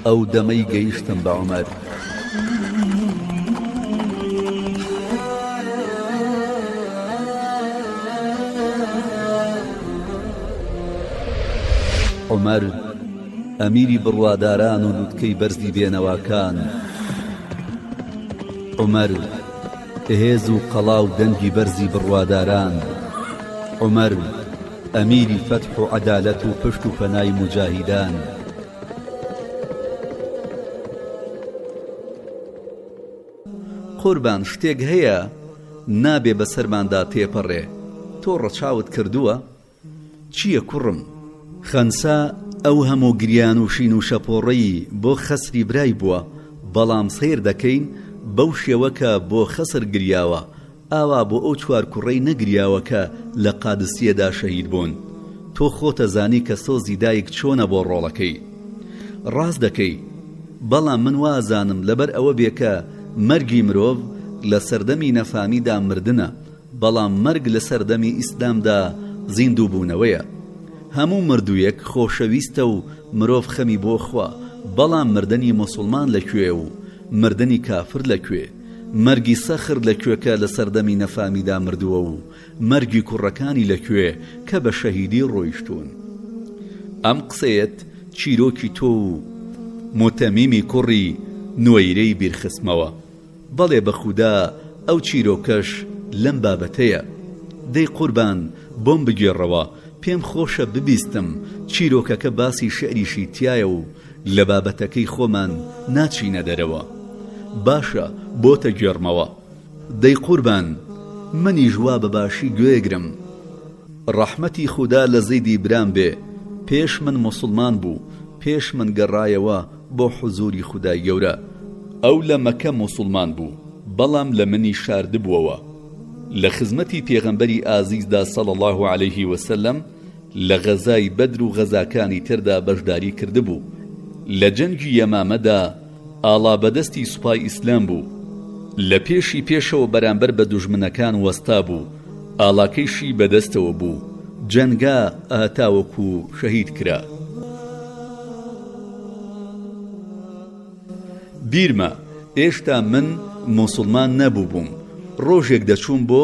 ئەو دەمەی گەیشتم بە عومەر. عومەر، ئەمیری بڕواداران و لوتکەی بەرزی بێنەواکان. عومەر، هێز و قەڵا و دەنگی بەرزی بڕواداران. عومەر، ئەمیری فەتح و عەدالەت و پشت و پەنای موجاهیدان. قوربان شتێک هەیە نابێ بەسەرماندا تێپەڕێ، تۆ ڕەچاوت کردووە؟ چییە کوڕم؟ خەنسا ئەو هەموو گریان و شین و شەپۆڕەی بۆ خەسری برای بووە، بەڵام سەیر دەکەین بەو شێوە کە بۆ خەسر گریاوە، ئاوا بۆ ئەو چوار کوڕەی نەگریاوە کە لە قادسیەدا شەهید بوون. تۆ خۆتەزانی کە سۆزی دایک چۆنە بۆ ڕۆڵەکەی. ڕاست دەکەی. بەڵام من وازانم لەبەر ئەوە بێ کە مەرگی مرۆڤ لە سەردەمی نەفامیدا مردنە، بەڵام مەرگ لە سەردەمی ئیسلامدا زیندووبوونەوەیە. هەموو مردوویەک خۆشەویستە و مرۆڤ خەمی بۆ خوا، بەڵام مردنی موسوڵمان لە کوێ و مردنی کافر لە کوێ؟ مەرگی سەخر لە کوێ کە لە سەردەمی نەفامیدا مردووە و مەرگی کوڕەکانی لە کوێ کە بە شەهیدی ڕۆیشتوون؟ ئەم قسەیەت چیرۆکی تۆ و موتەمیمی کوڕی نوەیرەی بیرخستمەوە. بەڵێ بە خودا ئەو چیرۆکەش لەم بابەتەیە. دەی قوربان بۆم بگێڕەوە پێم خۆشە ببیستم چیرۆکەکە باسی شیعریشی تیایە و لە بابەتەکەی خۆمان ناچینە دەرەوە. باشە بۆتەگێڕمەوە. دەی قوربان منیش وا بە باشی گوێگرم. ڕەحمەتی خودا لە زەیدی برام بێ پێش من موسڵمان بوو پێش من گەڕایەوە بۆ حزوری خودای گەورە ئەو لە مەکە موسڵمان بوو بەڵام لە منی شاردبووەوە لە خزمەتی پێغەمبەری ئازیزدا صلی اللە علیه وسلم لە غەزای بەدر و غەزاکانی تردا بەشداری کردبوو، لە جەنگی یەمامەدا ئاڵا بەدەستی سوپای ئیسلام بوو، لە پێشی پێشەوە بەرامبەر بە دوژمنەکان وەستابوو، ئاڵاکەیشی بەدەستەوە بوو، جەنگا تاوەکو شەهید کرا. بیرمە ئێشتا من موسوڵمان نەبووبووم، ڕۆژێک دەچووم بۆ.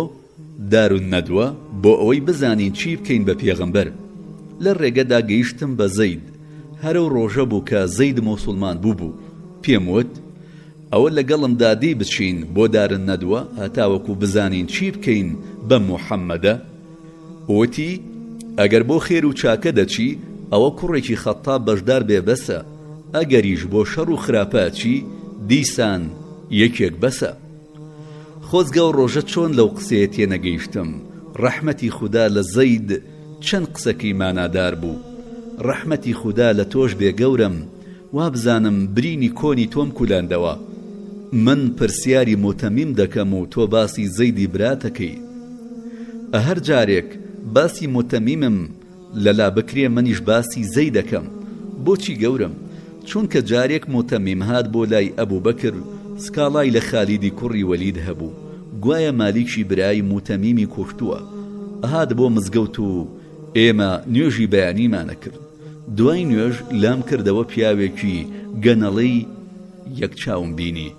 دارالندوە بۆ ئەوەی بزانین چی بکەین بە پێغەمبەر. لە ڕێگەدا گەیشتم بە زەید. هەر ئەو ڕۆژە بوو کە زەید موسوڵمان بووبوو. پێم وت، ئەوە لەگەڵمدا دێی بچین بۆ دارالندوە هەتاوەکو بزانین چی بکەین بەم موحەممەدە؟ وتی، ئەگەر بۆ خێر و چاکە دەچی، ئەوە کوڕێکی خەتتاب بەشدار بێ بەسە، ئەگەریش بۆ شەڕ و خراپە ئەچی، دیسان یەکێک بەسە. خۆزگە ئەو ڕۆژە چۆن لەو قسەیە تێنەگەیشتم ڕەحمەتی خودا لە زەید چەند قسەکەی مانادار بوو ڕەحمەتی خودا لە تۆش بێ گەورەم وابزانم برینی کۆنی تۆم کولاندەوە من پرسیاری موتەمیم دەکەم و تۆ باسی زەیدی براتەکەی ئەهەر جارێک باسی موتەمیمم لەلا بکرێ منیش باسی زەی دەکەم. بۆچی گەورەم؟ چونکە جارێک موتەمیم هات بۆ لای ئەبوبەکر سکاڵای لە خالیدی کوڕی وەلید هەبوو گوایە مالیکی برای موتەمیمی کوشتووە هات بۆ مزگەوت و ئێمە نوێژی بەیانیمان ئەکرد دوای نوێژ لام کردەوە پیاوێکی گەنەڵەی یەک چاوم بینی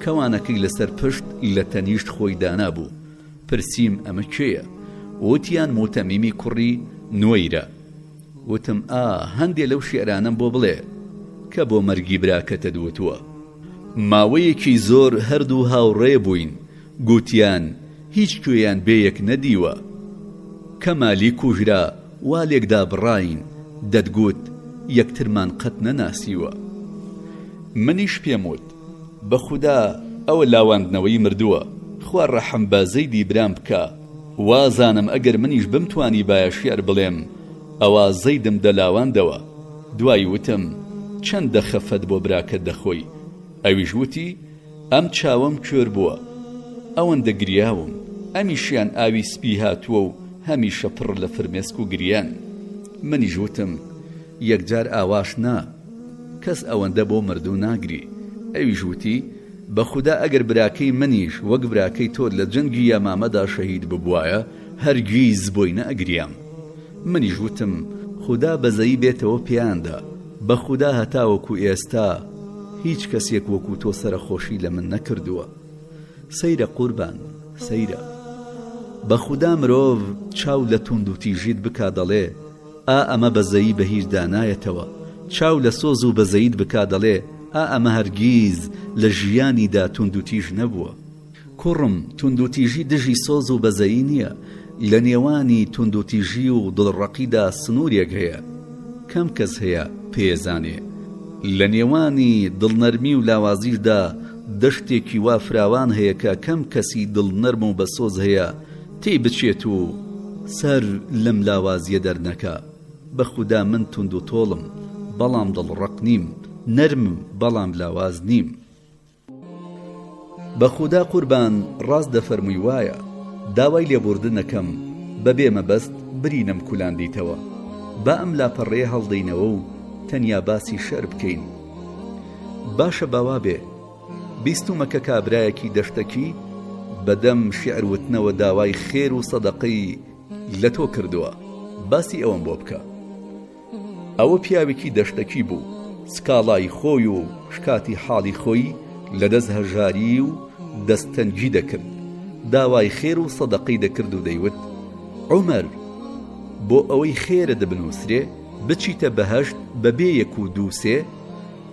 کەوانەکەی لەسەر پشت لە تەنیشت خۆی دانابوو پرسیم ئەمە کێیە؟ وتیان موتەمیمی کوڕی نوەیرە. وتم ئا هەندێ لەو شیعرانەم بۆ بڵێ کە بۆ مەرگی براکەتت وتووە. ماوەیەکی زۆر هەردوو هاوڕێ بووین، گوتیان هیچ کوێیان بێ یەک نەدیوە. کە مالی کوژرا وا لێک دابڕاین، دەتگوت یەکترمان قەت نەناسیوە. منیش پێم وت. بە خودا ئەوە لاواندنەوەی مردووە خوا ڕەحم بە زەیدی برام بکا وازانم ئەگەر منیش بمتوانیبایە شیعر بڵێم ئەوا زەیدم دەلاواندەوە دوایی وتم چەندە خەفەت بۆ براکەت دەخۆی ئەویش وتی ئەم چاوەم کوێر بووە ئەوەندە گریاوم ئەمیشیان ئاوی سپی هاتووە و هەمیشە پڕ لە فرمێسک و گریان منیش وتم یەکجار ئاواش نا کەس ئەوەندە بۆ مردوو ناگری. ئەویش وتی، بە خودا ئەگەر براکەی منیش وەک براکەی تۆ لە جەنگی یەمامەدا شەهید ببوایە هەرگیز بۆی نەئەگریام. منیش وتم، خودا بەزەیی بێتەوە پێیاندا. بە خودا هەتاوەکو ئێستا هیچ کەسێک وەکو تۆ سەرەخۆشی لە من نەکردووە. سەیرە قوربان، سەیرە. بە خودا مرۆڤ چاو لە توندوتیژیت بکا دەڵێ، ئا ئەمە بەزەیی بە هیچدا نایەتەوە. چاو لە سۆز و بەزەییت بکا دەڵێ، ئا ئەمە هەرگیز لە ژیانیدا توندوتیژ نەبووە. کوڕم، توندوتیژی دژی سۆز و بەزەیی نییە، لە نێوانی توندوتیژی و دڵڕەقیدا سنوورێک هەیە، کەم کەس هەیە پێیزانێ. لە نێوانی دڵنەرمی و لاوازیشدا دەشتێکی وا فراوان هەیە کە کەم کەسی دڵنەرم و بەسۆز هەیە تێی بچێت و سەر لەم لاوازییە دەرنەکا. بە خودا من توندوتۆڵم، بەڵام دڵڕەق نیم، نەرمم، بەڵام لاواز نیم. بەخودا قوربان ڕاست دەفەرمووی وایە داوای لێبوردن ئەکەم بەبێ مەبەست برینم کولاندیتەوە با ئەم لاپەڕەیە هەڵدەینەوە و تەنیا باسی شعر بکەین باشە با وابێ بیستومە کە کابرایەکی دەشتەکی بەدەم شیعر وتنەوە داوای خێر و سەدەقەی لە تۆ کردووە باسی ئەوەم بۆ بکە. ئەوە پیاوێکی دەشتەکی بوو، سکاڵای خۆی و شکاتی حاڵی خۆی لە دەست هەژاریی و دەست تەنگی دەکرد، داوای خێر و سەدەقەی دەکرد و دەیوت، عومەر! بۆ ئەوەی خێرت بنووسرێ، بچیتە بەهەشت بە بێ یەک و دوو سێ،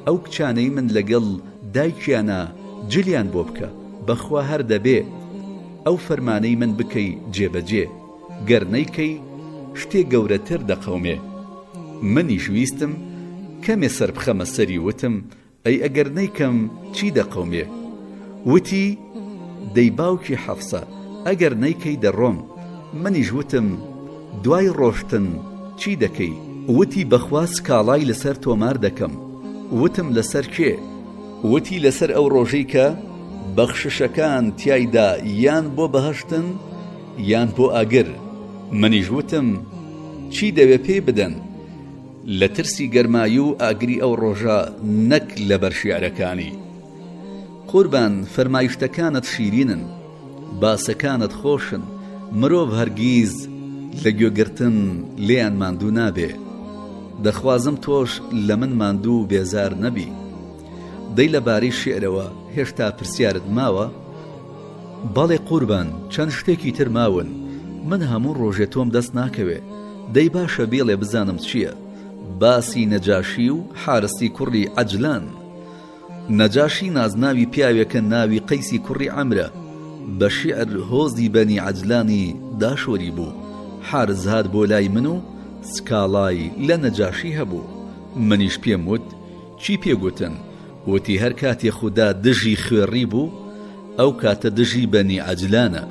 ئەو کچانەی من لەگەڵ دایکیانا جلیان بۆ بکە، بەخوا هەر دەبێ ئەو فەرمانەی من بکەی جێبەجێ. گەر نەیکەی شتێ گەورەتر دەقەومێ. منیش ویستم کەمێ سەر بخەمە سەری وتم ئەی ئەگەر نەیکەم چی دەقەومێ؟ وتی دەی باوکی حەفسە ئەگەر نەیکەی دەڕۆم. منیش وتم دوای ڕۆشتن چی دەکەی؟ وتی بەخوا سکاڵای لەسەر تۆمار دەکەم. وتم لەسەر کێ؟ وتی لەسەر ئەو ڕۆژەی کە بەخششەکان تیایدا یان بۆ بەهەشتن یان بۆ ئاگر، منیش وتم چی دەوێ پێی بدەن، لە ترسی گەرمایی و ئاگری ئەو ڕۆژە نەک لەبەر شیعرەکانی. قوربان فەرمایشتەکانت شیرینن، باسەکانت خۆشن، مرۆڤ هەرگیز لە گوێگرتن لێیان ماندوو نابێ. دەخوازم تۆش لە من ماندوو و بێزار نەبی. دەی لە بارەی شیعرەوە هێشتا پرسیارت ماوە؟ بەڵێ قوربان چەند شتێکی تر ماون من هەموو ڕۆژێ تۆم دەست ناکەوێ دەی باشە بیڵێ بزانم چییە باسی نەجاشی و حارسی کوڕی عەجلان نەجاشی نازناوی پیاوێکە ناوی قەیسی کوڕی عەمرە بە شیعر هۆزی بەنی عەجلانی داشۆری بوو حارس هات بۆ لای من و سکاڵای لە نەجاشی هەبوو منیش پێم وت چی پێ گوتن وتی هەر کاتێ خودا دژی خوێڕی بوو ئەو کاتە دژی بەنی عەجلانە.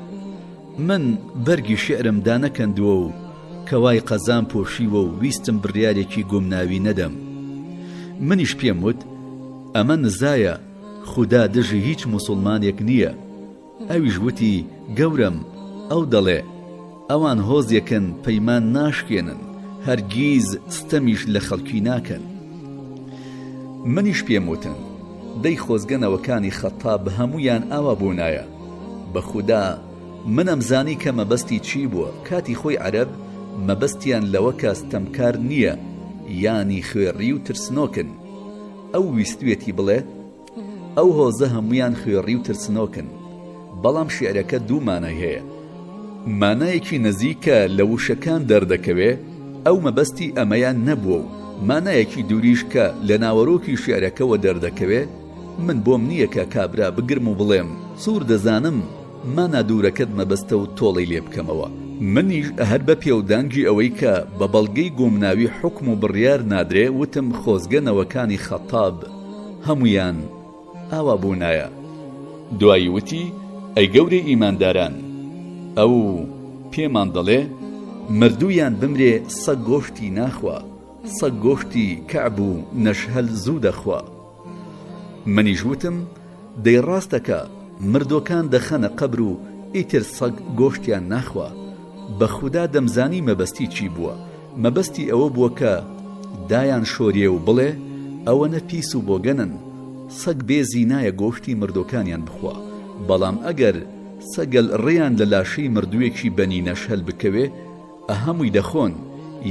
من بەرگی شیعرم دانەکەندووە و کەوای قەزام پۆشیوە و ویستم بڕیارێکی گومناوی نەدەم. منیش پێم وت ئەمە نزایە خودا دژی هیچ موسوڵمانێک نییە. ئەویش وتی، گەورەم، ئەو دەڵێ، ئەوان هۆزێکن پەیمان ناشکێنن، هەرگیز ستەمیش لە خەڵکی ناکەن. منیش پێم وتن، دەی خۆزگە نەوەکانی خەتتاب هەموویان ئاوا بوونایە. بە خودا من ئەمزانی کە مەبەستی چی بووە، کاتی خۆی عەرەب مەبەستیان لەوە کە ستەمکار نییە، یانی خوێڕی و ترسنۆکن. ئەو ویستویەتی بڵێ، ئەو هۆزە هەموویان خوێڕی و ترسنۆکن. بەڵام شیعرەکە دوو مانای هەیە. مانایەکی نزیک کە لە وشەکان دەردەکەوێ ئەو مەبەستی ئەمەیان نەبووە و مانایەکی دووریش کە لە ناوەرۆکی شیعرەکەوە دەردەکەوێ من بۆم نییە کە کابرا بگرم و بڵێم سوور دەزانم مانا دوورەکەت مەبەستە و تۆڵەی لێ بکەمەوە. منیش هەر بە پێودانگی ئەوەی کە بە بەڵگەی گومناوی حوکم و بڕیار نادرێ وتم خۆزگە نەوەکانی خەتاب هەموویان ئاوا بوونایە. دوایی وتی، ئەی گەورەی ئیمانداران، ئەو پێمان دەڵێ، مردوو یان بمرێ سەگ گۆشتی ناخوا، سەگ گۆشتی کەعب و نەشهەل زوو دەخوا. منیش وتم، دەی ڕاست دەکا، مردۆکان دەخەنە قەبر و ئیتر سەگ گۆشتیان ناخوا. بە خودا دەمزانی مەبەستی چی بووە، مەبەستی ئەوە بووە کە دایان شۆریێ و بڵێ ئەوەنە پیس و بۆگەنن، سەگ بێزی نایە گۆشتی مردۆکانیان بخوا، بەڵام ئەگەر سەگەل ڕێیان لە لاشەی مردووێکی بەنی نەشهەل بکەوێ ئە هەمووی دەخۆن،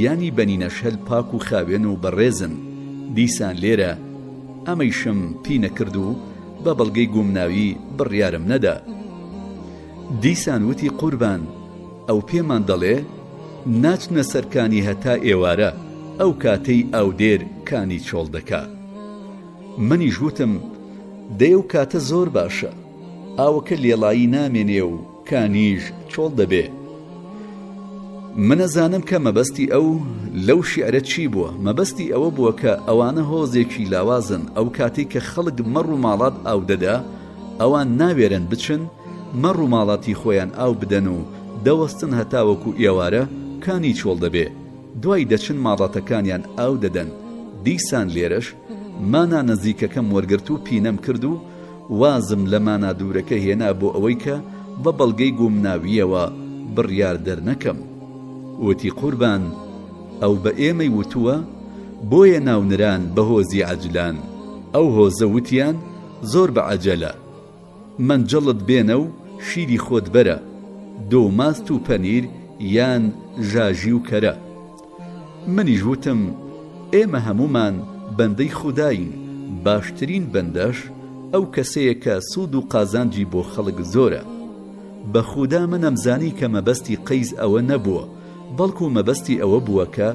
یانی بەنی نەشهەل پاک و خاوێن و بەڕێزن. دیسان لێرە ئەمەیشم پینە کرد و بە بەڵگەی گومناوی بڕیارم نەدا. دیسان وتی قوربان ئەو پێمان دەڵێ ناچنە سەر کانی هەتا ئێوارە ئەو کاتەی ئاودێر کانی چۆڵ دەکا. منیش وتم دەی ئەو کاتە زۆر باشە ئاوەکە لێڵایی نامێنێ و کانیش چۆڵ دەبێ. من ئەزانم کە مەبەستی ئەو لەو شیعرە چی بووە، مەبەستی ئەوە بووە کە ئەوانە هۆزێکی لاوازن، ئەو کاتەی کە خەڵک مەڕ و ماڵات ئاو دەدا، ئەوان ناوێرن بچن مەڕ و ماڵاتی خۆیان ئاو بدەن و دەوەستن هەتاوەکو ئێوارە کانی چۆڵ دەبێ، دوای دەچن ماڵاتەکانیان ئاو دەدەن، دیسان لێرەش مانا نزیکەکەم وەرگرت و پینەم کرد و وازم لە مانا دوورەکە هێنا بۆ ئەوەی کە بە بەڵگەی گومناوییەوە بڕیار دەرنەکەم. وتی قوربان ئەو بە ئێمەی وتووە بۆیە ناونران بە هۆزی عەجلان، ئەو هۆزە وتیان زۆر بە عەجەلە. مەنجەڵت بێنە و شیری خۆت بەرە، دۆ و ماست و پەنیر یان ژاژی و کەرە. منیش وتم، ئێمە هەموومان بەندەی خوداین، باشترین بەندەش ئەو کەسەیە کە سوود و قازانجی بۆ خەڵک زۆرە. بە خودا من ئەمزانی کە مەبەستی قەیس ئەوە نەبووە، بەڵکو مەبەستی ئەوە بووە کە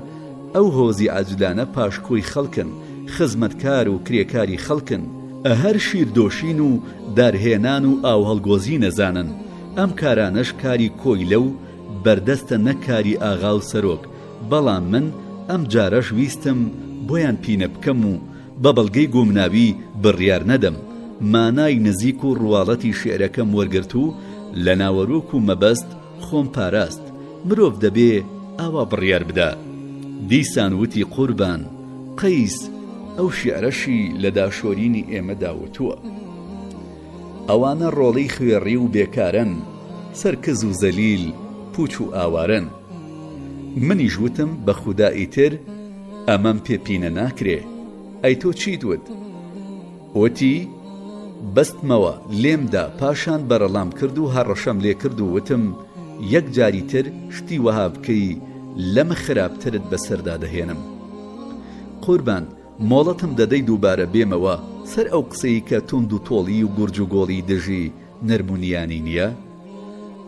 ئەو هۆزی عەجلانە پاشکۆی خەڵکن، خزمەتکار و کرێکاری خەڵکن، هەر شیردۆشین و دارهێنان و ئاوهەڵگۆزی نەزانن، ئەم کارانەش کاری کۆیلە و بەردەستە نەک کاری ئاغا و سەرۆک، بەڵام من ئەم جارەش ویستم بۆیان پینە بکەم و بە بەڵگەی گومناوی بڕیار نەدەم، مانای نزیک و ڕواڵەتی شیعرەکەم وەرگرت و لە ناوەرۆک و مەبەست خۆم پاراست، مرۆڤ دەبێ ئاوا بڕیار بدا. دیسان وتی قوربان قەیس ئەو شیعرەشی لە داشۆرینی ئێمەدا وتووە. ئەوانە ڕۆڵەی خوێڕی و بێکارەن، سەر کز و زەلیل، پووچ و ئاوارەن. منیش وتم بە خودا ئیتر ئەمەم پێ پینە ناکرێ. ئەی تۆ چیت وت؟ وتی، بەستمەوە، لێم دا، پاشان بەرەڵام کرد و هەڕەشەم لێ کرد و وتم، یەک جاری تر شتی وەها بکەی لەمە خراپترت بەسەردا دەهێنم. قوربان، مۆڵەتم دەدەی دووبارە بێمەوە سەر ئەو قسەی کە توندوتۆڵی و گورجوگۆڵی دژی نەرم و نیانی نییە؟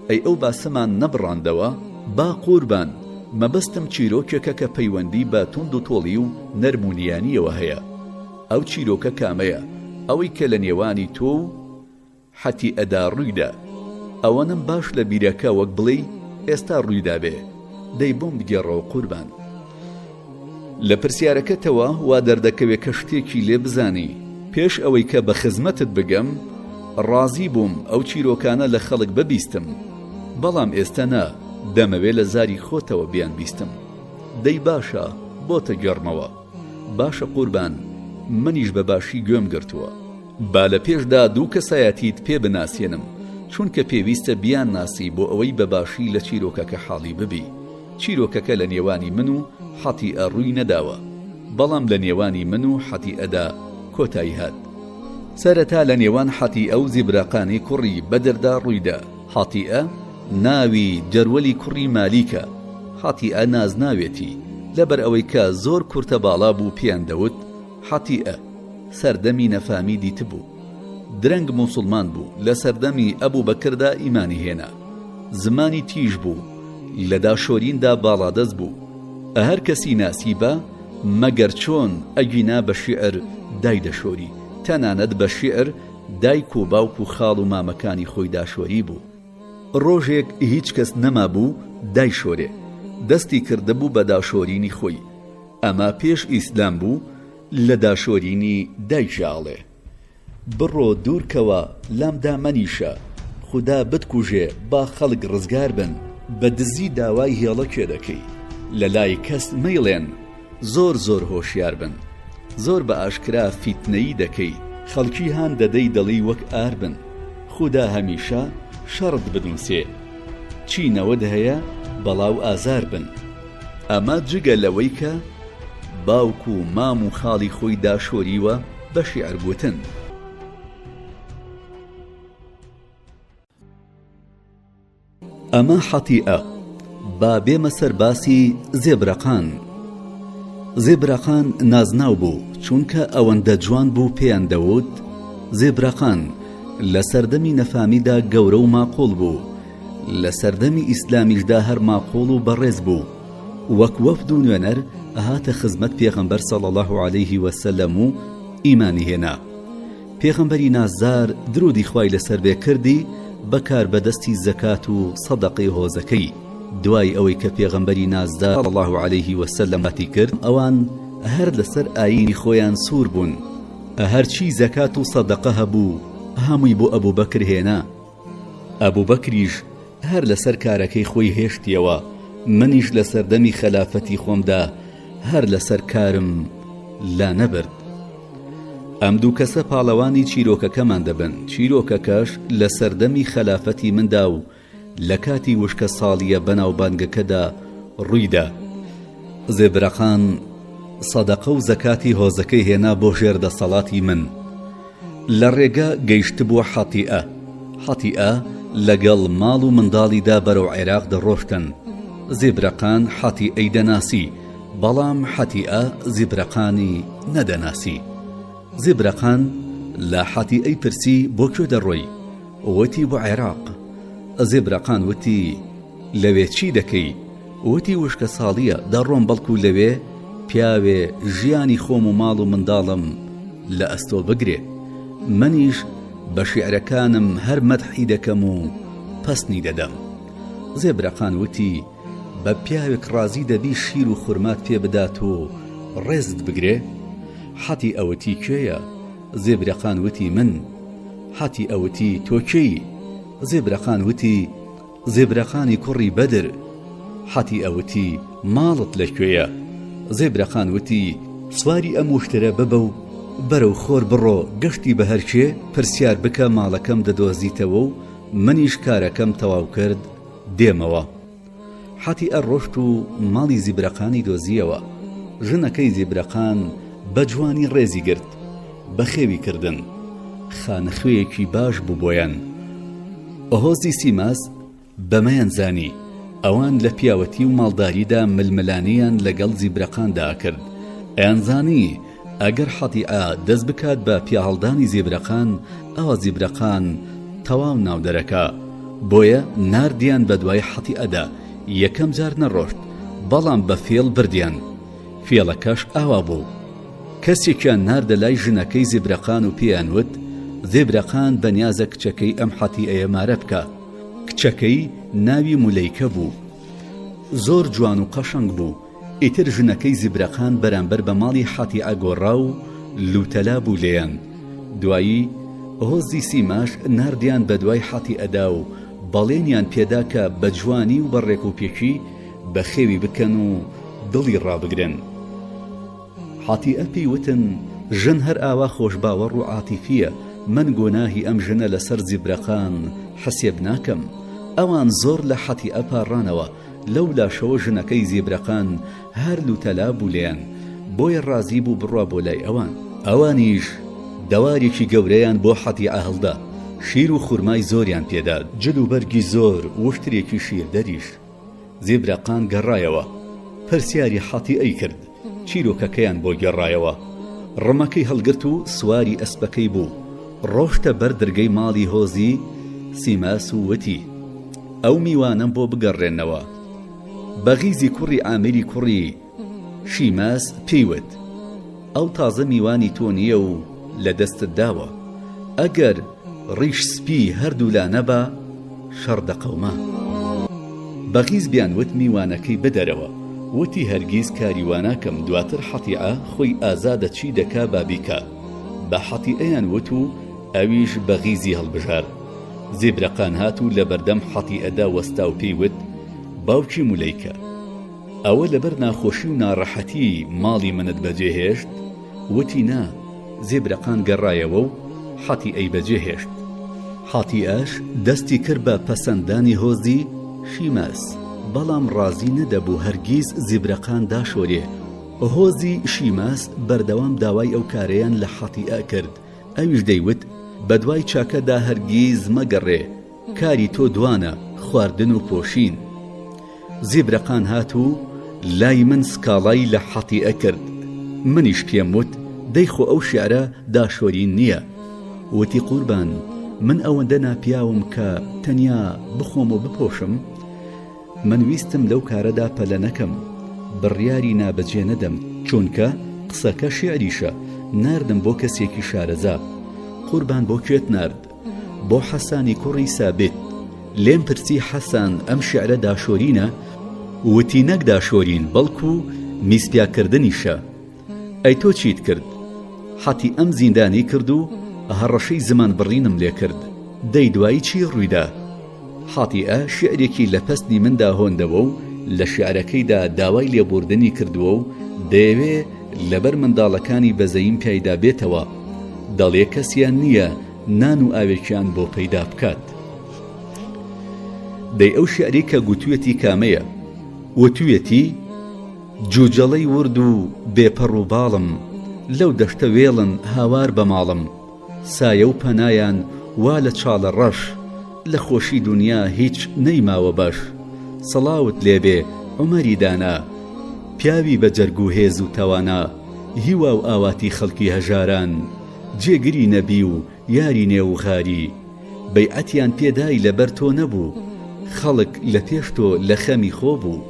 ئەی ئەو باسەمان نەبڕاندەوە؟ با قوربان، مەبەستم چیرۆکێکە کە پەیوەندی بە توندوتۆڵی و نەرم و نیانییەوە هەیە. ئەو چیرۆکە کامەیە؟ ئەوەی کە لە نێوانی تۆ و حەتیئەدا ڕوویدا. ئەوەنەم باش لە بیرە کە وەک بڵێی ئێستا ڕوویدابێ. دەی بۆم بگێڕەوە قوربان. لە پرسیارەکەتەوە وا دەردەکەوێ کە شتێکی لێ بزانی. پێش ئەوەی کە بە خزمەتت بگەم، ڕازی بووم ئەو چیرۆکانە لە خەڵک ببیستم. بەڵام ئێستە نا، دەمەوێ لە زاری خۆتەوە بیانبیستم. دەی باشە، بۆتە گێڕمەوە. باشە قوربان، منیش بە باشی گوێم گرتووە. با لە پێشدا دوو کەسایەتیت پێ بناسێنم، چونکە پێویستە بیانناسی بۆ ئەوەی بە باشی لە چیرۆکەکە حاڵی ببی. چیرۆکەکە لە نێوانی من و حەتیئە ڕووی نەداوە، بەڵام لە نێوانی من و حەتیئەدا کۆتایی هات. سەرەتا لە نێوان حەتیئە و زیبراقانی کوڕی بەدردا ڕوویدا. حەتیئە ناوی جەروەلی کوڕی مالیکە. حەتیئە نازناوێتی، لەبەر ئەوەی کە زۆر کورتە باڵا بوو پێیان دەوت حەتیئە. سەردەمی نەفامی دیتبوو. درەنگ موسوڵمان بوو، لە سەردەمی ئەبوبەکردا ئیمانی هێنا. زمانی تیژ بوو، لە داشۆریندا باڵادەست بوو. هەر کەسی ناسیبا، مەگەر چۆن، ئەگینا بە شیعر دایدەشۆری. تەنانەت بە شیعر دایک و باوک و خاڵ و مامەکانی خۆی داشۆریبوو. ڕۆژێک هیچ کەس نەمابوو دایشۆرێ، دەستی کردبوو بە داشۆرینی خۆی. ئەمە پێش ئیسلام بوو، لە داشۆرینی دایکی ئاڵێ. بڕۆ دوور کەوە لام دا مەنیشە خودا بتکوژێ با خەڵک ڕزگار بن. بە دزی داوای هێڵەکێ دەکەی لە لای کەس مەیڵێن زۆر زۆر هۆشیار بن. زۆر بە ئاشکرا فیتنەیی دەکەی خەڵکی هان دەدەی دەڵێی وەک ئار بن. خودا هەمیشە شەڕت بنووسێ چی نەوەت هەیە بەڵا و ئازار بن. ئەمە جگە لەوەی کە باوک و مام و خاڵی خۆی داشۆریوە بە شیعر گوتن. ئەمە حەتیئە. با بێمە سەر باسی زێبرەقان. زێبراقان نازناو بوو، چونکە ئەوەندە جوان بوو پێیان دەوت زێبراقان، لە سەردەمی نەفامیدا گەورە و ماقوڵ بوو، لە سەردەمی ئیسلامیشدا هەر ماقوڵ و بەڕێز بوو، وەک وەفد و نوێنەر هاتە خزمەت پێغەمبەر صلی اللە علیه و سلم و ئیمانی هێنا. پێغەمبەری نازدار درودی خوای لەسەر بێ کردی بە کاربەدەستی زەکات و سەدەقەی هۆزەکەی، دوای ئەوەی کە پێغەمبەری نازدار صلی اللە علیه و سلم وەفاتی کرد ئەوان هەر لەسەر ئایینی خۆیان سوور بوون، هەرچی زەکات و سەدەقە هەبوو هەمووی بۆ ئەبوبەکر هێنا، ئەبوبەکریش هەر لەسەر کارەکەی خۆی هێشتیەوە، منیش لە سەردەمی خەلافەتی خۆمدا هەر لەسەر کارم لانەبرد. ئەم دوو کەسە پاڵەوانی چیرۆکەکەمان دەبن، چیرۆکەکەش لە سەردەمی خەلافەتی مندا و لە کاتی وشکە ساڵییە بەناوبانگەکەدا ڕوویدا. زێبرەقان سەدەقە و زەکاتی هۆزەکەی هێنا بۆ ژێر دەسەڵاتی من. لە ڕێگە گەیشتبووە حەتیئە. حەتیئە لەگەڵ ماڵ و منداڵیدا بەرەو عێراق دەڕۆشتن. زیبرەقان حەتیئەی دەناسی، بەڵام حەتیئە زیبرەقانی نەدەناسی. زیبرەقان لە حەتیئەی پرسی بۆ کوێ دەڕۆی؟ وتی بۆ عێراق. زیبرەقان وتی لەوێ چی دەکەی؟ وتی وشکەساڵییە، دەڕۆم بەڵکو لەوێ پیاوێ ژیانی خۆم و ماڵ و منداڵم لە ئەستۆ بگرێ. منیش بە شیعرەکانم هەر مەدحی دەکەم و پەسنی دەدەم. زێبرەقان وتی، بە پیاوێک ڕازی دەبی شیر و خورمات پێ بدات و ڕێزت بگرێ؟ حەتی ئەوتی کێیە؟ زێبرەقان وتی من. حەتی ئەوتی تۆ کێی؟ زێبرەقان وتی، زێبرەقانی کوڕی بەدر. حەتیئە وتی، ماڵت لە کوێیە؟ زێبرەقان وتی، سواری ئەم وشترە ببە و بەرەو خۆر بڕۆ گەشتی بە هەرکێ پرسیار بکە ماڵەکەم دەدۆزیتەوە و منیش کارەکەم تەواو کرد دێمەوە. حەتیئە ڕۆشت و ماڵی زیبرەقانی دۆزییەوە. ژنەکەی زیبرەقان بە جوانی ڕێزی گرت. بەخێوی کردن. خانەخوێیەکی باش بوو بۆیان. هۆزی سیماس بەمەیان زانی. ئەوان لە پیاوەتی و ماڵداریدا ململانێیان لەگەڵ زیبرەقاندا ئەکرد. ئەیانزانی ئەگەر حەتیعە دەست بکات بە پیاهەڵدانی زیبرەقان، ئەوا زیبرەقان تەواو ناو دەرەکا. بۆیە ناردیان بەدوای حەتیعەدا. یەکەم جار نەڕۆشت، بەڵام بە فێڵ بردیان. فێڵەکەش ئاوا بوو. کەسێکیان ناردە لای ژنەکەی زیبرەقان و پێیان وت، زیبرەقان بەنیازە کچەکەی ئەم حەتیئەیە مارە بکا. کچەکەی ناوی مولەیکە بوو. زۆر جوان و قەشەنگ بوو. ئیتر ژنەکەی زیبرەقان بەرامبەر بە ماڵی حەتیئە گۆڕا و لووتەلا بوو لێیان. دوایی هۆزی سیماش ناردیان بەدوای حەتیئەدا و بەڵێنیان پێدا کە بە جوانی و بە ڕێکوپێکی بەخێوی بکەن و دڵی ڕابگرن. حەتیئە پێی وتن، ژن هەر ئاوا خۆشباوەڕ و عاتیفییە، من گوناهی ئەم ژنە لەسەر زیبرەقان حسێب ناکەم. ئەوان زۆر لە حەتیئە پاڕانەوە، لەو لاشەوە ژنەکەی زیبرەقان هەر لوتەلا بوو لێیان، بۆیە ڕازی بوو بڕوا بۆ لای ئەوان. ئەوانیش دەوارێکی گەورەیان بۆ حەتیئە هەڵدا، شیر و خورمای زۆریان پێدا، جل و بەرگی زۆر، وشترێکی شیردەریش. زیبرەقان گەڕایەوە، پرسیاری حەتیئەی کرد، چیرۆکەکەیان بۆ گێڕایەوە. ڕمەکەی هەڵگرت و سواری ئەسپەکەی بوو، ڕۆشتە بەر درگەی ماڵی هۆزی سیماس و وتی، ئەو میوانەم بۆ بگەڕێنەوە. بەغیزی کوڕی عامری کوڕی شیماس پێی وت، ئەو تازە میوانی تۆ نییە و لە دەستت داوە. ئەگەر ڕیش سپی هەردوولا نەبا، شەڕ دەقەوما. بەغیز بیان وت میوانەکەی بدەرەوە. وتی هەرگیز کاری وا ناکەم، دواتر حەتیعە خۆی ئازادە چی دەکا با بیکا. بە حەتیئەیان وت و ئەویش بەغیزی هەڵبژارد. زیبرەقان هات و لەبەردەم حەتیئەدا وەستا و پێی وت، باوکی مولەیکە! ئەوە لەبەر ناخۆشی و ناڕەحەتی ماڵی منت بەجێ هێشت؟ وتی نا، زیبرەقان گەڕایەوە و حەتیئەی بەجێ هێشت. حەتیئەش دەستی کرد بە پەسەنددانی هۆزی شیماس، بەڵام ڕازی نەدەبوو هەرگیز زیبرەقان داشۆرێ. هۆزی شیماس بەردەوام داوای ئەو کارەیان لە حەتیئە کرد، ئەویش دەیوت، بەدوای چاکەدا هەرگیز مەگەڕێ، کاری تۆ دوانە، خواردن و پۆشین. زیبرەقان هات و. لای من سکاڵای لە حەتیئە کرد. منیش پێم وت دەی خۆ ئەو شیعرە داشۆرین نییە. وتی قوربان من ئەوەندە ناپیاوم کە تەنیا بخۆم و بپۆشم؟ من ویستم لەو کارەدا پەلە نەکەم، بڕیاری نابەجێ نەدەم، چونکە قسەکە شیعریشە، ناردم بۆ کەسێکی شارەزا. قوربان بۆ کوێت نارد؟ بۆ حەسانی کوڕی سابت. لێم پرسی حەسان ئەم شیعرە داشۆرینە؟ وتی نەک داشۆرین بەڵکو میزپیاکردنیشە. ئەی تۆ چیت کرد؟ حەتی ئەم زیندانی کرد و هەڕەشەی زمان بڕینم لێ کرد. دەی دوایی چی ڕوویدا؟ حاتیئە شیعرێکی لە پەسنی مندا هۆندەوە و لە شیعرەکەیدا داوای لێبووردنی کردووە و دەیەوێ لەبەر منداڵەکانی بەزەییم پیایدا بێتەوە. دەڵێ کەسیان نییە نان و ئاوێکیان بۆ پەیدا بکات. دەی ئەو شیعرەی کە گوتوویەتی کامەیە؟ وتوویەتی. جوجەڵەی ورد و بێ پەڕ و باڵم لەو دەشتە وێڵن هاوار بە ماڵم سایە و پەنایان وا لە چاڵە ڕەش لە خۆشی دونیا هیچ نەیماوە بەش سڵاوت لێ بێ عومەری دانا پیاوی بە جەرگ و هێز و توانا هیوا و ئاواتی خەڵکی هەژاران جێگری نەبی و یاری نێو غاری بەیعەتیان پێ دای لەبەر تۆ نەبوو خەڵک لە پێش تۆ لە خەمی خۆ بوو.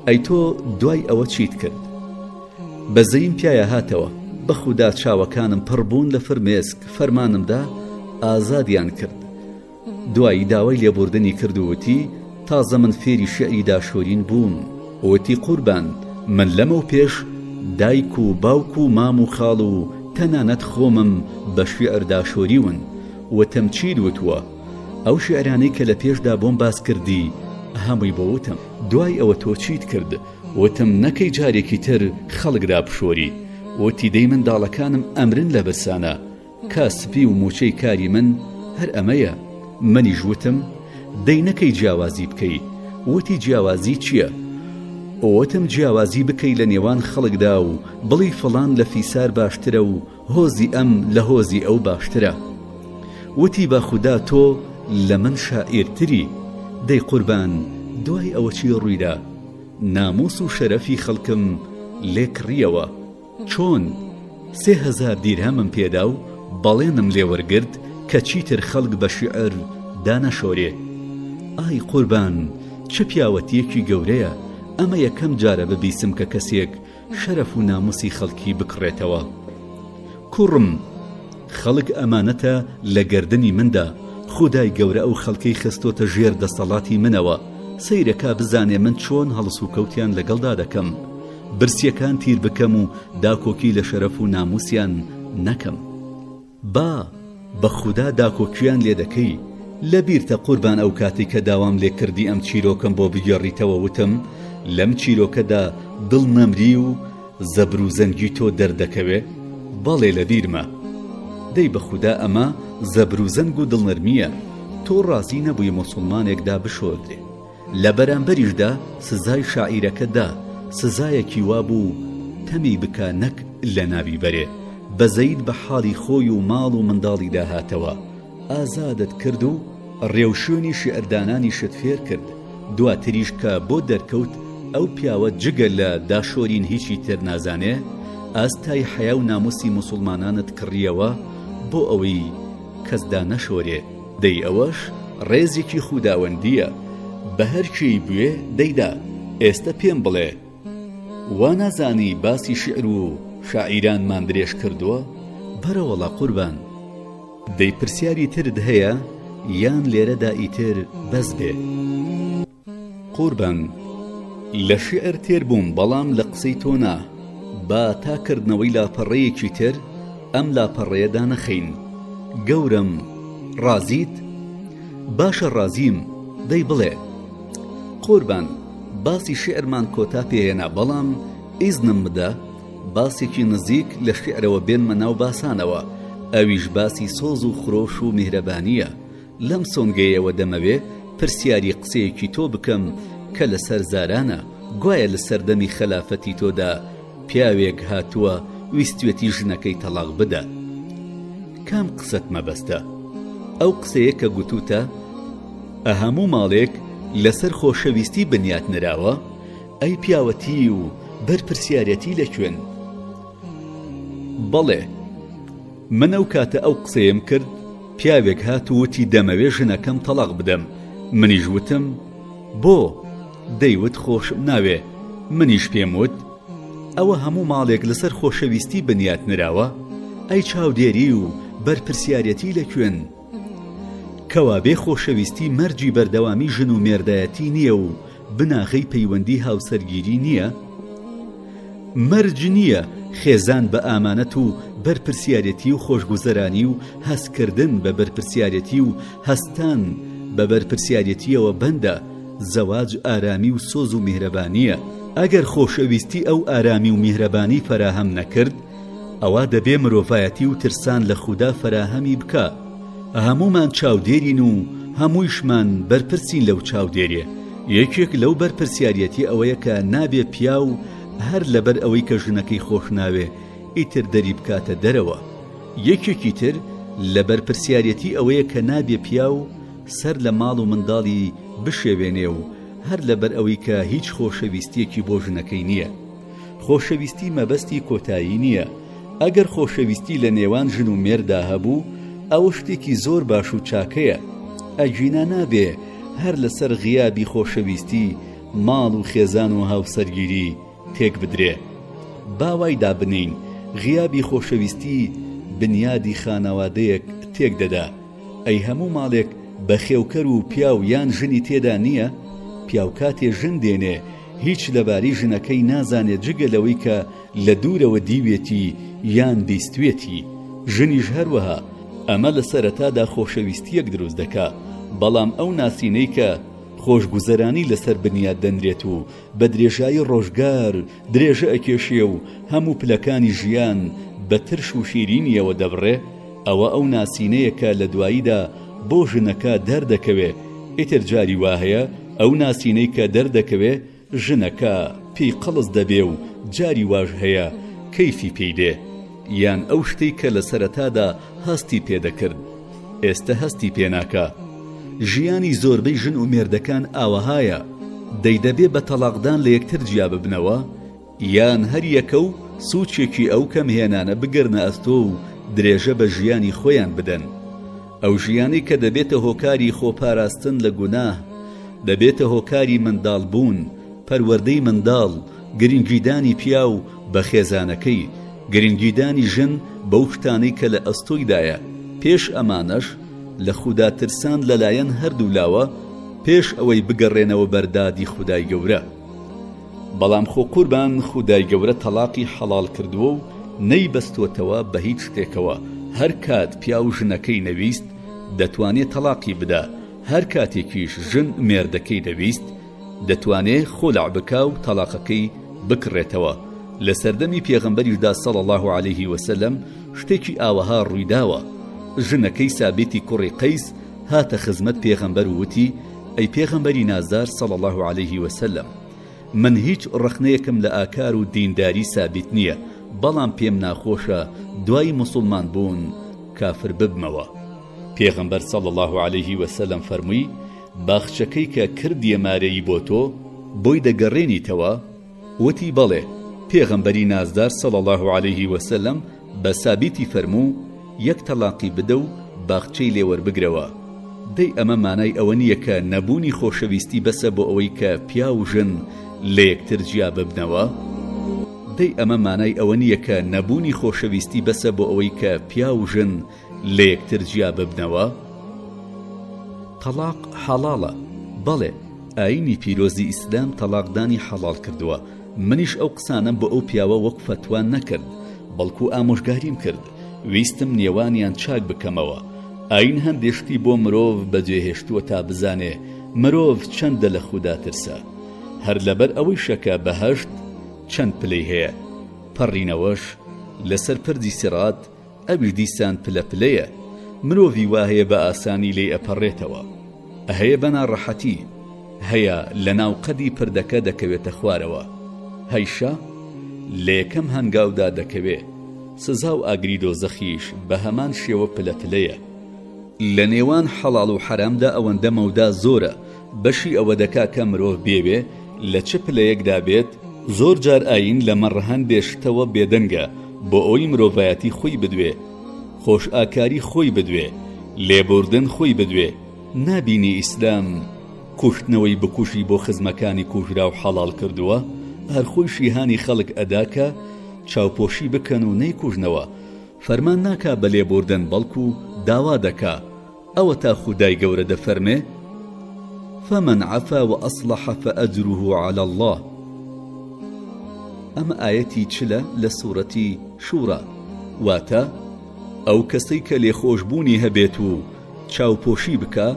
ئەی تۆ دوای ئەوە چیت کرد؟ بەزەییم پیایا هاتەوە، بەخودا چاوەکانم پڕ بوون لە فرمێسک، فەرمانم دا ئازادیان کرد. دوایی داوای لێبوردنی کرد و وتی، تازە من فێری شیعری داشۆرین بووم. وتی، قوربان من لەمەو پێش دایک و باوک و مام و خاڵ و تەنانەت خۆمم بە شیعر داشۆریون. وتم، چیت وتووە؟ ئەو شیعرانەی کە لە پێشدا بۆم باس کردی هەمووی بۆ وتم. دوای ئەوە تۆ چیت کرد؟ وتم نەکەی جارێکی تر خەڵک دابشۆری. وتی دەی منداڵەکانم ئەمرن لە برسانا. کا سپی و مووچەی کاری من هەر ئەمەیە. منیش وتم دەی نەکەی جیاوازی بکەی. وتی جیاوازی چییە؟ وتم جیاوازی بکەی لە نێوان خەڵکدا و بڵێی فڵان لە فیسار باشترە و هۆزی ئەم لە هۆزی ئەو باشترە. وتی بە خودا تۆ لە من شاعیرتری. دەی قوربان دوای ئەوە چی ڕوویدا؟ نامووس و شەرەفی خەڵکم لێ کڕییەوە. چۆن؟ 3000 دیرهەمم پێدا و بەڵێنم لێ وەرگرت کە چیتر خەڵک بە شیعر دانەشۆرێ. ئای قوربان چ پیاوەتییەکی گەورەیە، ئەمە یەکەم جارە ببیسم کە کەسێک شەرەف و ناموسی خەڵکی بکڕێتەوە. کوڕم، خەڵک ئەمانەتە لە گەردنی مندا، خودای گەورە ئەو خەڵکەی خستۆتە ژێر دەسەڵاتی منەوە، سەیرەکا بزانێ من چۆن هەڵسوکەوتیان لەگەڵدا دەکەم، برسیەکان تیر بکەم و داکۆکی لە شەرەف و ناموسیان نەکەم. با بە خودا داکۆکیان لێ دەکەی لە بیرتە قوربان ئەو کاتەی کە داوام لێ کردی ئەم چیرۆکەم بۆ بگێڕیتەوە وتم لەم چیرۆکەدا دڵ نەمری و زەبر و زەنگی تۆ دەردەکەوێ بەڵێ لە بیرمە دەی بە خودا ئەمە زەبر و زەنگ و دڵنەرمییە تۆ ڕازی نەبووی موسوڵمانێک دابشۆردرێ لە بەرامبەریشدا سزای شاعیرەکە دا، سزایەکی وابوو تەمی بکا نەک لەناوی بەرێ، بەزەیت بە حاڵی خۆی و ماڵ و منداڵیدا هاتەوە، ئازادت کرد و ڕێوشوێنی شیعردانانیشت فێر کرد، دواتریش کە بۆت دەرکەوت ئەو پیاوە جگە لە داشۆرین هیچی تر نازانێ، ئاستای حەیا و ناموسی موسوڵمانانت کڕییەوە بۆ ئەوەی کەس دانەشۆرێ. دەی ئەوەش ڕێزێکی خوداوەندییە بە هەر کێی بوێ دەیدا، ئێستە پێم بڵێ وا نازانی باسی شیعر و شاعیرانمان درێژ کردووە؟ بەرەوەڵا قوربان. دەی پرسیاری ترت هەیە یان لێرەدا ئیتر بەس بێ؟ قوربان لە شیعر تێر بووم بەڵام لە قسەی تۆ نا، با تا کردنەوەی لاپەڕەیەکی تر ئەم لاپەڕەیە دانەخەین. گەورەم ڕازیت؟ باشە ڕازیم، دەی بڵێ. قوربان باسی شیعرمان کۆتا پێ هێنا بەڵام ئیزنم بدە باسێکی نزیک لە شیعرەوە بێنمە ناو باسانەوە ئەویش باسی سۆز و خرۆش و میهرەبانییە لەم سۆنگەیەوە دەمەوێ پرسیاری قسەیەکی تۆ بکەم کە لەسەر زارانە، گوایە لە سەردەمی خەلافەتی تۆدا پیاوێک هاتووە ویستوێتی ژنەکەی تەڵاق بدا. کام قسەت مەبەستە؟ ئەو قسەیە کە گوتوتە هەموو ماڵێک لەسەر خۆشەویستی بنیات نراوە؟ ئەی پیاوەتی و بەرپرسیارەتی لە کوێن؟ بەڵێ من ئەو کاتە ئەو قسەیەم کرد پیاوێک هات و وتی دەمەوێ ژنەکەم تەڵاق بدەم منیش وتم بۆ؟ دەیوت خۆشم ناوێ منیش پێم وت ئەوە هەموو ماڵێک لەسەر خۆشەویستی بنیات نراوە ئەی چاودێری و بەرپرسیارەتی لە کوێن؟ کەوابێ خۆشەویستی مەرجی بەردەوامی ژن و مێردایەتی نییە و بناغەی پەیوەندی هاوسەرگیری نییە؟ مەرج نییە خێزان بە ئامانەت و بەرپرسیارێتی و خۆشگوزەرانی و هەستکردن بە بەرپرسیارێتی و هەستان بە بەرپرسیارێتییەوە بەندە، زەواج ئارامی و سۆز و میهرەبانییە، ئەگەر خۆشەویستی ئەو ئارامی و میهرەبانی فەراهەم نەکرد، ئەوا دەبێ مرۆڤایەتی و ترسان لە خودا فەراهەمی بکا. هەموومان چاودێرین و هەموویشمان بەرپرسین لەو چاودێریە. یەکێک لەو بەرپرسیاریەتی ئەوەیە کە نابێ پیاو هەر لەبەر ئەوەی کە ژنەکەی خۆش ناوێ ئیتر دەری بکاتە دەرەوە. یەکێکی تر لە بەرپرسیاریەتی ئەوەیە کە نابێ پیاو سەر لە ماڵ و منداڵی بشێوێنێ و هەر لەبەر ئەوەی کە هیچ خۆشەویستیەکی بۆ ژنەکەی نیە. خۆشەویستی مەبەستی کۆتایی نییە، ئەگەر خۆشەویستی لە نێوان ژن و مێرددا هەبوو ئەوە شتێکی زۆر باش و چاکەیە، ئەگینا نابێ هەر لەسەر غیابی خۆشەویستی ماڵ و خێزان و هاوسەرگیری تێک بدرێ. با وای دابنێین غیابی خۆشەویستی بنیادی خانەوادەیەک تێک دەدا، ئەی هەموو ماڵێک بەخێوکەر و پیاو یان ژنی تێدا نییە؟ پیاو کاتێ ژن دێنێ هیچ لەبارەی ژنەکەی نازانێ جگە لەوەی کە لە دوورەوە دیوێتی یان بیستوێتی، ژنیش هەروەها، ئەمە لە سەرەتادا خۆشەویستییەک دروست دەکا، بەڵام ئەو ناسینەی کە خۆشگوزەرانی لەسەر بنیات دەنرێت و بە درێژایی ڕۆژگار درێژە ئەکێشێ و هەموو پلەکانی ژیان بە ترش و شیرینیەوە دەبڕێ، ئەوە ئەو ناسینەیە کە لە دواییدا بۆ ژنەکە دەردەکەوێ، ئیتر جاری وا هەیە ئەو ناسینەی کە دەردەکەوێ ژنەکە پێی قەڵس دەبێ و جاری واش هەیە کەیفی پێی دێ، یان ئەو شتەی کە لە سەرەتادا هەستی پێ دەکرد ئێستە هەستی پێ ناکا. ژیانی زۆربەی ژن و مێردەکان ئاوەهایە، دەی دەبێ بە تەڵاقدان لە یەکتر جیا ببنەوە؟ یان هەر یەکە و سوچێکی ئەو کەم هێنانە بگرنە ئەستۆ و درێژە بە ژیانی خۆیان بدەن. ئەو ژیانەی کە دەبێتە هۆکاری خۆ پاراستن لە گوناه، دەبێتە هۆکاری منداڵ بوون، پەروەردەی منداڵ، گرنگیدانی پیاو بە خێزانەکەی، گرنگیدانی ژن بەو شتانەی کە لە ئەستۆیدایە، پێش ئەمانەش لە خودا ترسان لەلایەن هەردوولاوە پێش ئەوەی بگەڕێنەوە بەر دادی خودای گەورە. بەڵام خۆ قوربان خودای گەورە تەڵاقی حەڵاڵ کردووە و نەیبەستۆتەوە بە هیچ شتێکەوە، هەر کات پیاو ژنەکەی نەویست دەتوانێ تەڵاقی بدا، هەر کاتێکیش ژن مێردەکەی دەویست دەتوانێ خولع بکا و تەڵاقەکەی بکڕێتەوە، لە سەردەمی پێغەمبەریشدا صلی اللە علیه وسلم شتێکی ئاوەها ڕوویداوە، ژنەکەی سابیتی کوڕی قەیس هاتە خزمەت پێغەمبەر و وتی، ئەی پێغەمبەری نازدار صلی اللە علیه وسلم من هیچ ڕەخنەیەکم لە ئاکار و دینداری سابیت نییە بەڵام پێم ناخۆشە دوای موسڵمان بوون کافر ببمەوە پێغەمبەر صلی اللە علیه وسلم فەرمووی باخچەکەی کە کردیە مارەیی بۆ تۆ بۆی دەگەڕێنیتەوە؟ وتی بەڵێ، پێغەمبەری نازدار صلی اللە علیه وسلم بە سابیتی فەرموو، یەک تەڵاقی بدە و باخچەی لێ وەربگرەوە. دەی ئەمە مانای ئەوە نییە کە نەبوونی خۆشەویستی بەسە بۆ ئەوەی کە پیاو و ژن لە یەکتر جیا ببنەوە؟ دەی ئەمە مانای ئەوە نییە کە نەبوونی خۆشەویستی بەسە بۆ ئەوەی کە پیاو و ژن لە یەکتر جیا ببنەوە؟ تەڵاق حەڵاڵە، بەڵێ ئایینی پیرۆزی ئیسلام تەڵاقدانی حەڵاڵ کردووە، منیش ئەو قسانەم بۆ ئەو پیاوە وەک فەتوا نەکرد، بەڵکو ئامۆژگاریم کرد، ویستم نێوانیان چاک بکەمەوە. ئایین هەندێ شتی بۆ مرۆڤ بەجێهێشتووە تا بزانێ مرۆڤ چەندە لە خودا ترسە. هەر لەبەر ئەوەیشە کە بەهەشت چەند پلەی هەیە، پەڕینەوەش لەسەر پردی سیڕات ئەویش دیسان پلە پلەیە، مرۆڤی وا هەیە بە ئاسانی لێی ئەپەڕێتەوە، هەیە بە ناڕەحەتی، هەیە لە ناو قەدی پردەکە دەکەوێتە خوارەوە، هەیشە لە یەکەم هەنگاودا دەکەوێ، سزا و ئاگری دۆزەخیش بە هەمان شێوە پلە پلەیە. لە نێوان حەڵاڵ و حەرامدا ئەوەندە مەودا زۆرە، بەشی ئەوە دەکا کە مرۆڤ بێوێ. لە چ پلەیەکدا بێت، زۆر جار ئایین لەمەڕ هەندێ شتەوە بێدەنگە بۆ ئەوەی مرۆڤایەتی خۆی بدوێ، خۆشئاکاری خۆی بدوێ، لێبوردن خۆی بدوێ، نابینی ئیسلام کوشتنەوەی بکوژی بۆ خزمەکانی کوژراو حەڵاڵ کردووە، هەر خۆیشی هانی خەڵک ئەدا کە چاوپۆشی بکەن و نەیکوژنەوە، فەرمان ناکا بە لێبوردن بەڵکو داوا دەکا، ئەوەتا خودای گەورە دەفەرمێ، فمن عفا وأصلح فأجره علی اللە. ئەمە ئایەتی چلە لە سورەتی شورا، واتە، ئەو کەسەی کە لێخۆشبوونی هەبێت و چاوپۆشی بکا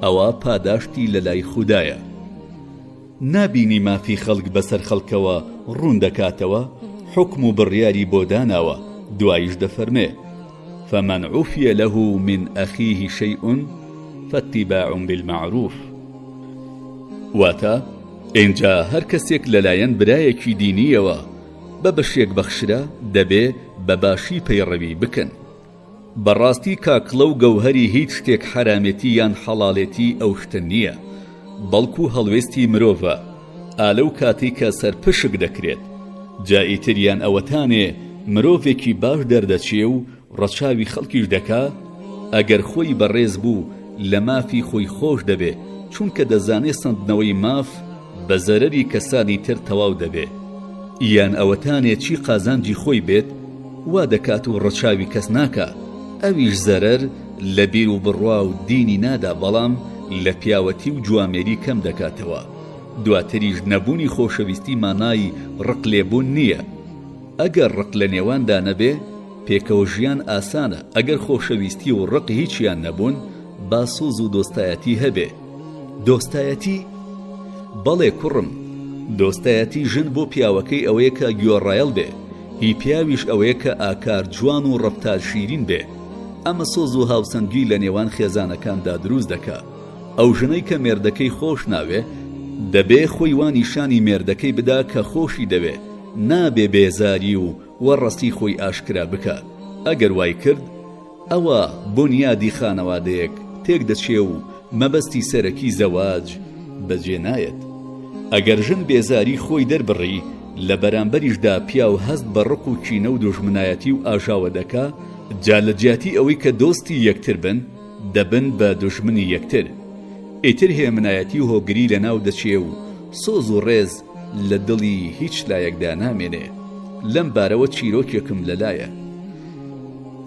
ئەوا پاداشتی لەلای خودایە. نابینی مافی خەڵک بەسەر خەڵکەوە ڕوون دەکاتەوە، حوکم و بڕیاری بۆ داناوە، دواییش دەفەرمێ، فمن عفی له من اخیه شیء فاتباع بالمعروف. واتە، ئینجا هەر کەسێک لەلایەن برایەکی دینییەوە بە بەشێک بەخشرا دەبێ بە باشی پەیڕەوی بکەن. بەڕاستی کاکڵە و گەوهەری هیچ شتێک حەرامێتی یان حەڵالێتی ئەو شتە نییە، بەڵکو هەڵوێستی مرۆڤە ئا لەو کاتەی کە سەرپشک دەکرێت، جا ئیتر یان ئەوەتانێ مرۆڤێکی باش دەردەچێ و ڕەچاوی خەڵکیش دەکا، ئەگەر خۆی بەڕێز بوو لە مافی خۆی خۆش دەبێ، چونکە دەزانێ سەندنەوەی ماف بە زەرەری کەسانی تر تەواو دەبێ، یان ئەوەتانێ چی قازانجی خۆی بێت وا دەکات و ڕەچاوی کەس ناکا، ئەویش زەرەر لە بیر و بڕوا و دینی نادا بەڵام لە پیاوەتی و جوامێری کەم دەکاتەوە، دواتریش نەبوونی خۆشەویستی مانای ڕق لێبوون نییە، ئەگەر ڕق لە نێواندا نەبێ پێکەوە ژیان ئاسانە، ئەگەر خۆشەویستی و ڕق هیچیان نەبوون با سۆز و دۆستایەتی هەبێ. دۆستایەتی؟ بەڵێ کوڕم، دۆستایەتی ژن بۆ پیاوەکەی ئەوەیە کە گوێڕایەڵ بێ، هی پیاویش ئەوەیە کە ئاکار جوان و ڕەفتار شیرین بێ. ئەمە سۆز و هاوسەنگی لە نێوان خێزانەکاندا دروست دەکا. ئەو ژنەی کە مێردەکەی خۆش ناوێ، دەبێ خۆی وا نیشانی مێردەکەی بدا کە خۆشی دەوێ، نابێ بێزاری و وەڕەسی خۆی ئاشکرا بکا. ئەگەر وای کرد، ئەوا بونیادی خانەوادەیەک تێکدەچێ و مەبەستی سەرەکی زەواج بەجێ نایەت. ئەگەر ژن بێزاری خۆی دەربڕی، لە بەرامبەریشدا پیاو هەست بە ڕق و کینە و دوژمنایەتی و ئاژاوە دەکا، جا لە جیاتی ئەوەی کە دۆستی یەکتر بن، دەبن بە دوژمنی یەکتر. ئیتر هێمنایەتی و هۆگری لەناو دەچێ و سۆز و ڕێز لە دڵی هیچ لایەکدا نامێنێ. لەم بارەوە چیرۆکێکم لەلایە.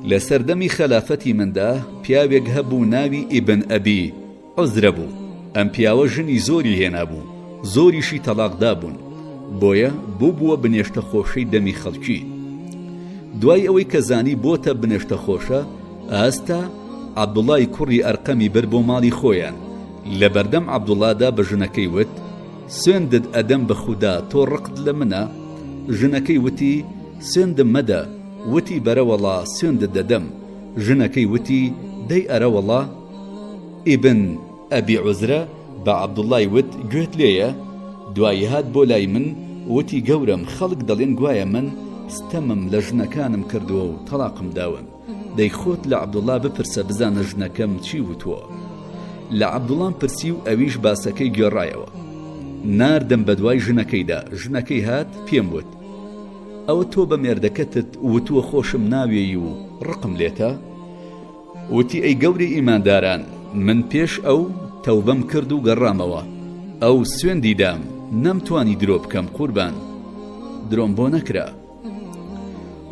لە سەردەمی خەلافەتی مندا پیاوێک هەبوو ناوی ئیبن ئەبی عوزرە بوو، ئەم پیاوە ژنی زۆری هێنابوو، زۆریشی تەڵاق دابوون، بۆیە بووبووە بنێشتە خۆشەی دەمی خەڵکی. دوای ئەوەی کە زانی بۆتە بنێشتە خۆشە، ئاستا عەبدوڵای کوڕی ئەرقەمی برد بۆ ماڵی خۆیان، لە بەردەم عەبدوڵادا بە ژنەکەی وت، سوێندت ئەدەم بە خودا تۆ ڕقت لە منە؟ ژنەکەی وتی، سوێندم مەدە، وتی بەرەوەڵا سوێندت دەدەم، ژنەکەی وتی دەی ئەرەوەڵا؟ ئیبن ئەبی عوزرە بە عەبدوڵای وت گوێت لێیە؟ دوایی هات بۆ لای من وتی گەورەم خەڵک دەڵێن گوایە من ستەمم لە ژنەکانم کردووە و تەڵاقم داون، دەی خۆت لە عەبدوڵا بپرسە بزانە ژنەکەم چی وتووە؟ لە عەبدوڵام پرسی و ئەویش باسەکەی گێڕایەوە. ناردم بەدوای ژنەکەیدا، ژنەکەی هات پێم وت. ئەوە تۆ بە مێردەکەتت وتووە خۆشم ناوێی و ڕقم لێتە؟ وتی ئەی گەورەی ئیمانداران من پێش ئەو تەوبەم کرد و گەڕامەوە ئەو سوێندی دام نەمتوانی درۆ بکەم قوربان درۆم بۆ نەکرا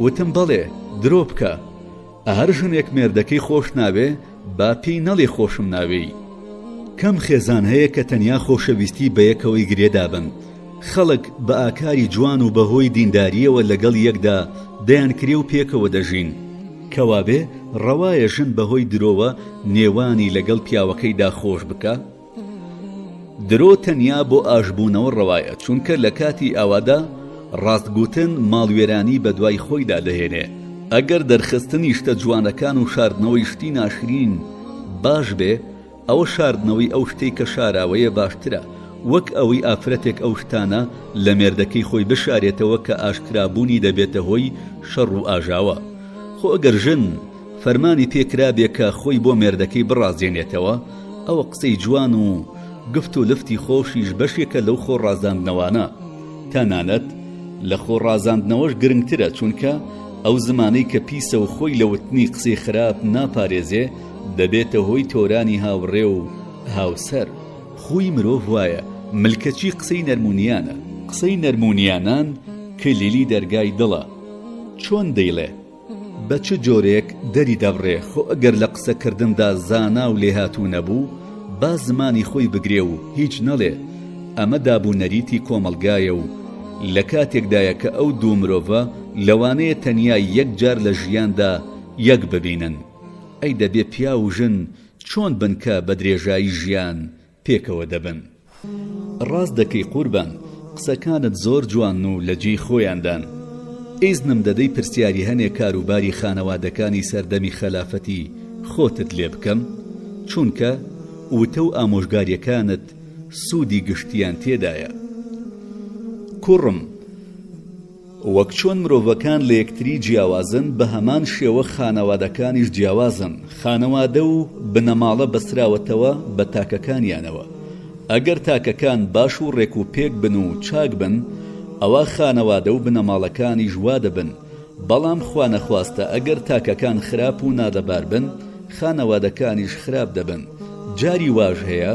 وتم بەڵێ درۆ بکە هەر ژنێک مێردەکەی خۆش ناوێ با پێی نەڵێ خۆشم ناوێی. کەم خێزان هەیە کە تەنیا خۆشەویستی بەیەکەوەی گرێدابن، خەڵک بە ئاکاری جوان و بەهۆی دیندارییەوە لەگەڵ یەکدا دەیانکرێ و پێکەوە دەژین. کەوابێ ڕەوایە ژن بەهۆی درۆوە نێوانی لەگەڵ پیاوەکەیدا خۆش بکا؟ درۆ تەنیا بۆ ئاشبوونەوە ڕەوایە، چونکە لە کاتی ئاوادا ڕاست گوتن ماڵوێرانی بەدوای خۆیدا دەهێنێ. ئەگەر دەرخستنی شتە جوانەکان و شاردنەوەی شتی ناشرین باش بێ، ئەوە شاردنەوەی ئەو شتەی کە شاراوەیە باشترە، وەک ئەوەی ئافرەتێک ئەو شتانە لە مێردەکەی خۆی بشارێتەوە کە ئاشکرابوونی دەبێتە هۆی شەڕ و ئاژاوە. خۆ ئەگەر ژن فەرمانی پێ کرابێ کە خۆی بۆ مێردەکەی بڕازێنێتەوە، ئەوە قسەی جوان و. گفت و لفتی خۆشیش بەشێکە لەو خۆ ڕازاندنەوانە. تەنانەت لە خۆ ڕازاندنەوەش گرنگترە، چونکە ئەو زمانەی کە پیسە و خۆی لە وتنی قسەی خراپ ناپارێزێ، دەبێتە هۆی تۆرانی هاوڕێ و هاوسەر. خووی مرۆڤ وایە ملکەچی قسەی نەرمونیانە. قسەی نەرمونیانان کلیلی دەرگای دڵە. چۆن دەیڵێ؟ بە چ جۆرێک دەری دەبڕێ؟ خۆ ئەگەر لە قسە کردندا زانا و لێهاتوو نەبوو، با زمانی خۆی بگرێ و هیچ نەڵێ. ئەمە داب و نەریتی کۆمەڵگایە و لە کاتێکدایە کە ئەو دوو مرۆڤە لەوانەیە تەنیا یەک جار لە ژیاندا یەک ببینن. ئەی دەبێ پیاو و ژن چۆن بن کە بە درێژایی ژیان پێکەوە دەبن؟ ڕاست دەکەی قوربان، قسەکانت زۆر جوانن و لە جێی خۆیاندان. ئیزنم دەدەی پرسیاری هەنێ کاروباری خانەوادەکانی سەردەمی خەلافەتی خۆتت لێ بکەم؟ چونکە وتە و ئامۆژگاریەکانت سوودی گشتیان تێدایە. کوڕم. وەک چۆن مرۆڤەکان لە یەکتری جیاوازن، بە هەمان شێوە خانەوادەکانیش جیاوازن، خانەوادە و بنەماڵە بەستراوەتەوە بە تاکەکانیانەوە، ئەگەر تاکەکان باش و ڕێک و پێک بن و چاک بن، ئەوا خانەوادە و بنەماڵەکانیش وا دەبن، بەڵام خوانەخواستە ئەگەر تاکەکان خراپ و نالەبار بن، خانەوادەکانیش خراپ دەبن، جاری واش هەیە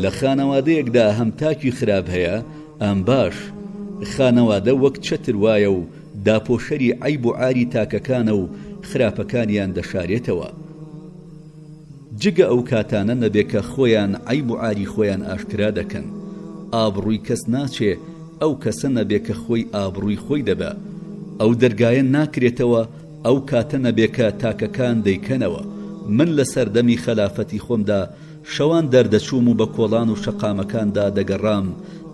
لە خانەوادەیەکدا هەم تاکی خراپ هەیە، ئام باش، خانەوادە وەک چەتر وایە و داپۆشەری عەیب و عاری تاکەکانە و خراپەکانیان دەشارێتەوە. جگە ئەو کاتانە نەبێ کە خۆیان عەیب و عاری خۆیان ئاشکرا دەکەن. ئابڕووی کەس ناچێ ئەو کەسە نەبێ کە خۆی ئابڕووی خۆی دەبا. ئەو دەرگایە ناکرێتەوە ئەو کاتە نەبێ کە تاکەکان دەیکەنەوە. من لە سەردەمی خەلافەتی خۆمدا شەوان دەردەچووم و بە کۆڵان و شەقامەکاندا دەگەڕام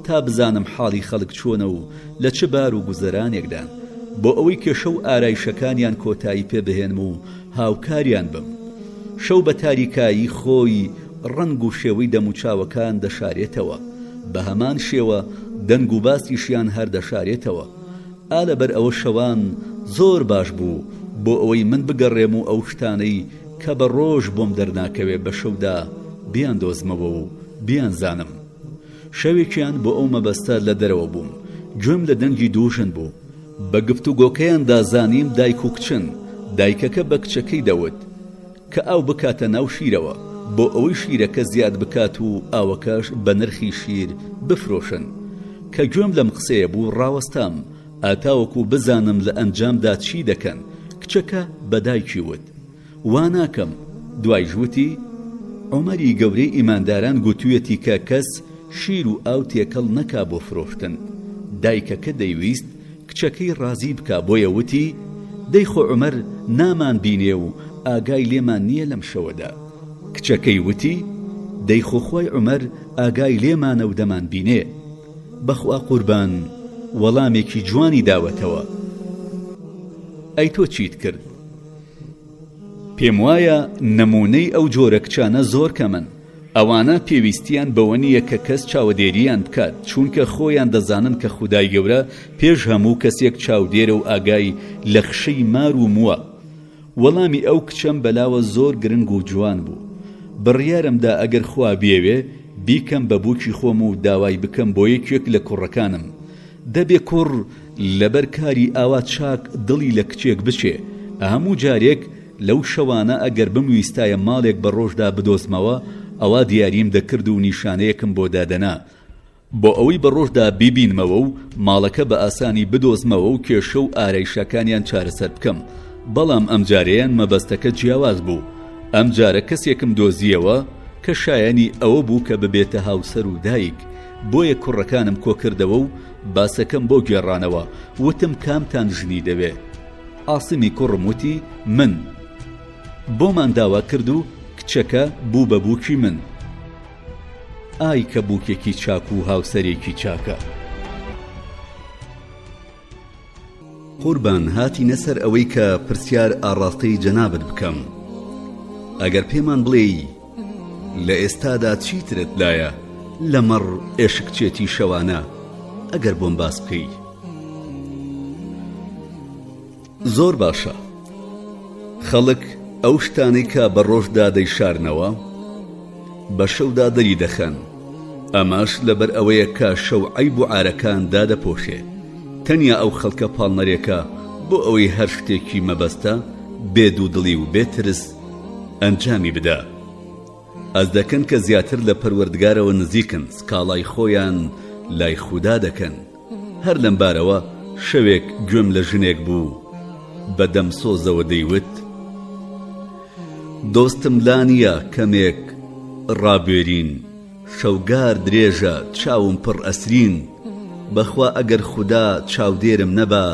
تا بزانم حاڵی خەڵک چۆنە و لە چ بار و گوزەرانێکدان، بۆ ئەوەی کێشە و ئارایشەکانیان کۆتایی پێ بهێنم و هاوکاریان بم. شەو بە تاریکایی خۆی ڕەنگ و شێوەی دەموچاوەکان دەشارێتەوە، بە هەمان شێوە دەنگ و باسیشیان هەر دەشارێتەوە. ئا لەبەر ئەوە شەوان زۆر باش بوو بۆ ئەوەی من بگەڕێم و ئەو شتانەی کە بە ڕۆژ بۆم دەرناکەوێ بە شەودا بیاندۆزمەوە و بیانزانم. شەوێکیان بۆ ئەو مەبەستە لە دەرەوە بووم، گوێم لە دەنگی دوو ژن بوو. بە گفتوگۆکەیاندا زانیم دایک و کچن، دایکەکە بە کچەکەی دەوت کە ئاو بکاتە ناو شیرەوە، بۆ ئەوەی شیرەکە زیاد بکات و ئاوەکەش بە نرخی شیر بفرۆشن. کە گوێم لەم قسەیە بوو ڕاوەستام، ئا تاوەکو بزانم لە ئەنجامدا چی دەکەن، کچەکە بە دایکی وت. وا ناکەم، دوایش وتی، عومەری گەورەی ئیمانداران گوتویەتی کە کەس شیر و ئاو تێکەڵ نەکا بۆ فرۆشتن، دایکەکە دەیویست کچەکەی ڕازی بکا بۆیە وتی، دەی خۆ عومەر نامان بینێ و ئاگای لێمان نیە لەم شەوەدا. کچەکەی وتی، دەی خۆ خوای عومەر ئاگای لێمانە و دەمان بینێ. بەخوا قوربان وەڵامێکی جوانی داوەتەوە. ئەی تۆ چیت کرد؟ پێموایە نموونەی ئەو جۆرە کچانە زۆر کەمن، ئەوانە پێویستیان بەوە نییە کە کەس چاوەدێرییان بکات، چوونکە خۆیان دەزانن کە خودای گەورە پێش هەموو کەسێک چاودێرە و ئاگای لە خشەی مار و مووە. وەڵامی ئەو کچەم بەلاوە زۆر گرنگ و جوان بوو. بڕیارم دا ئەگەر خوا بیەوێ بیکەم بە بووکی خۆم و داوای بکەم بۆ یەکێک لە کوڕەکانم. دەبێ کوڕ لەبەر کاری ئاوا چاک دڵی لە کچێک بچێ، هەموو جارێک لەو شەوانە ئەگەر بمویستایە ماڵێک بە ڕۆژدا بدۆزمەوە ئەوا دیاریم دەکرد و نیشانەیەکم بۆ دادەنا بۆ ئەوەی بە ڕۆژدا بیبینمەوە و ماڵەکە بە ئاسانی بدۆزمەوە و کێشە و ئارایشەکانیان چارەسەر بکەم، بەڵام ئەمجارەیان مەبەستەکە جیاواز بوو، ئەمجارە کەسێکم دۆزییەوە کە شایەنی ئەوە بوو کە ببێتە هاوسەر و دایک، بۆیە کوڕەکانم کۆکردەوە و باسەکەم بۆ گێڕانەوە، وتم کامتان ژنی دەوێ؟ عاسمی کوڕم وتی من. بۆمان داوا کرد و کچەکە بوو بە بووکی من. ئای کە بووکێکی چاک و هاوسەرێکی چاکە. قوربان هاتینە سەر ئەوەی کە پرسیار ئاڕاستەی جەنابت بکەم ئەگەر پێمان بڵێی لە ئێستادا چیترت لایە لەمەڕ ئێشکچێتی شەوانە ئەگەر بۆم باس بکەی زۆر باشە خەڵک ئەو شتانەی کە بە ڕۆژدا دەیشارنەوە بە شەودا دەری دەخەن. ئەمەش لەبەر ئەوەیە کە شەو عەیب و عارەکان دادەپۆشێ. تەنیا ئەو خەڵکە پاڵنەرێکە بۆ ئەوەی هەر شتێکی مەبەستە بێ دوودڵی و بێ ترس ئەنجامی بدا. هەست دەکەن کە زیاتر لە پەروەردگارەوە نزیکن، سکاڵای خۆیان لای خودا دەکەن. هەر لەم بارەوە شەوێک گوێم لە ژنێک بوو بە دەم سۆزەوە دەیوت، دۆستم لا نییە کەمێک ڕابوێرین، شەوگار درێژە چاوم پڕ ئەسرین، بەخوا ئەگەر خودا چاودێرم نەبا،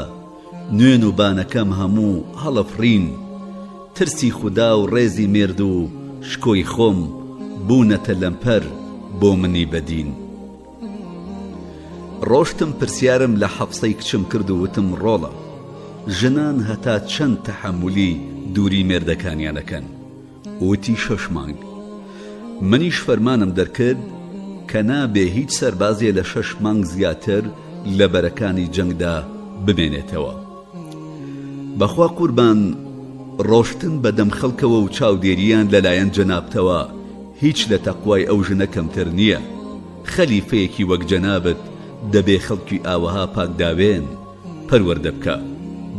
نوێن و بانەکەم هەموو هەڵەفڕین، ترسی خودا و ڕێزی مێرد و شکۆی خۆم، بوونەتە لەمپەر بۆ منی بەدین. ڕۆشتم پرسیارم لە حەفسەی کچم کرد و وتم ڕۆڵە ژنان هەتا چەند تەحەمولی دووری مێردەکانیان ئەکەن؟ وتی شەش مانگ. منیش فەرمانم دەرکرد کە نابێ هیچ سەربازێ لە شەش مانگ زیاتر لە بەرەکانی جەنگدا بمێنێتەوە. بەخوا قوربان ڕۆشتن بە دەم خەڵکەوە و چاودێرییان لەلایەن جەنابتەوە هیچ لە تەقوای ئەو ژنە کەمتر نییە. خەلیفەیەکی وەک جەنابت دەبێ خەڵکی ئاوەها پاکداوێن پەروەردە بکا.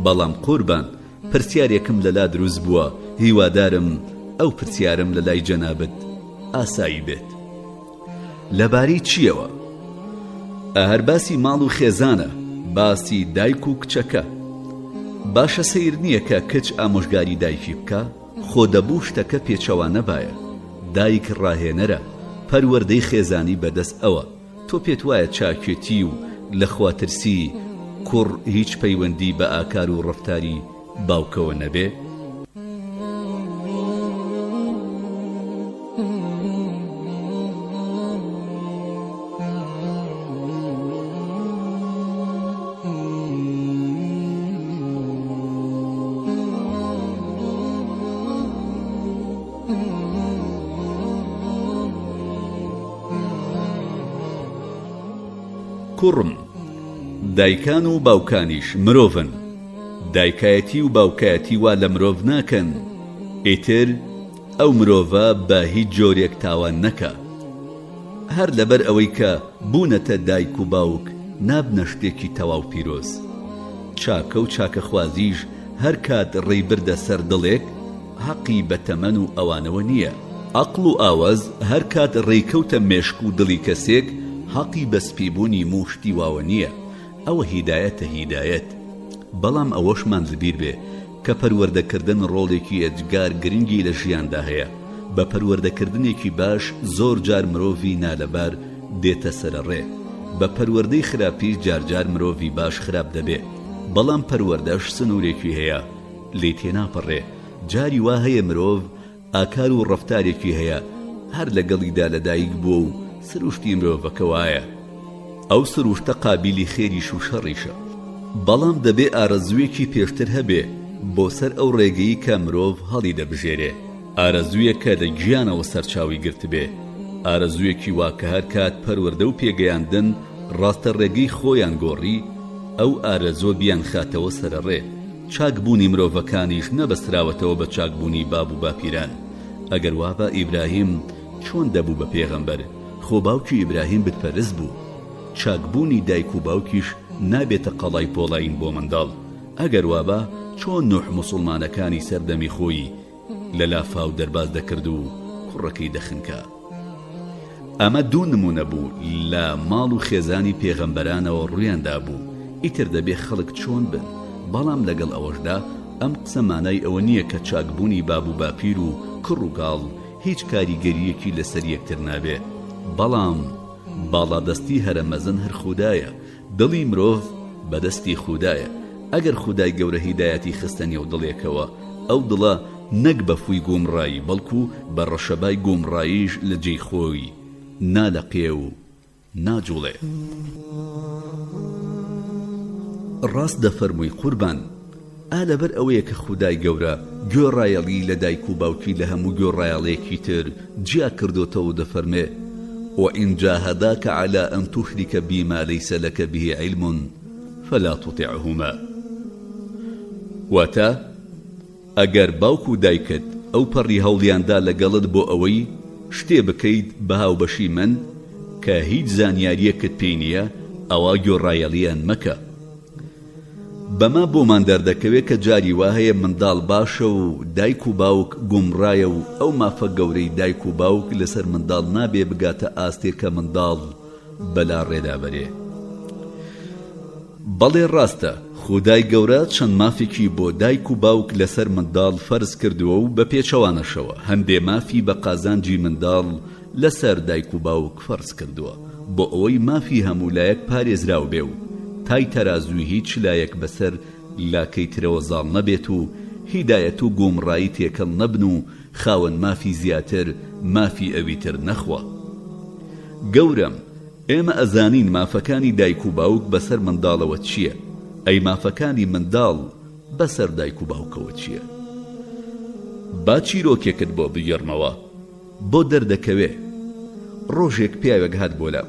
بەڵام قوربان پرسیارێکم لەلا دروست بووە هیوادارم ئەو پرسیارەم لەلای جەنابت ئاسایی بێت. لەبارەی چییەوە؟ ئەهەر باسی ماڵ و خێزانە، باسی دایک و کچەکە. باشە سەیر نییە کە کچ ئامۆژگاری دایکی بکا؟ خۆ دەبوو شتەکە پێچەوانە بایە. دایک ڕاهێنەرە، پەروەردەی خێزانی بەدەست ئەوە. تۆ پێت وایە چاکێتی و لەخواترسی کوڕ هیچ پەیوەندی بە ئاکار و ڕەفتاری باوکەوە نەبێ؟ کوڕم، دایکان و باوکانیش مرۆڤن، دایکایەتی و باوکایەتی وا لە مرۆڤ ناکەن ئیتر ئەو مرۆڤە بە هیچ جۆرێک تاوان نەکا. هەر لەبەر ئەوەی کە بوونەتە دایک و باوک نابنە شتێکی تەواو پیرۆز. چاکە و چاکەخوازیش هەر کات ڕێی بردە سەر دڵێک هەقی بە تەمەن و ئەوانەوە نییە. عەقڵ و ئاوەز هەر کات ڕێی کەوتە مێشک و دڵی کەسێک هەقی بە سپیبوونی موو شتی واوە نییە. ئەوە هیدایەتە هیدایەت. بەڵام ئەوەشمان لەبیر بێ کە پەروەردەکردن ڕۆڵێکی ئێجگار گرنگی لە ژیاندا هەیە، بە پەروەردەکردنێکی باش زۆر جار مرۆڤی نالەبار دێتە سەرە ڕێ، بە پەروەردەی خراپیش جارجار مرۆڤی باش خراپ دەبێ، بەڵام پەروەردەش سنورێکی هەیە لێی تێناپەڕێ، جاری وا هەیە مرۆڤ ئاکار و ڕەفتارێکی هەیە هەر لەگەڵیدا لەدایک بووە و سروشتی مرۆڤەکە وایە. ئەو سروشتە قابیلی خێریش و شەڕیشە. بەڵام دەبێ ئارەزوویەکی پێشتر هەبێ بۆ سەر ئەو ڕێگەی کە مرۆڤ هەڵیدەبژێرێ. ئارەزوویەک کە لە گیانەوە سەرچاوەی گرتبێ. ئارەزوویەکی وا کە هەرکات پەروەردە و پێگەیاندن ڕاستە ڕێگەی خۆیان گۆڕی، ئەو ئارەزووە بیانخاتەوە سەرەڕێ. چاک بوونی مرۆڤەکانیش نەبەستراوەتەوە بە چاک بوونی باب و باپیران. ئەگەر وابا ئیبراهیم چۆن دەبوو بە پێغەمبەر؟ خۆ باوکی ئیبراهیم بت پەرست بوو. چاک بوونی دایک و باوکیش نابێتە قەڵای پۆڵایین بۆ منداڵ. ئەگەر وابا چۆن نوح موسوڵمانەکانی سەردەمی خۆی لە لافاو دەرباز دەکرد و کوڕەکەی دەخنکا؟ ئەمە دوو نموونە بوو لە ماڵ و خێزانی پێغەمبەرانەوە ڕوویان دابوو، ئیتر دەبێ خەڵک چۆن بن؟ بەڵام لەگەڵ ئەوەشدا ئەم قسە مانای ئەوە نییە کە چاکبوونی باب و باپیر و کوڕ و کاڵ هیچ کاریگەرییەکی لەسەر یەکتر نابێ، بەڵام باڵادەستی هەرە مەزن هەر خودایە، دڵی مرۆڤ بە دەستی خودایە، ئەگەر خودای گەورە هیدایەتی خستە نێو دڵێکەوە، ئەو دڵە نەک بە فووی گومڕایی بەڵکو بە ڕەشەبای گومڕاییش لە جێی خۆی نالەقێ و ناجوڵێ. ڕاست دەفەرمووی قوربان. ئا لەبەر ئەوەیە کە خودای گەورە گوێڕایەڵی لە دایک و باوکی لە هەموو گوێڕایەڵێکی تر جیا کردۆتەوە و دەفەرمێ، وَإِن جاهداک علی أن تشرک بی ما لیس لک به علم فلا تطعهما واتە، ئەگەر باوک و دایکت ئەوپەڕی هەوڵیان دا لەگەڵت بۆ ئەوەی شتێ بکەیت بە هاوبەشی من. کە هیچ زانیارییەکت پێی نییە ئەوا گوێڕایەڵییان مەکە. بەمە بۆمان دەردەکەوێ کە جاری وا هەیە منداڵ باشە و دایک و باوک گومڕایە و ئەو مافە گەورەی دایک و باوک لەسەر منداڵ نابێ بگاتە ئاستێ کە منداڵ بەلاڕێدا بەرێ. بەڵێ ڕاستە خودای گەورە چەند مافێکی بۆ دایک و باوک لەسەر منداڵ فەرز کردووە و بە پێچەوانەشەوە هەندێ مافی بە قازانجی منداڵ لەسەر دایک و باوک فەرز کردووە بۆ ئەوەی مافی هەموو لایەک پارێزراو بێ و تای تەرازووی هیچ لایەک بەسەر لاکەی ترەوە زاڵ نەبێت و هیدایەت و گومڕایی تێکەڵ نەبن و خاوەن مافی زیاتر مافی ئەوی تر نەخوا. گەورەم ئێمە ئەزانین مافەکانی دایک و باوک بەسەر منداڵەوە چییە، ئەی مافەکانی منداڵ بەسەر دایک و باوکەوە چییە؟ با چیرۆکێکت بۆ بگێڕمەوە. بۆ دەردەکەوێ. ڕۆژێک پیاوێک هات بۆ لام،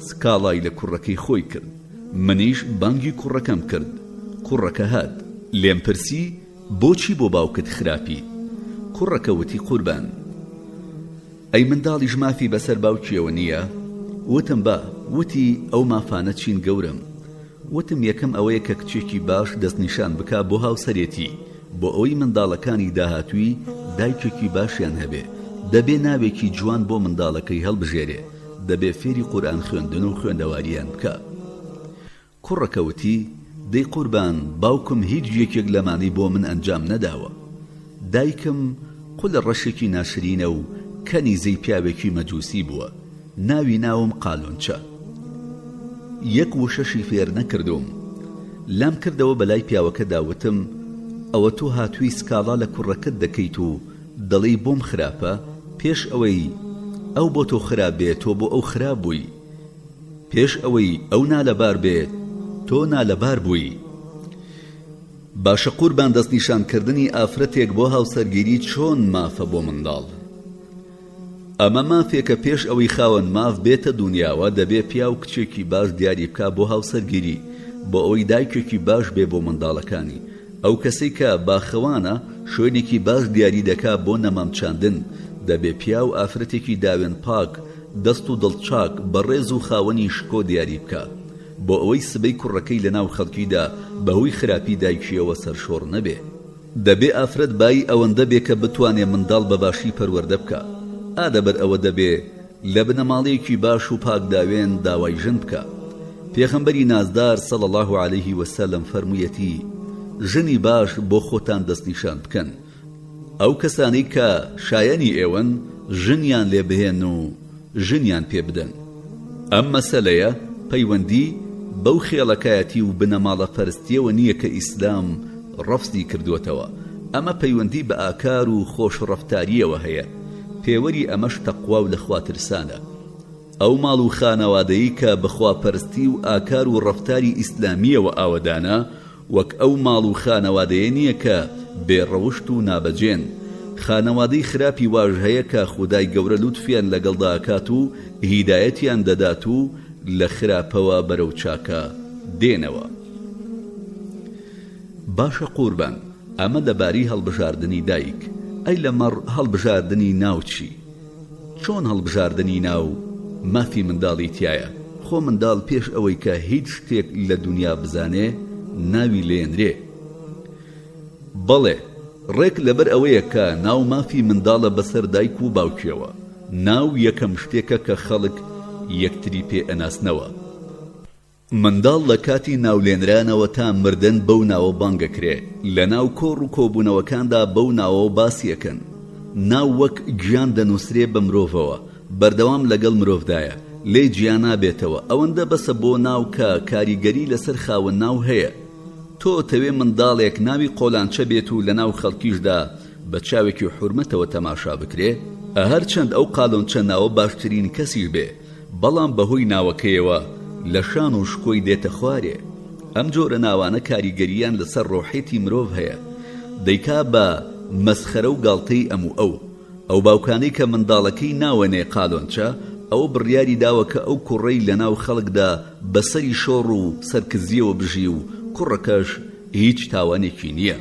سکاڵای لە کوڕەکەی خۆی کرد. منیش بانگی کوڕەکەم کرد. کوڕەکە هات. لێم پرسی بۆچی بۆ باوکت خراپی؟ کوڕەکە وتی قوربان. ئەی منداڵیش مافی بەسەر باوکیەوە نییە؟ وتم با. وتی ئەو مافانە چین گەورەم؟ وتم یەکەم ئەوەیە کە کچێکی باش دەستنیشان بکا بۆ هاوسەرێتی، بۆ ئەوەی منداڵەکانی داهاتووی دایکێکی باشیان هەبێ، دەبێ ناوێکی جوان بۆ منداڵەکەی هەڵبژێرێ، دەبێ فێری قورئان خوێندن و خوێندەواریان بکا. کوڕەکە وتی، دەی قوربان باوکم هیچ یەکێک لەمانەی بۆ من ئەنجام نەداوە. دایکم قولە ڕەشێکی ناشرینە و کەنیزەی پیاوێکی مەجوسی بووە. ناوی ناوم قالۆنچە. یەک وشەشی فێر نەکردووم. لام کردەوە بەلای پیاوەکەدا وتم، ئەوە تۆ هاتووی سکاڵا لە کوڕەکەت دەکەیت و دەڵێی بۆم خراپە، پێش ئەوەی ئەو بۆ تۆ خراپ بێ تۆ بۆ ئەو خراپ بووی. پێش ئەوەی ئەو نالەبار بێت تۆ نالەبار بووی. باشە قوربان دەستنیشان کردنی ئافرەتێک بۆ هاوسەرگیری چۆن مافە بۆ منداڵ؟ ئەمە مافێکە پێش ئەوەی خاوەن ماف بێتە دونیاوە دەبێ پیاو کچێکی باش دیاری بکا بۆ هاوسەرگیری بۆ ئەوەی دایکێکی باش بێ بۆ منداڵەکانی ئەو کەسەی کە باخەوانە شوێنێکی باش دیاری دەکا بۆ نەمام چاندن دەبێ پیاو ئافرەتێکی داوێن پاک دەست و دڵ چاک بەڕێز و خاوەنی شکۆ دیاری بکا بۆ ئەوەی سبەی کوڕەکەی لەناو خەڵکیدا بەهۆی خراپی دایکیەوە سەرشۆڕ نەبێ. دەبێ ئافرەت بایی ئەوەندە بێ کە بتوانێ منداڵ بە باشی پەروەردە بکا. ئا لەبەر ئەوە دەبێ لە بنەماڵەیەکی باش و پاک داوێن داوای ژن بکا. پێغەمبەری نازدار صلی اللە علیه و سلم فەرموویەتی، ژنی باش بۆ خۆتان دەستنیشان بکەن. ئەو کەسانەی کە شایەنی ئێوەن ژنیان لێ بهێن و ژنیان پێ بدەن. ئەم مەسەلەیە پەیوەندی بەو خێڵەکایەتی و بنەماڵە پەرستیەوە نیە کە ئیسلام ڕەفزی کردووەتەوە، ئەمە پەیوەندی بە ئاکار و خۆش ڕەفتاریەوە هەیە، پێوەری ئەمەش تەقوا و لەخواترسانە. ئەو ماڵ و خانەوادەی کە بە خواپەرستی و ئاکار و ڕەفتاری ئیسلامیەوە ئاوەدانە، وەک ئەو ماڵ و خانەوادەیە نیە کە بێ ڕەوشت و نابەجێن. خانەوادەی خراپی واش هەیە کە خودای گەورە لوتفیان لەگەڵدا ئەکات و هیدایەتیان دەدات و لە خراپەوە بەرەو چاکە دێنەوە. باشە قوربان ئەمە لەبارەی هەڵبژاردنی دایک، ئەی لەمەڕ هەڵبژاردنی ناو چی؟ چۆن هەڵبژاردنی ناو مافی منداڵی تیایە؟ خۆ منداڵ پێش ئەوەی کە هیچ شتێک لە دونیا بزانێ ناوی لێنرێ. بەڵێ ڕێک لەبەر ئەوەیە کە ناو مافی منداڵە بەسەر دایک و باوکیەوە. ناو یەکەم شتێکە کە خەڵک یەکتری پێ ئەناسنەوە. منداڵ لە کاتی ناولێنرانەوە تا مردن بەو ناوە بانگ ئەکرێ، لە ناو کۆڕ و کۆبوونەوەکاندا بەو ناوەوە باسی ئەکەن. ناو وەک گیان دەنووسرێ بە مرۆڤەوە، بەردەوام لەگەڵ مرۆڤدایە، لێی جیا نابێتەوە، ئەوەندە بەسە بۆ ناو کە کاریگەری لەسەر خاوەن ناو هەیە. تۆ ئەتەوێ منداڵێک ناوی قۆلانچە بێت و لەناو خەڵکیشدا بە چاوێکی حورمەتەوە تەماشا بکرێ؟ هەرچەند ئەو قالۆنچە ناوە باشترین کەسیش بێ، بەڵام بەهۆی ناوەکەیەوە لە شان و شکۆی دێتە خوارێ. ئەم جۆرە ناوانە کاریگەرییان لەسەر ڕۆحێتی مرۆڤ هەیە، دەیکا بە مەسخەرە و گاڵتەی ئەم و ئەو. ئەو باوکانەی کە منداڵەکەی ناوەنێ قالۆنچە، ئەوە بڕیاری داوە کە ئەو کوڕەی لەناو خەڵکدا بە سەری شۆڕ و سەرکزییەوە بژی و کوڕەکەش هیچ تاوانێکی نییە.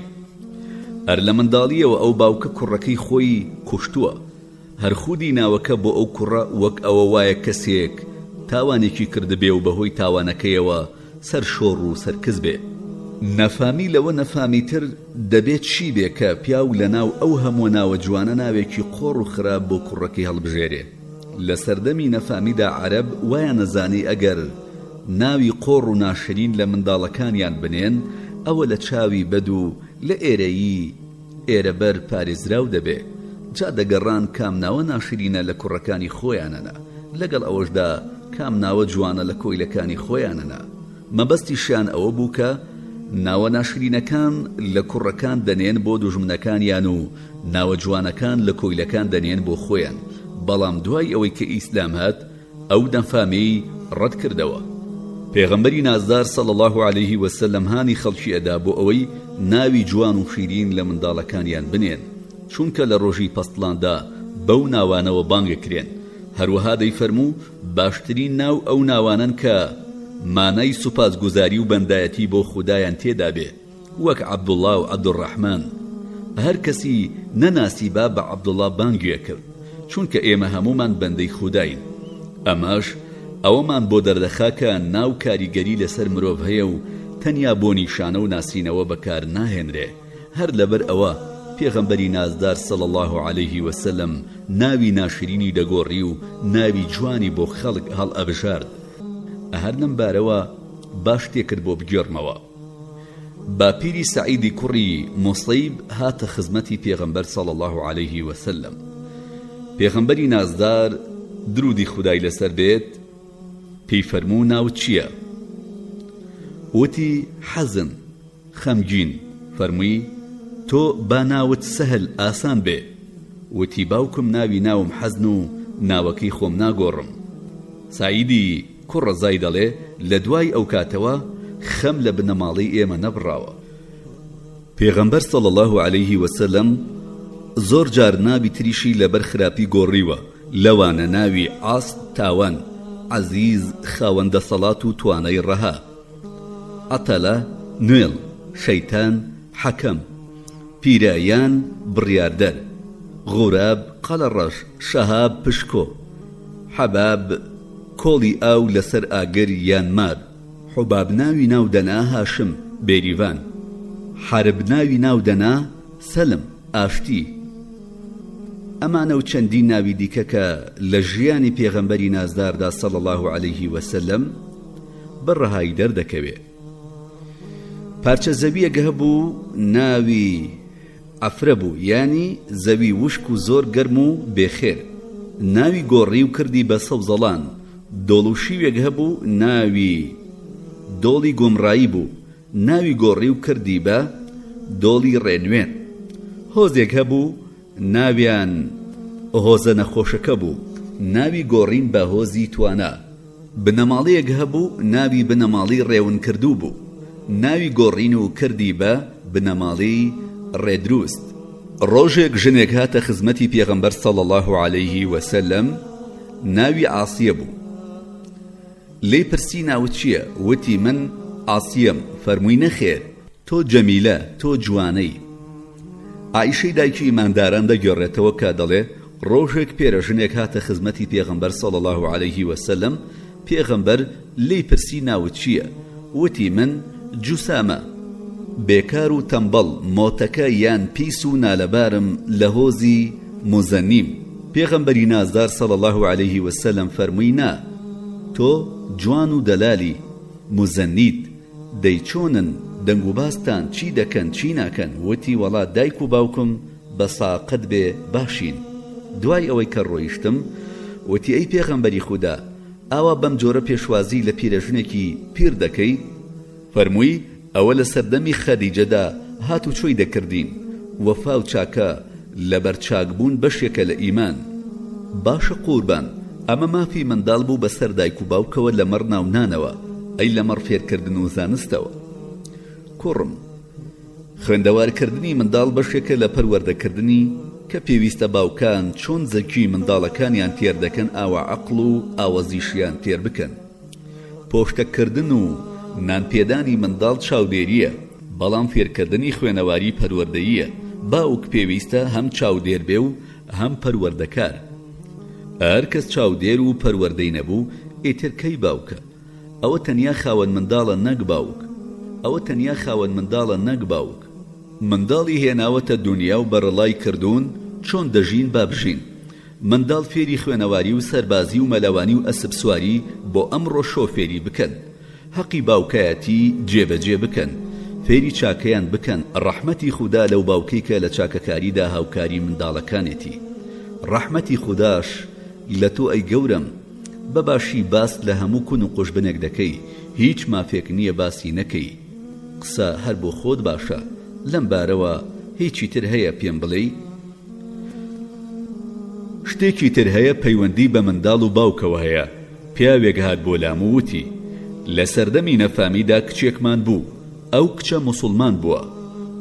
هەر لە منداڵییەوە ئەو باوکە کوڕەکەی خۆی کوشتووە. هەر خودی ناوەکە بۆ ئەو کوڕە وەک ئەوە وایە کەسێک تاوانێکی کردبێ و بەهۆی تاوانەکەیەوە سەر شۆڕ و سەر کز بێ. نەفامی لەوە نەفامیتر دەبێ چی بێ کە پیاو لە ناو ئەو هەمووە ناوە جوانە ناوێکی قۆڕ و خراپ بۆ کوڕەکەی هەڵبژێرێ. لە سەردەمی نەفامیدا عەرەب وایانەزانی ئەگەر ناوی قۆڕ و ناشرین لە منداڵەکانیان بنێن ئەوە لە چاوی بەد و لە ئێرەیی ئێرەبەر پارێزراو دەبێ. جا دەگەڕان کام ناوە ناشرینە لە کوڕەکانی خۆیانەنا، لەگەڵ ئەوەشدا کام ناوە جوانە لە کۆیلەکانی خۆیانەنا. مەبەستیشیان ئەوە بوو کە ناوە ناشرینەکان لە کوڕەکان دەنێن بۆ دوژمنەکانیان و ناوە جوانەکان لە کۆیلەکان دەنێن بۆ خۆیان، بەڵام دوای ئەوەی کە ئیسلام هات ئەو نەفامیەی ڕەت کردەوە. پێغەمبەری نازدار صلی اللە علیه وسلم هانی خەڵکی ئەدا بۆ ئەوەی ناوی جوان و شیرین لە منداڵەکانیان بنێن، چونکە لە ڕۆژی پەستڵاندا بەو ناوانەوە بانگ ئەکرێن، هەروەها دەیفەرموو، باشترین ناو ئەو ناوانەن کە مانای سوپاسگوزاری و بەندایەتی بۆ خودایان تێدابێ، وەک عەبدوڵا و عەبدولڕەحمان هەر کەسی نەناسیبا بە عەبدوڵا بانگی ئەکرد چونکە ئێمە هەموومان بەندەی خوداین ئەمەش ئەوەمان بۆ دەردەخا کە ناو کاریگەری لەسەر مرۆڤ هەیە و تەنیا بۆ نیشانە و ناسینەوە بەکار ناهێنرێ هەر لەبەر ئەوە پێغەمبەری نازدار صلی اللە علیه وسلم ناوی ناشرینی دەگۆڕی و ناوی جوانی بۆ خەڵک هەڵئەبژارد هەر لەم بارەوە با شتێکت بۆ بگێڕمەوە. باپیری سەعیدی کوڕی موسەیب هاتە خزمەتی پێغەمبەر صلی اللە علیه وسلم پێغەمبەری نازدار درودی خودای لەسەر بێت پێی فەرموو ناوت چییە؟ وتی حەزن خەمگین فەرمووی تۆ با ناوت سەهل ئاسان بێ وتی باوکم ناوی ناوم حەزن و ناوەکەی خۆم ناگۆڕم سەعیدی کوڕەزای دەڵێ، لە دوای ئەو کاتەوە خەم لە بنەماڵەی ئێمە نەبڕاوە. پێغەمبەر صلی اللە علیه و سلم زۆر جار ناوی تریشی لەبەر خراپی گۆڕیوە، لەوانە ناوی عاص تاوان، عەزیز خاوەن دەسەڵات و توانای ڕەها، عەتەلە نوێڵ، شەیتان، حەکەم، پیرە یان بڕیاردەر، غوراب قەلەڕەش، شەهاب پشکۆ، حەباب کۆڵی ئاو لەسەر ئاگر یان مار، حوباب ناوی ناو دەنا هاشم، بێریڤان، حەرب ناوی ناو دەنا سەلم، ئاشتی. ئەمانە و چەندین ناوی دیکە کە لە ژیانی پێغەمبەری نازداردا صلی اللە علیه وسلم بە ڕەهایی دەردەکەوێ. پارچە زەوییەک هەبوو ناوی عەفرە بوو یانی زەوی وشک و زۆر گەرم و بێ خێر. ناوی گۆڕی و کردی بە سەوزەڵان. دۆڵ و شیوێک هەبوو ناوی دۆڵی گومڕایی بوو ناوی گۆڕی و کردی بە دۆڵی ڕێنوێن. هۆزێک هەبوو ناویان هۆزە نەخۆشەکە بوو ناوی گۆڕین بە هۆزی توانا. بنەماڵەیەک هەبوو ناوی بنەماڵەی ڕێونکردوو بوو، ناوی گۆڕین و کردی بە بنەماڵەی ڕێدروست. ڕۆژێک ژنێک هاتە خزمەتی پێغەمبەر صلی اللە علیه و سلم ناوی عاسیە بوو، لێی پرسی ناوت چیە؟ وتی من عاسیەم، فەرمووی نەخێر تۆ جەمیلە، تۆ جوانەی. عائیشەی دایکی ئیمانداران دەگێڕێتەوە کە دەڵێ، ڕۆژێک پێرەژنێک هاتە خزمەتی پێغەمبەر صلی اللە علیه وسلم، پێغەمبەر لێی پرسی ناوت چییە؟ وتی من جوسامە، بێکار و تەمبەڵ، مۆتەکە یان پیس و نالەبارم لە هۆزی موزەنیم. پێغەمبەری نازدار صلی اللە علیه وسلم فەرمووی نا، تۆ جوان و دەلالی، موزەنیت، دەی چۆنن دەنگوباستان چی دەکەن چی ناکەن وتی وەڵا دایک و باوکم بە ساقەت بێ باشین دوای ئەوەی کە ڕۆیشتم وتی ئەی پێغەمبەری خودا ئاوا بەم جۆرە پێشوازی لە پیرەژنێکی پیر دەکەی فەرمووی ئەوە لە سەردەمی خەدیجەدا هاتوچۆی دەکردین وەفا و چاکە لەبەر چاک بوون بەشێکە لە ئیمان. باشە قوربان ئەمە مافی منداڵ بوو بەسەر دایک و باوکەوە لەمەڕ ناو نانەوە ئەی لەمەڕ فێرکردن و زانستەوە؟ کوڕم خوێندەوار کردنی منداڵ بەشێکە لە پەروەردەکردنی کە پێویستە باوکان چۆن زەکی منداڵەکانیان تێر دەکەن ئاوا عەقڵ و ئاوەزیشیان تێر بکەن. پۆشتە کردن و نان پێدانی منداڵ چاودێرییە، بەڵام فێرکردنی خوێنەواری پەروەردەییە، باوک پێویستە هەم چاودێر بێ و هەم پەروەردەکار. هەر کەس چاودێر و پەروەردەی نەبوو، ئیتر کەی باوکە؟ ئەوە تەنیا خاوەن منداڵە نەک باوک. ئەوە تەنیا خاوەن منداڵە نەک باوک. منداڵی هێناوەتە دونیا و بەرەڵای کردوون، چۆن دەژین با بژین. منداڵ فێری خوێنەواری و سەربازی و مەلەوانی و ئەسپ سواری بۆ ئەمڕۆ شۆفێری بکەن. هەقی باوکایەتی جێ بەجێ بکەن. فێری چاکەیان بکەن. ڕەحمەتی خودا لەو باوکەی کە لە چاکەکاریدا هاوکاری منداڵەکانێتی. ڕەحمەتی خوداش لە تۆ ئەی گەورەم. بە باشی باس لە هەموو کون و قوژبنێک دەکەی، هیچ مافێک نییە باسی نەکەی. قسە هەر بۆ خۆت باشە. لەم بارەوە هیچی تر هەیە پێم بڵێی؟ شتێکی تر هەیە پەیوەندی بە منداڵ و باوکەوە هەیە. پیاوێک هات بۆ لام و وتی، لە سەردەمی نەفامیدا کچێکمان بوو، ئەو کچە موسوڵمان بووە.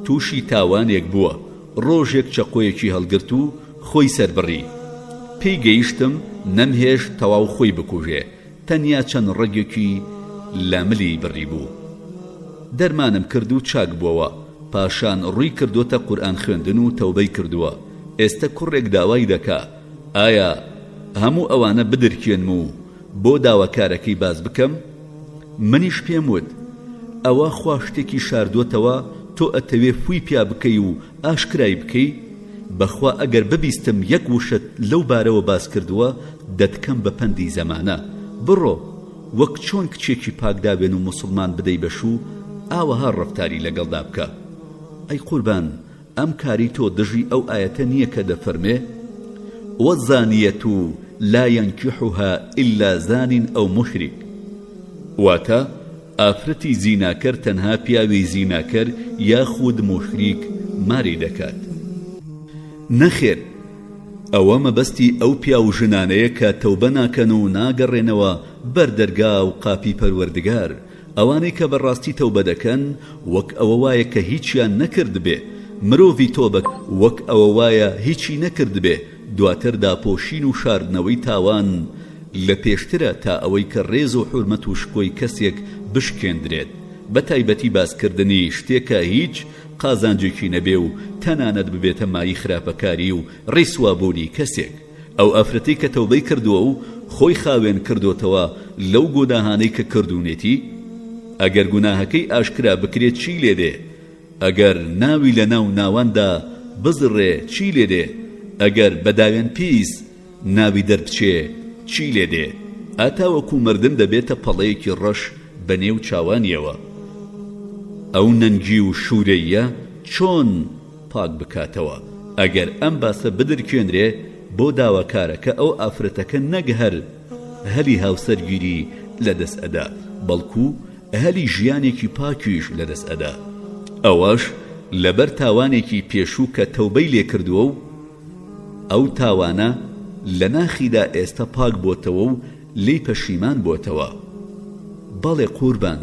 تووشی تاوانێک بووە، ڕۆژێک چەقۆیەکی هەڵگرت و خۆی سەربڕی. پێی گەیشتم، نەمهێشت تەواو خۆی بکوژێ، تەنیا چەند ڕەگێکی لە ملی بڕیبوو. دەرمانم کرد و چاک بووەوە. پاشان ڕووی کردۆتە قورئان خوێندن و تەوبەی کردووە. ئێستە کوڕێک داوای دەکا. ئایا هەموو ئەوانە بدرکێنم و بۆ داواکارەکەی باس بکەم؟ منیش پێم وت، ئەوە خوا شتێکی شاردۆتەوە تۆ ئەتەوێ فووی پیا بکەی و ئاشکرای بکەی؟ بەخوا ئەگەر ببیستم یەک وشەت لەو بارەوە باس کردووە دەتکەم بە پەندی زەمانە. بڕۆ وەک چۆن کچێکی پاکداوێن و موسڵمان بدەی بە شوو ئاوەها ڕەفتاری لەگەڵدا بکە. ئەی قوربان ئەم کارەی تۆ دژی ئەو ئایەتە نییە کە دەفەرمێ، والزانیە لا ینکحها الا زان او مشرک، واتە، ئافرەتی زیناکەر تەنها پیاوی زیناکەر یاخود موشریک ماری دەکات. نەخێر ئەوە مەبەستی ئەو پیاو و ژنانەیە کە تەوبە ناکەن و ناگەڕێنەوە بەر دەرگا و قاپی پەروەردگار، ئەوانەی کە بەڕاستی تەوبە دەکەن وەک ئەوە وایە کە هیچیان نەکردبێ، مرۆڤی تۆبە وەک ئەوە وایە هیچی نەکردبێ، دواتر داپۆشین و شاردنەوەی تاوان لە پێشترە تا ئەوەی کە ڕێز و حورمەت و شکۆی کەسێک بشکێندرێت، بە تایبەتی باسکردنی شتێک کە هیچ قازانجێکی نەبێ و تەنانەت ببێتە مایەی خراپەکاری و ڕیسوابوونی کەسێک. ئەو ئافرەتەی کە تەوبەی کردووە و خۆی خاوێن کردۆتەوە لەو گوناهانەی کە کردوونێتی، ئەگەر گوناهەکەی ئاشکرا بکرێ چی لێ دێ؟ ئەگەر ناوی لە ناو ناواندا بزڕێ چی لێ دێ؟ ئەگەر بە داوێن پیس ناوی دەربچێ چی لێ دێ؟ ئا تاوەکو مردن دەبێتە پەڵەیەکی ڕەش بە نێو چاوانیەوە. ئەو نەنگی و شوورەییە چۆن پاک بکاتەوە؟ ئەگەر ئەم باسە بدرکێنرێ بۆ داواکارەکە ئەو ئافرەتەکە نەک هەر هەلی هاوسەرگیری لە دەست ئەدا بەڵکو هەلی ژیانێکی پاکیش لە دەست ئەدا ئەوەش لەبەر تاوانێکی پێشوو کە تەوبەی لێ کردووە و ئەو تاوانە لە ناخیدا ئێستە پاک بۆتەوە و لێی پەشیمان بۆتەوە. بەڵێ قوربان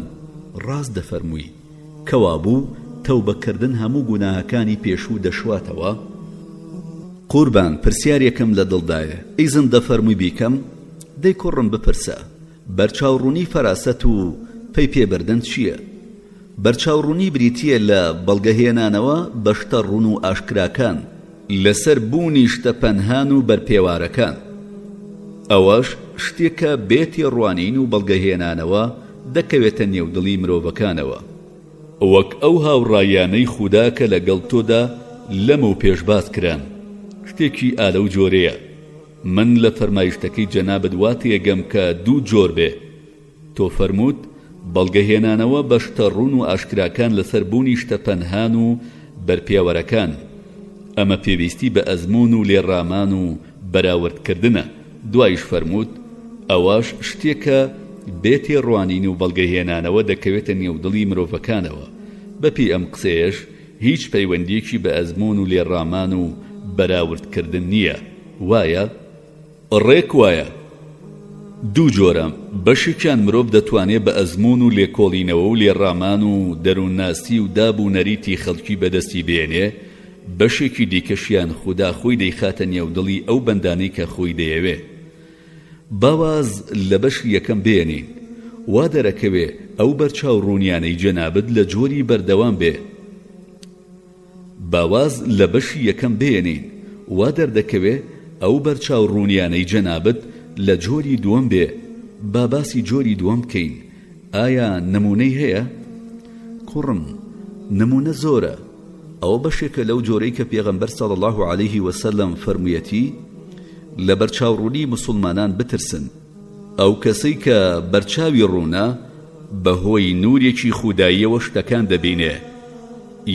ڕاست دەفەرمووی. کەوابوو تەوبە کردن هەموو گوناهەکانی پێشوو دەشواتەوە؟ قوربان پرسیارێکم لە دڵدایە ئیزن دەفەرمووی بیکەم؟ دەی کوڕم بپرسە. بەرچاوڕوونی فەراسەت و پەی پێبردن چییە؟ بەرچاوڕوونی بریتییە لە بەڵگەهێنانەوە بە شتە ڕوون و ئاشکراکان لەسەر بوونی شتە پەنهان و بەرپێوارەکان. ئەوەش شتێکە بێ تێڕوانین و بەڵگەهێنانەوە دەکەوێتە نێو دڵی مرۆڤەکانەوە. وەک ئەو هاوڕایانەی خودا کە لەگەڵ تۆدا لەمەوپێش باس کران. شتێکی ئا لەو جۆرەیە. من لە فەرمایشتەکەی جەنابت وا تێگەم کە دوو جۆر بێ. تۆ فەرمووت، بەڵگە هێنانەوە بە شتە ڕوون و ئاشکراکان لەسەر بوونی شتە پەنهان و بەرپێوەرەکان. ئەمە پێویستی بە ئەزموون و لێڕامان و بەراورد کردنە. دوایش فەرمووت، ئەوەش شتێکە بێ تێڕوانین و بەڵگە هێنانەوە دەکەوێتە نێو دڵی مرۆڤەکانەوە. بە پێی ئەم قسەیەش هیچ پەیوەندییەکی بە ئەزموون و لێڕامان و بەراورد کردن نییە. وایە؟ ڕێک وایە. دوو جۆرە، بەشێکیان مرۆڤ دەتوانێ بە ئەزموون و لێکۆڵینەوە و لێڕامان و دەروونناسی و داب و نەریتی خەڵکی بەدەستی بێنێ، بەشێکی دیکەشیان خودا خۆی دەیخاتە نێو دڵی ئەو بەندانەی کە خۆی دەیەوێ. با واز لە بەشی یەکەم بێنین. وا دەرەکەوێ ئەو بەرچاوڕوونیانەی جەنابت لە جۆری بەردەوام بێ. با واز لە بەشی یەکەم بێنین، وا دەردەکەوێ ئەو بەرچاو ڕوونیانەی جەنابت لە جۆری دووەم بێ. با باسی جۆری دووەم بکەین، ئایا نموونەی هەیە؟ کوڕم، نموونە زۆرە، ئەوە بەشێکە لەو جۆرەی کە پێغەمبەر صلی اللە علیه وسلم فەرموویەتی، لە بەرچاوڕوونی موسوڵمانان بترسن، ئەو کەسەی کە بەرچاوی ڕوونە بە هۆی نوورێکی خوداییەوە شتەکان دەبینێ،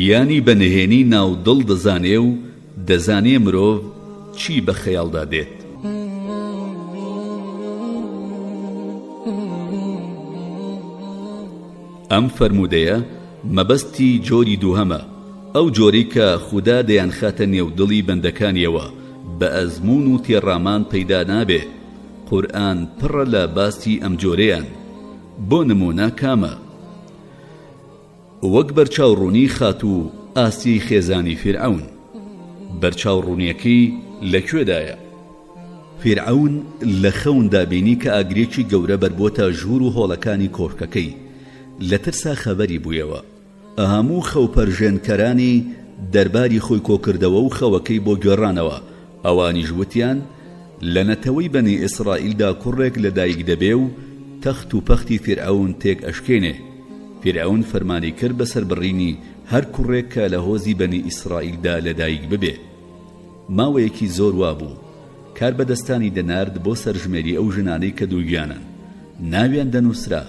یانی بە نهێنی ناو دڵ دەزانێ و دەزانێ مرۆڤ چی بە خەیاڵدا دێت. ئەم فەرموودەیە مەبەستی جۆری دووهەمە، ئەو جۆرەی کە خودا دەیانخاتە نێو دڵی بەندەکانیەوە بە ئەزموون و تێڕامان پەیدا نابێ، قورئان پڕە لە باسی ئەم جۆرەیان. بۆ نموونە کامە؟ وەک بەرچاو ڕوونی خاتوو ئاسیەی خێزانی فیرعەون. بەرچاو ڕوونیەکەی لە کوێدایە؟ فیرعەون لە خەوندا بینی کە ئاگرێکی گەورە بەربۆتە ژوور و هۆڵەکانی کۆشکەکەی، لە ترسا خەبەری بوویەوە. هەموو خەوپەرژێنکەرانی دەرباری خۆی کۆکردەوە و خەوەکەی بۆ گێڕانەوە، ئەوانیش وتیان، لە نەتەوەی بەنی ئیسرائیلدا کوڕێک لە دایک دەبێ و تەخت و پەختی فیرعەون تێک ئەشکێنێ. فیرعەون فەرمانی کرد بە سەربڕینی هەر کوڕێک کە لە هۆزی بەنی ئیسرائیلدا لە دایک ببێ. ماوەیەکی زۆر وابوو. کاربەدەستانی دەنارد بۆ سەرژمێری ئەو ژنانەی کە دووگیانن. ناویان دەنووسرا.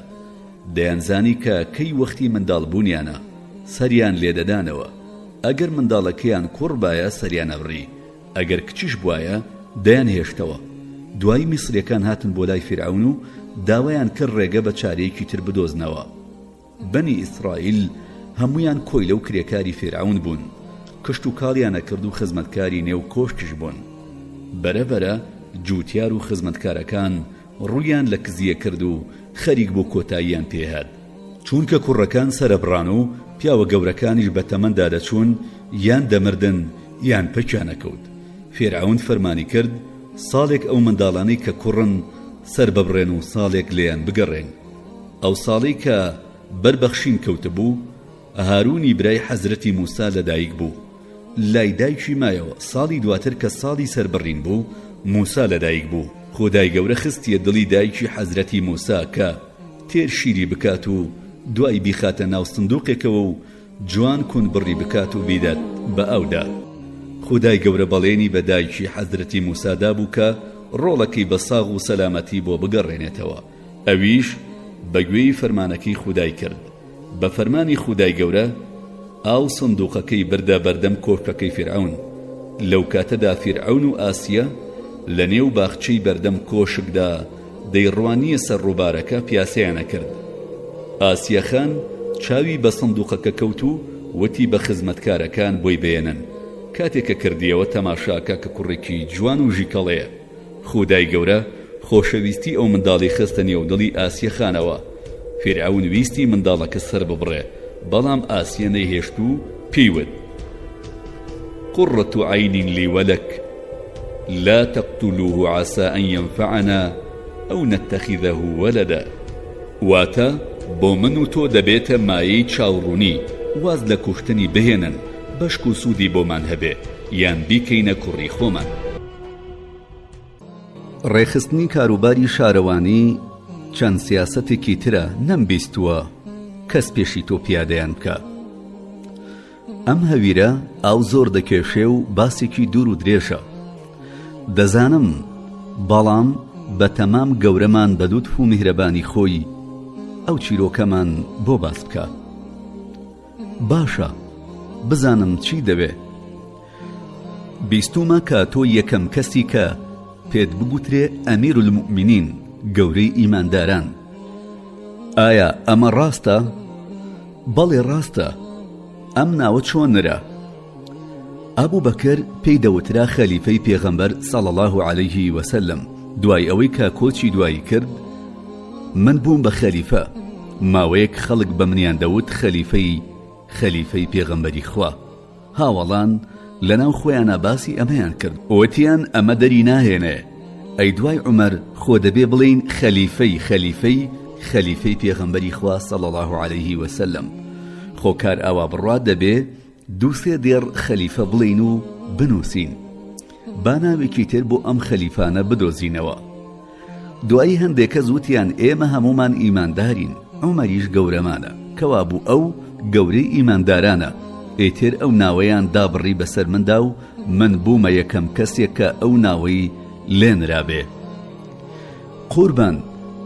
دەیانزانی کە کەی وەختی منداڵبوونیانە. سەریان لێدەدانەوە. ئەگەر منداڵەکەیان کوڕ بایە سەریان ئەبڕی. ئەگەر کچیش بوایە دەیانهێشتەوە. دوایی میسریەکان هاتن بۆ لای فیرعەون و داوایان کرد ڕێگە بە چارەیەکی تر بدۆزنەوە. بەنی ئیسرائیل هەموویان کۆیلە و کرێکاری فیرعەون بوون، کشتوکاڵیان ئەکرد و خزمەتکاری نێو کۆشکیش بوون. بەرە بەرە جووتیار و خزمەتکارەکان ڕوویان لە کزییە کرد و خەریک بوو کۆتاییان پێ هات. چوونکە کوڕەکان سەرەبڕان و پیاوە گەورەکانیش بە تەمەندا دەچوون، یان دەمردن یان پەکیان ئەکەوت. فیرعەون فەرمانی کرد ساڵێک ئەو منداڵانەی کە کوڕن سەرببڕێن و ساڵێک لێیان بگەڕێن. ئەو ساڵەی کە بەر بەخشین کەوتبوو، هارونی برای حەزرەتی موسا لەدایک بوو. لای دایکی مایەوە، ساڵی دواتر کە ساڵی سەربڕین بوو، موسا لەدایک بوو. خودای گەورە خستیە دڵی دایکی حەزرەتی موسا کە تێر شیری بکات و دوای بیخاتە ناو سندوقێکەوە و جوان کونبڕی بکات و بیدات بە ئاودا. خودای گەورە بەڵێنی بە دایکی حەزرەتی موسا دابوو کە ڕۆڵەکەی بە ساغ و سەلامەتی بۆ بگەڕێنێتەوە. ئەویش بە گوێی فەرمانەکەی خودای کرد. بە فەرمانی خودای گەورە ئاو سندوقەکەی بردە بەردەم کۆشکەکەی فیرعەون. لەو کاتەدا فیرعەون و ئاسیە لە نێو باخچەی بەردەم کۆشکدا دەیڕوانییە سەر ڕووبارەکە پیاسەیان ئەکرد. ئاسیە خان چاوی بە سندوقەکە کەوت و وتی بە خزمەتکارەکان بۆی بێنن. کاتێ کە کردیەوە تەماشاکە کە کوڕێکی جوان و ژیکەڵەیە. خودای گەورە خۆشەویستی ئەو منداڵی خستە نێو دڵی ئاسیە خانەوە. فیرعەون ویستی منداڵەکە سەرببڕێ، بەڵام ئاسیە نەیهێشت و پێی وت، قرة عین لی ولک لا تقتلوه عسى ان ينفعنا او نتخذه ولدا. واتە، بۆ من و تۆ دەبێتە مایەی چاوڕوونی، واز لە کوشتنی بهێنن، بەشکو سوودی بۆمان هەبێ، یان بیکەینە کوڕی خۆمان. ڕێکخستنی کاروباری شارەوانی چەند سیاسەتێکی ترە نەمبیستووە کەس پێشی تۆ پیادەیان بکا. ئەم هەویرە ئاو زۆر دەکێشێ و باسێکی دوور و درێژە. دەزانم، بەڵام بە تەمام گەورەمان بە لوتف و میهرەبانی خۆی ئەو چیرۆکەمان بۆ باس بکا. باشە، بزانم چی دەوێ؟ بیستوومە کە تۆ یەکەم کەسی کە پێت بگوترێ امیر المومنین، گەورەی ئیمانداران. ئایا ئەمە ڕاستە؟ بەڵێ ڕاستە. ئەم ناوە چۆن نرا؟ ئەبو بەکر پێی دەوترا خەلیفەی پێغەمبەر صلی اللە علیه وسلم دوای ئەوەی کە کۆچی دوایی کرد من بووم بە خەلیفە ماوەیەک خەڵک بە منیان دەوت خەلیفەی خەلیفەی پێغەمبەری خوا هاوەڵان لەناو خۆیانا باسی ئەمەیان کرد وتیان ئەمە دەری ناهێنێ ئەی دوای عومەر خۆ دەبێ بڵێین خەلیفەی خەلیفەی خەلیفەی پێغەمبەری خوا صلی اللە علیه وسلم خۆ کار ئاوا بڕوا دەبێ دوو سێ دێڕ خەلیفە بڵێین و بنووسین با ناوێکی تر بۆ ئەم خەلیفانە بدۆزینەوە. دوایی هەندێ کەس وتیان ئێمە هەموومان ئیماندارین، عومەریش گەورەمانە، کەوابوو ئەو گەورەی ئیماندارانە، ئیتر ئەو ناوەیان دابڕی بەسەر مندا و من بوومە یەکەم کەسێک کە ئەو ناوەی لێنرابێ. قوربان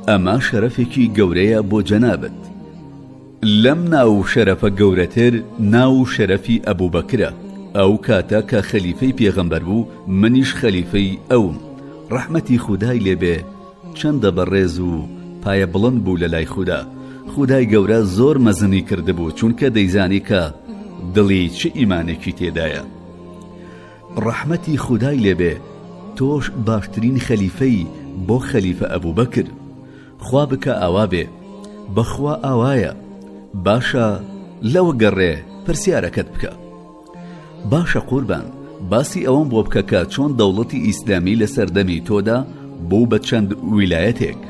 ئەمە شەرەفێکی گەورەیە بۆ جەنابت. لەم ناو و شەرەفە گەورەتر ناو و شەرەفی ئەبوبەکرە، ئەو کاتە کە خەلیفەی پێغەمبەر بوو منیش خەلیفەی ئەوم، ڕەحمەتی خودای لێ بێ چەندە بەڕێز و پایە بڵند بوو لەلای خودا، خودای گەورە زۆر مەزنی کردبوو چونکە دەیزانی کە دڵی چ ئیمانێکی تێدایە. ڕەحمەتی خودای لێ بێ تۆش باشترین خەلیفەی بۆ خەلیفە ئەبوبەکر. خوا بکا ئاوا بێ. بەخوا ئاوایە. باشە لەوە گەڕێ پرسیارەکەت بکە. باشە قوربان باسی ئەوەم بۆ بکە کە چۆن دەوڵەتی ئیسلامی لە سەردەمی تۆدا بوو بە چەند ویلایەتێک.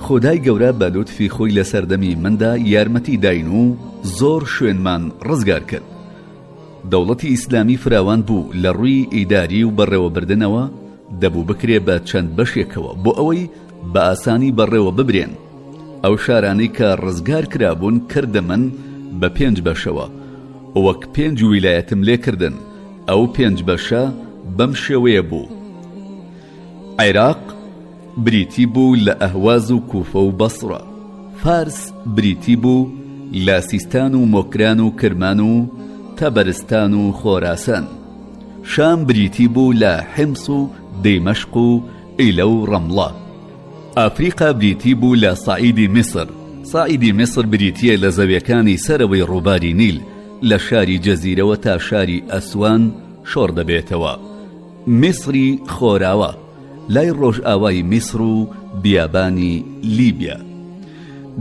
خودای گەورە بە لوتفی خۆی لە سەردەمی مندا یارمەتی داین و زۆر شوێنمان ڕزگار کرد. دەوڵەتی ئیسلامی فراوان بوو لە ڕووی ئیداری و بەڕێوەبردنەوە دەبوو بکرێ بە چەند بەشێکەوە بۆ ئەوەی بە ئاسانی بەڕێوە ببرێن. ئەو شارانەی کە ڕزگار کرابوون کردمن بە پێنج بەشەوە، وەک پێنج ویلایەتم لێ کردن، ئەو پێنج بەشە بەم شێوەیە بوو، عێراق بریتی بوو لە ئەهواز و کوفە و بەسڕە، فارس بریتی بوو لە سیستان و مۆکران و کرمان و تەبەرستان و خۆراسان، شام بریتی بوو لە حیمس و دیمەشق و ئیلە و ڕەمڵە. ئەفریقا بریتی بوو لە سەعیدی میسر، سەعیدی میسر بریتییە لە زەویەکانی سەرەوەی ڕووباری نیل، لە شاری جەزیرەوە تا شاری ئەسوان شۆڕ دەبێتەوە. میسری خۆراوا، لای ڕۆژئاوای میسر و بیابانی لیبیا.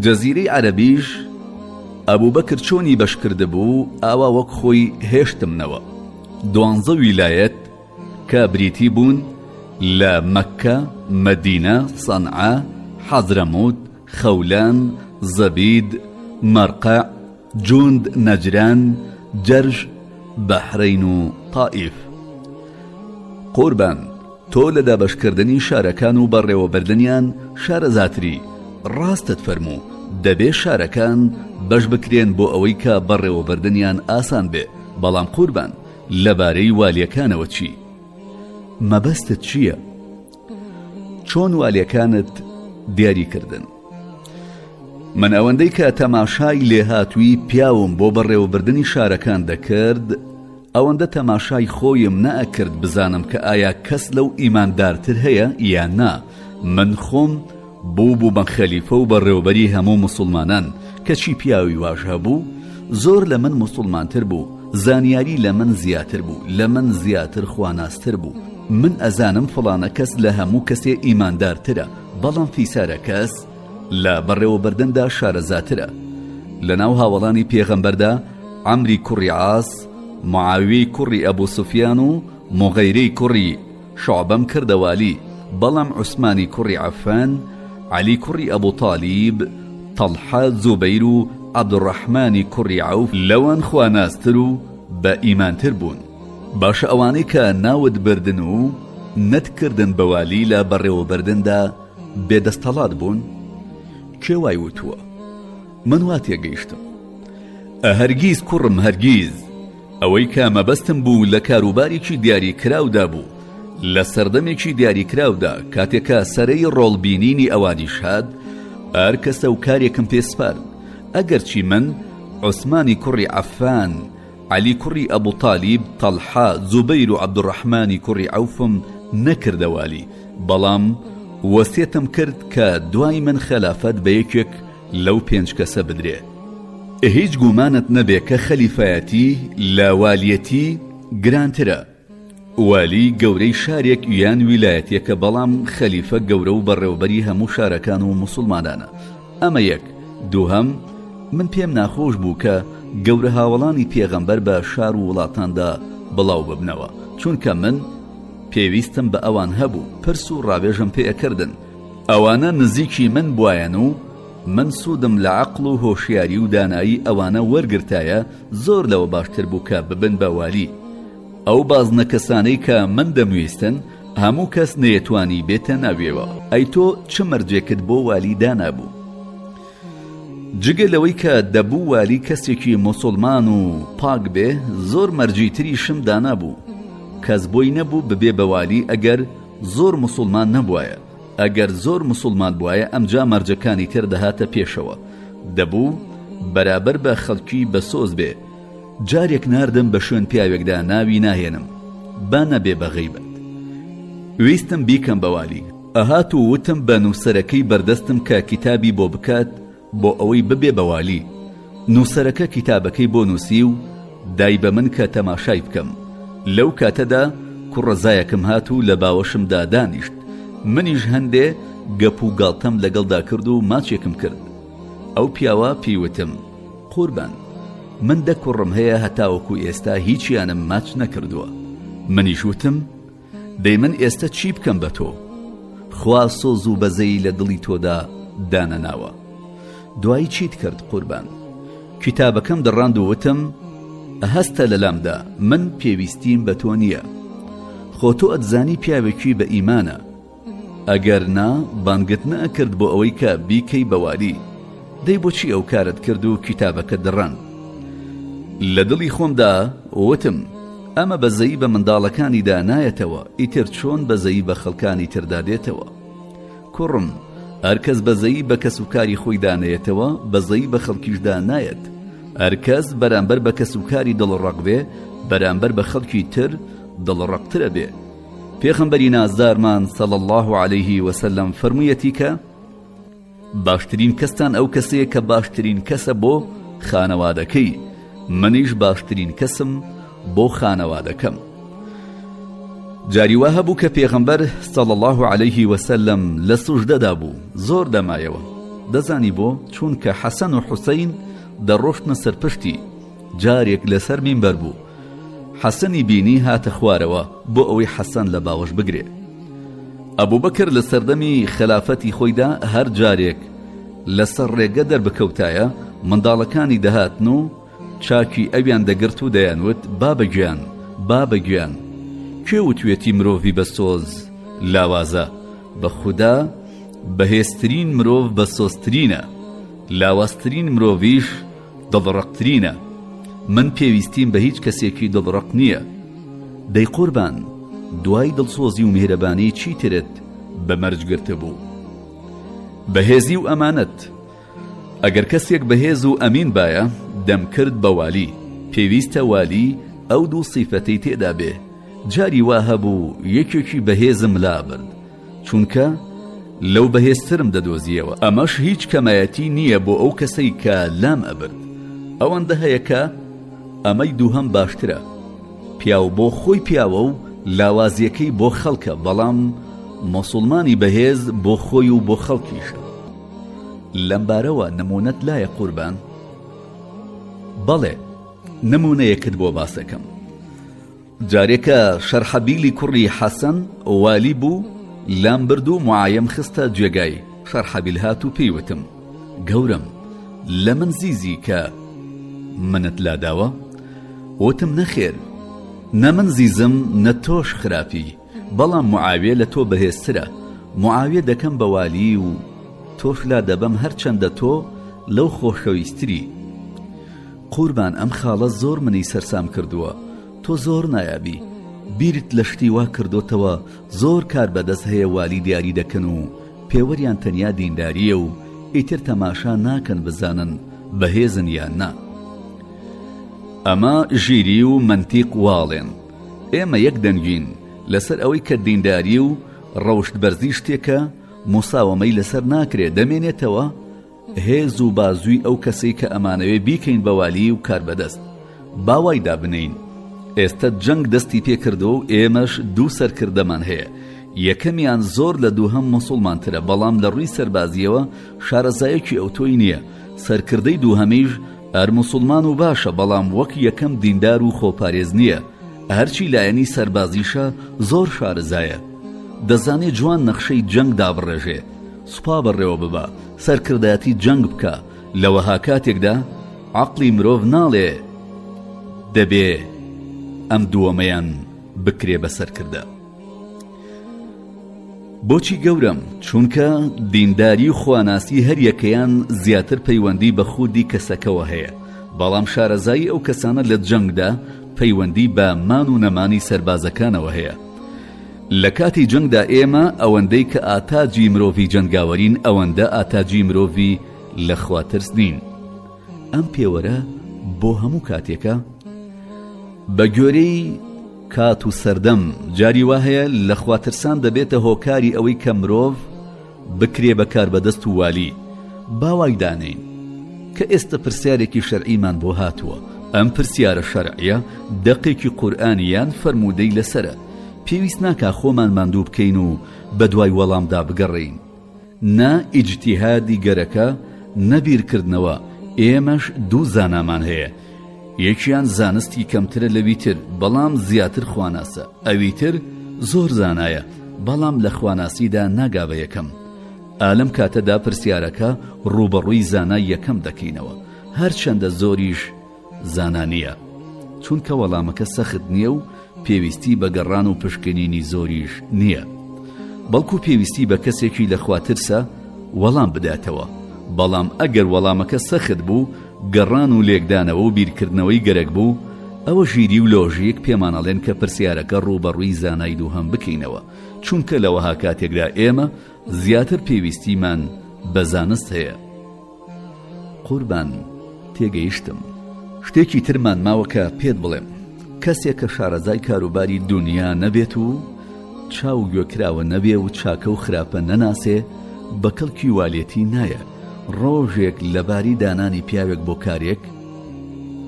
جەزیرەی عەرەبیش ئەبوبەکر چۆنی بەش کردبوو ئاوا وەک خۆی هێشتمنەوە. دوانزە ویلایەت کە بریتی بوون لە مەککە، مەدینە، سەنعا، حەزرەموت، خەولان، زەبید، مەرقەع، جوند، نەجران، جەرش، بەحرەین و تائیف. قوربان تۆ لە دابەشکردنی شارەکان و بەڕێوەبردنیان شارەزاتری، ڕاستت فەرموو، دەبێ شارەکان بەش بکرێن بۆ ئەوەی کە بەڕێوەبردنیان ئاسان بێ، بەڵام قوربان لەبارەی والیەکانەوە چی؟ مەبەستت چییە؟ چۆن والیەکانت دیاری کردن؟ من ئەوەندەی کە تەماشای لێهاتووی پیاوم بۆ بەڕێوەبردنی شارەکان دەکرد، ئەوەندە تەماشای خۆیم نەئەکرد بزانم کە ئایا کەس لەو ئیماندارتر هەیە یان نا، من خۆم بووبوومە خەلیفە و بەڕێوەبەری هەموو موسوڵمانان، کەچی پیاوی واش هەبوو زۆر لە من موسوڵمانتر بوو، زانیاری لە من زیاتر بوو، لە من زیاتر خواناستر بوو، من ئەزانم فڵانە کەس لە هەموو کەسێ ئیماندارترە، بەڵام فیسارە کەس لە بەڕێوەبردندا شارەزاترە. لەناو هاوەڵانی پێغەمبەردا عەمری کوڕی عاس، معاویەی کوڕی ئەبو سوفیان و موغەیرەی کوڕی شوعبەم کردە والی، بەڵام عوسمانی کوڕی عەففان، عەلی کوڕی ئەبو تالیب، تەڵحە، زوبەیر و عەبدوڕەحمانی کوڕی عەوف لەوان خواناستر و بە ئیمانتر بوون. باشە ئەوانەی کە ناوت بردن و نەتکردن بە والی لە بەڕێوەبردندا بێ دەستەڵات بوون؟ کێ وای وتووە؟ من وا تێگەیشتم. هەرگیز کوڕم هەرگیز! ئەوەی کە مەبەستم بوو لە کاروبارێکی دیاریکراودا بوو، لە سەردەمێکی دیاریکراودا، کاتێ کە سەرەی ڕۆڵ بینینی ئەوانیش هات، هەر کەسە و کارێکم پێ سپارد، ئەگەرچی من عوسمانی کوڕی عەففان، عەلی کوڕی ئەبو تالیب، تەڵحە، زوبەیر و عەبدولڕەحمانی کوڕی عەوفم نەکردە والی، بەڵام وەسیەتم کرد کە دوای من خەلافەت بە یەکێک لەو پێنج کەسە بدرێ. هیچ گومانت نەبێ کە خەلیفایەتی لە والیەتی گرانترە. والی گەورەی شارێک یان ویلایەتێکە بەڵام خەلیفە گەورە و بەڕێوەبەری هەموو شارەکان و موسوڵمانانە. ئەمە یەک. دووهەم، من پێم ناخۆش بوو کە گەورە هاوەڵانی پێغەمبەر بە شار و وڵاتاندا بڵاو ببنەوە، چونکە من پێویستم بە ئەوان هەبوو، پرس و ڕاوێژم پێ ئەکردن. ئەوانە نزیکی من بوایەن و من سوودم لە عەقڵ و هۆشیاری و دانایی ئەوانە وەرگرتایە زۆر لەوە باشتر بوو کە ببن بە والی. ئەو بازنە کەسانەی کە من دەمویستن. هەموو کەس نەیەتوانی بێتە ناویەوە. ئەی تۆ چ مەرجێکت بۆ والی دانابوو؟ جگە لەوەی کە دەبوو والی کەسێکی موسوڵمان و پاک بێ، زۆر مەرجی تریشم دانابوو. کەس بۆی نەبوو ببێ بە والی ئەگەر زۆر موسوڵمان نەبوایە. ئەگەر زۆر موسوڵمان بوایە ئەمجا مەرجەکانی تر دەهاتە پێشەوە. دەبوو بەرابەر بە خەڵکی بەسۆز بێ. جارێک ناردم بە شوێن پیاوێکدا ناوی ناهێنم با نەبێ بە غەیبەت. ویستم بیکەم بە والی. ئەهات و وتم بە نووسەرەکەی بەردەستم کە کیتابی بۆ بکات بۆ ئەوەی ببێ بە والی. نووسەرەکە کیتابەکەی بۆ نووسی و دای بە من کە تەماشای بکەم. لەو کاتەدا کوڕەزایەکم هات و لە باوەشمدا دانیشت. منیش هەندێ گەپ و گاڵتەم لەگەڵدا کرد و ماچێکم کرد. ئەو پیاوە پێی وتم، قوربان من دە کوڕم هەیە هەتاوەکو ئێستا هیچیانم ماچ نەکردووە. منیش وتم، دەی من ئێستە چی بکەم بە تۆ؟ خوا سۆز و بەزەیی لە دڵی تۆدا دانەناوە. دوایی چیت کرد قوربان؟ کیتابەکەم دڕاند و وتم، هەستە لەلامدا، من پێویستیم بە تۆ نییە. خۆ تۆ ئەتزانی پیاوێکی بە ئیمانە. ئەگەر نا بانگت نەئەکرد بۆ ئەوەی کە بیکەی بە والی. دەی بۆچی ئەو کارەت کرد و کیتابەکەت دڕاند؟ لە دڵی خۆمدا وتم، ئەمە بەزەیی بە منداڵەکانیدا نایەتەوە، ئیتر چۆن بەزەیی بە خەڵکانی تردا دێتەوە؟ کوڕم، هەرکەس بەزەیی بە کەسوکاری خۆیدا نەیەتەوە، بەزەیی بە خەڵکیشدا نایەت. هەرکەس بەرامبەر بە کەسوکاری دڵڕەق بێ، بەرامبەر بە خەڵکی تر دڵڕەقتر ئەبێ. پێغەمبەری نازدارمان صلی اللە علیه وسلم فەرموویەتی کە باشترین کەستان ئەو کەسەیە کە باشترین کەسە بۆ خانەوادەکەی منیش باشترین کەسم بۆ خانەوادەکەم جاری وا هەبوو کە پێغەمبەر صلی الله علیه وسلم لە سوژدەدا بوو زۆر دەمایەوە دەزانی بۆ چونکە حەسەن و حوسەین دەڕۆشتنە سەر پشتی جارێک لەسەر مینبەر بوو حەسەنی بینی هاتە خوارەوە بۆ ئەوەی حەسەن لە باوەش بگرێ. ئەبوبەکر لە سەردەمی خەلافەتی خۆیدا هەر جارێک لەسەر ڕێگە دەربکەوتایە منداڵەکانی دەهاتن و چاکی ئەویان دەگرت و دەیانوت بابە گیان، بابە گیان. کێ وتوێتی مرۆڤی بە سۆز لاوازە؟ بە خودا بەهێزترین مرۆڤ بەسۆزترینە، لاوازترین مرۆڤیش دڵڕەقترینە. من پێویستیم بە هیچ کەسێکی دڵڕەق نییە. دەی قوربان، دوای دڵسۆزی و میهرەبانی چی ترت بە مەرج گرتبوو؟ بەهێزی و ئەمانەت. ئەگەر کەسێک بەهێز و ئەمین بایە، دەمکرد بە والی. پێویستە والی ئەو دوو سیفەتەی تێدا بێ. جاری وا هەبوو یەکێکی بەهێزم لابرد. چونکە لەو بەهێزترم دەدۆزیەوە ئەمەش هیچ کەمایەتی نییە بۆ ئەو کەسەی کە لام ئەبرد ئەوەندە هەیە کە ئەمەی دووهەم باشترە پیاو بۆ خۆی پیاوە و لاوازیەکەی بۆ خەڵکە بەڵام موسوڵمانی بەهێز بۆ خۆی و بۆ خەڵکیشە لەمبارەوە نمونەت لایە قوربان؟ بەڵێ نمونەیەکت بۆ باسەکەم. جارێ کە شەرحەبیلی کوڕی حەسەن والی بوو، لام برد و معایەم خستە جێگای، شەرحەبیل هات و پێی وتم، گەورەم، لە من زیزی کە منت لاداوە؟ وتم، نەخێر، نە من زیزم نە تۆش خراپی، بەڵام معاویە لە تۆ بەهێزترە، معاویە دەکەم بە والی و تۆش لادەبەم هەرچەندە تۆ لەو خۆشەویستری. قوربان ئەم خاڵە زۆر منی سەرسام کردووە تۆ زۆر نایابی بیرت لە شتی وا کردۆتەوە زۆر کار بەدەست هەیە والی دیاری دەکەن و پێوەریان تەنیا دینداریە و ئیتر تەماشا ناکەن بزانن بەهێزن یان نا ئەمە ژیری و مەنتیق واڵێن ئێمە یەک دەنگین لەسەر ئەوەی کە دینداری و ڕەوشت بەرزی شتێکە موساوەمەی لەسەر ناکرێ دەمێنێتەوە هێز و بازووی ئەو کەسەی کە ئەمانەوێ بیکەین بە والی و کاربەدەست. با وای دابنێین ئێستە جەنگ دەستی پێ کردووە و ئێمەش دوو سەرکردەمان هەیە، یەکەمیان زۆر لە دووهەم موسوڵمانترە بەڵام لە ڕووی سەربازییەوە شارەزایەکی ئەوتۆی نییە، سەرکردەی دووهەمیش هەر موسوڵمان و باشە بەڵام وەک یەکەم دیندار و خۆپارێز نییە، هەرچی لایەنی سەربازیشە زۆر شارەزایە دەزانێ جوان نەخشەی جەنگ دابڕێژێ. سوپا بەڕێوە ببا، سەرکردایەتی جەنگ بکا، لە وەها کاتێکدا عەقڵی مرۆڤ ناڵێ دەبێ ئەم دووەمەیان بکرێ بە سەرکردە. بۆچی گەورەم؟ چونکە دینداری و خواناسی هەریەکەیان زیاتر پەیوەندی بە خودی کەسەکەوە هەیە، بەڵام شارەزایی ئەو کەسانە لە جەنگدا پەیوەندی بە مان و نەمانی سەربازەکانەوە هەیە. لە کاتی جەنگدا ئێمە ئەوەندەی کە ئاتاجی مرۆڤی جەنگاوەرین ئەوەندە ئاتاجی مرۆڤی لە خواترس نین. ئەم پێوەرە بۆ هەموو کاتێکە؟ بە گوێرەی کات و سەردەم جاری وا هەیە لە خواترسان دەبێتە هۆکاری ئەوەی کە مرۆڤ بکرێ بە کاربەدەست و والی با وای دانێین کە ئێستە پرسیارێکی شەرعیمان بۆ هاتووە ئەم پرسیارە شەرعیە دەقێکی قورئانی یان فەرموودەی لەسەرە پێویست ناکا خۆمان ماندوو بکەین و بەدوای وەڵامدا بگەڕێین نە ئیجتیهادی گەرەکە نە بیرکردنەوە، ئێمەش دوو زانامان هەیە یەکیان زانستی کەمترە لەوی تر بەڵام زیاتر خواناسە، ئەوی تر زۆر زانایە بەڵام لە خواناسیدا ناگا بە یەکەم. ئا لەم کاتەدا پرسیارەکە ڕووبەڕووی زانای یەکەم دەکەینەوە هەرچەندە زۆریش زانا نییە، چونکە وەڵامەکە سەخت نییە و پێویستی بە گەڕان و پشکنینی زۆریش نییە، بەڵکو پێویستی بە کەسێکی لە خواترسە وەڵام بداتەوە، بەڵام ئەگەر وەڵامەکە سەخت بوو، گەڕان و لێکدانەوە و بیرکردنەوەی گەرەک بوو، ئەوە ژیری و لۆژیک پێمان ئەڵێن کە پرسیارەکە ڕووبەڕووی زانای دووهەم بکەینەوە، چونکە لە وەها کاتێکدا ئێمە زیاتر پێویستیمان بە زانست هەیە. قوربان تێگەیشتم. شتێکی ترمان ماوە کە پێت بڵێم. کەسێک کە شارەزای کاروباری دونیا نەبێت و چاو و گوێ کراوە نەبێ و چاکە و خراپە نەناسێ بە کەڵکی والێتی نایە. ڕۆژێک لە باری دانانی پیاوێک بۆ کارێک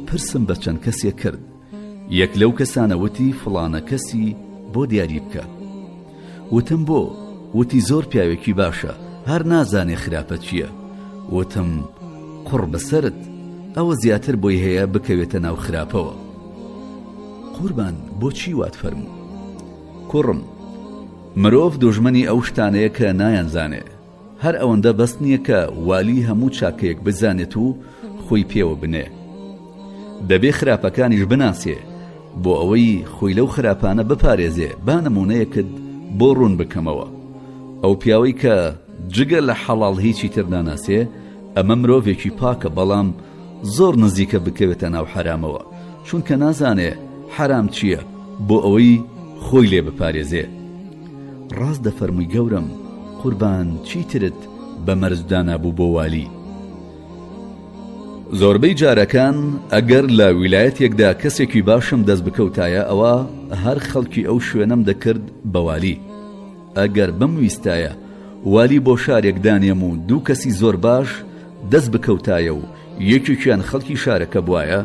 پرسم بە چەند کەسێک کرد. یەک لەو کەسانە وتی فڵانە کەسی بۆ دیاری بکە. وتم بۆ؟ وتی زۆر پیاوێکی باشە هەر نازانێ خراپە چییە. وتم قوڕ بەسەرت ئەوە زیاتر بۆی هەیە بکەوێتە ناو خراپەوە. قوربان بۆچی وات فەرموو؟ کوڕم مرۆڤ دوژمنی ئەو شتانەیە کە نایانزانێ. هەر ئەوەندە بەس نییە کە والی هەموو چاکەیەک بزانێت و خۆی پێوە بنێ. دەبێ خراپەکانیش بناسێ بۆ ئەوەی خۆی لەو خراپانە بپارێزێ با نموونەیەکت بۆ ڕوون بکەمەوە. ئەو پیاوەی کە جگە لە حەڵاڵ هیچی تر ناناسێ ئەمە مرۆڤێکی پاکە بەڵام زۆر نزیکە بکەوێتە ناو حەرامەوە چونکە نازانێ حەرام چییە بۆ ئەوەی خۆی لێ بپارێزێ. ڕاست دەفەرمووی گەورەم، قوربان چیترت بە مەرج دانابوو بۆ والی؟ زۆربەی جارەکان ئەگەر لە ویلایەتێکدا کەسێکی باشم دەست بکەوتایە ئەوا هەر خەڵکی ئەو شوێنەم دەکرد بە والی. ئەگەر بمویستایە والی بۆ شارێک دانێم و دوو کەسی زۆر باش دەست بکەوتایە و یەکێکیان خەڵکی شارەکە بوایە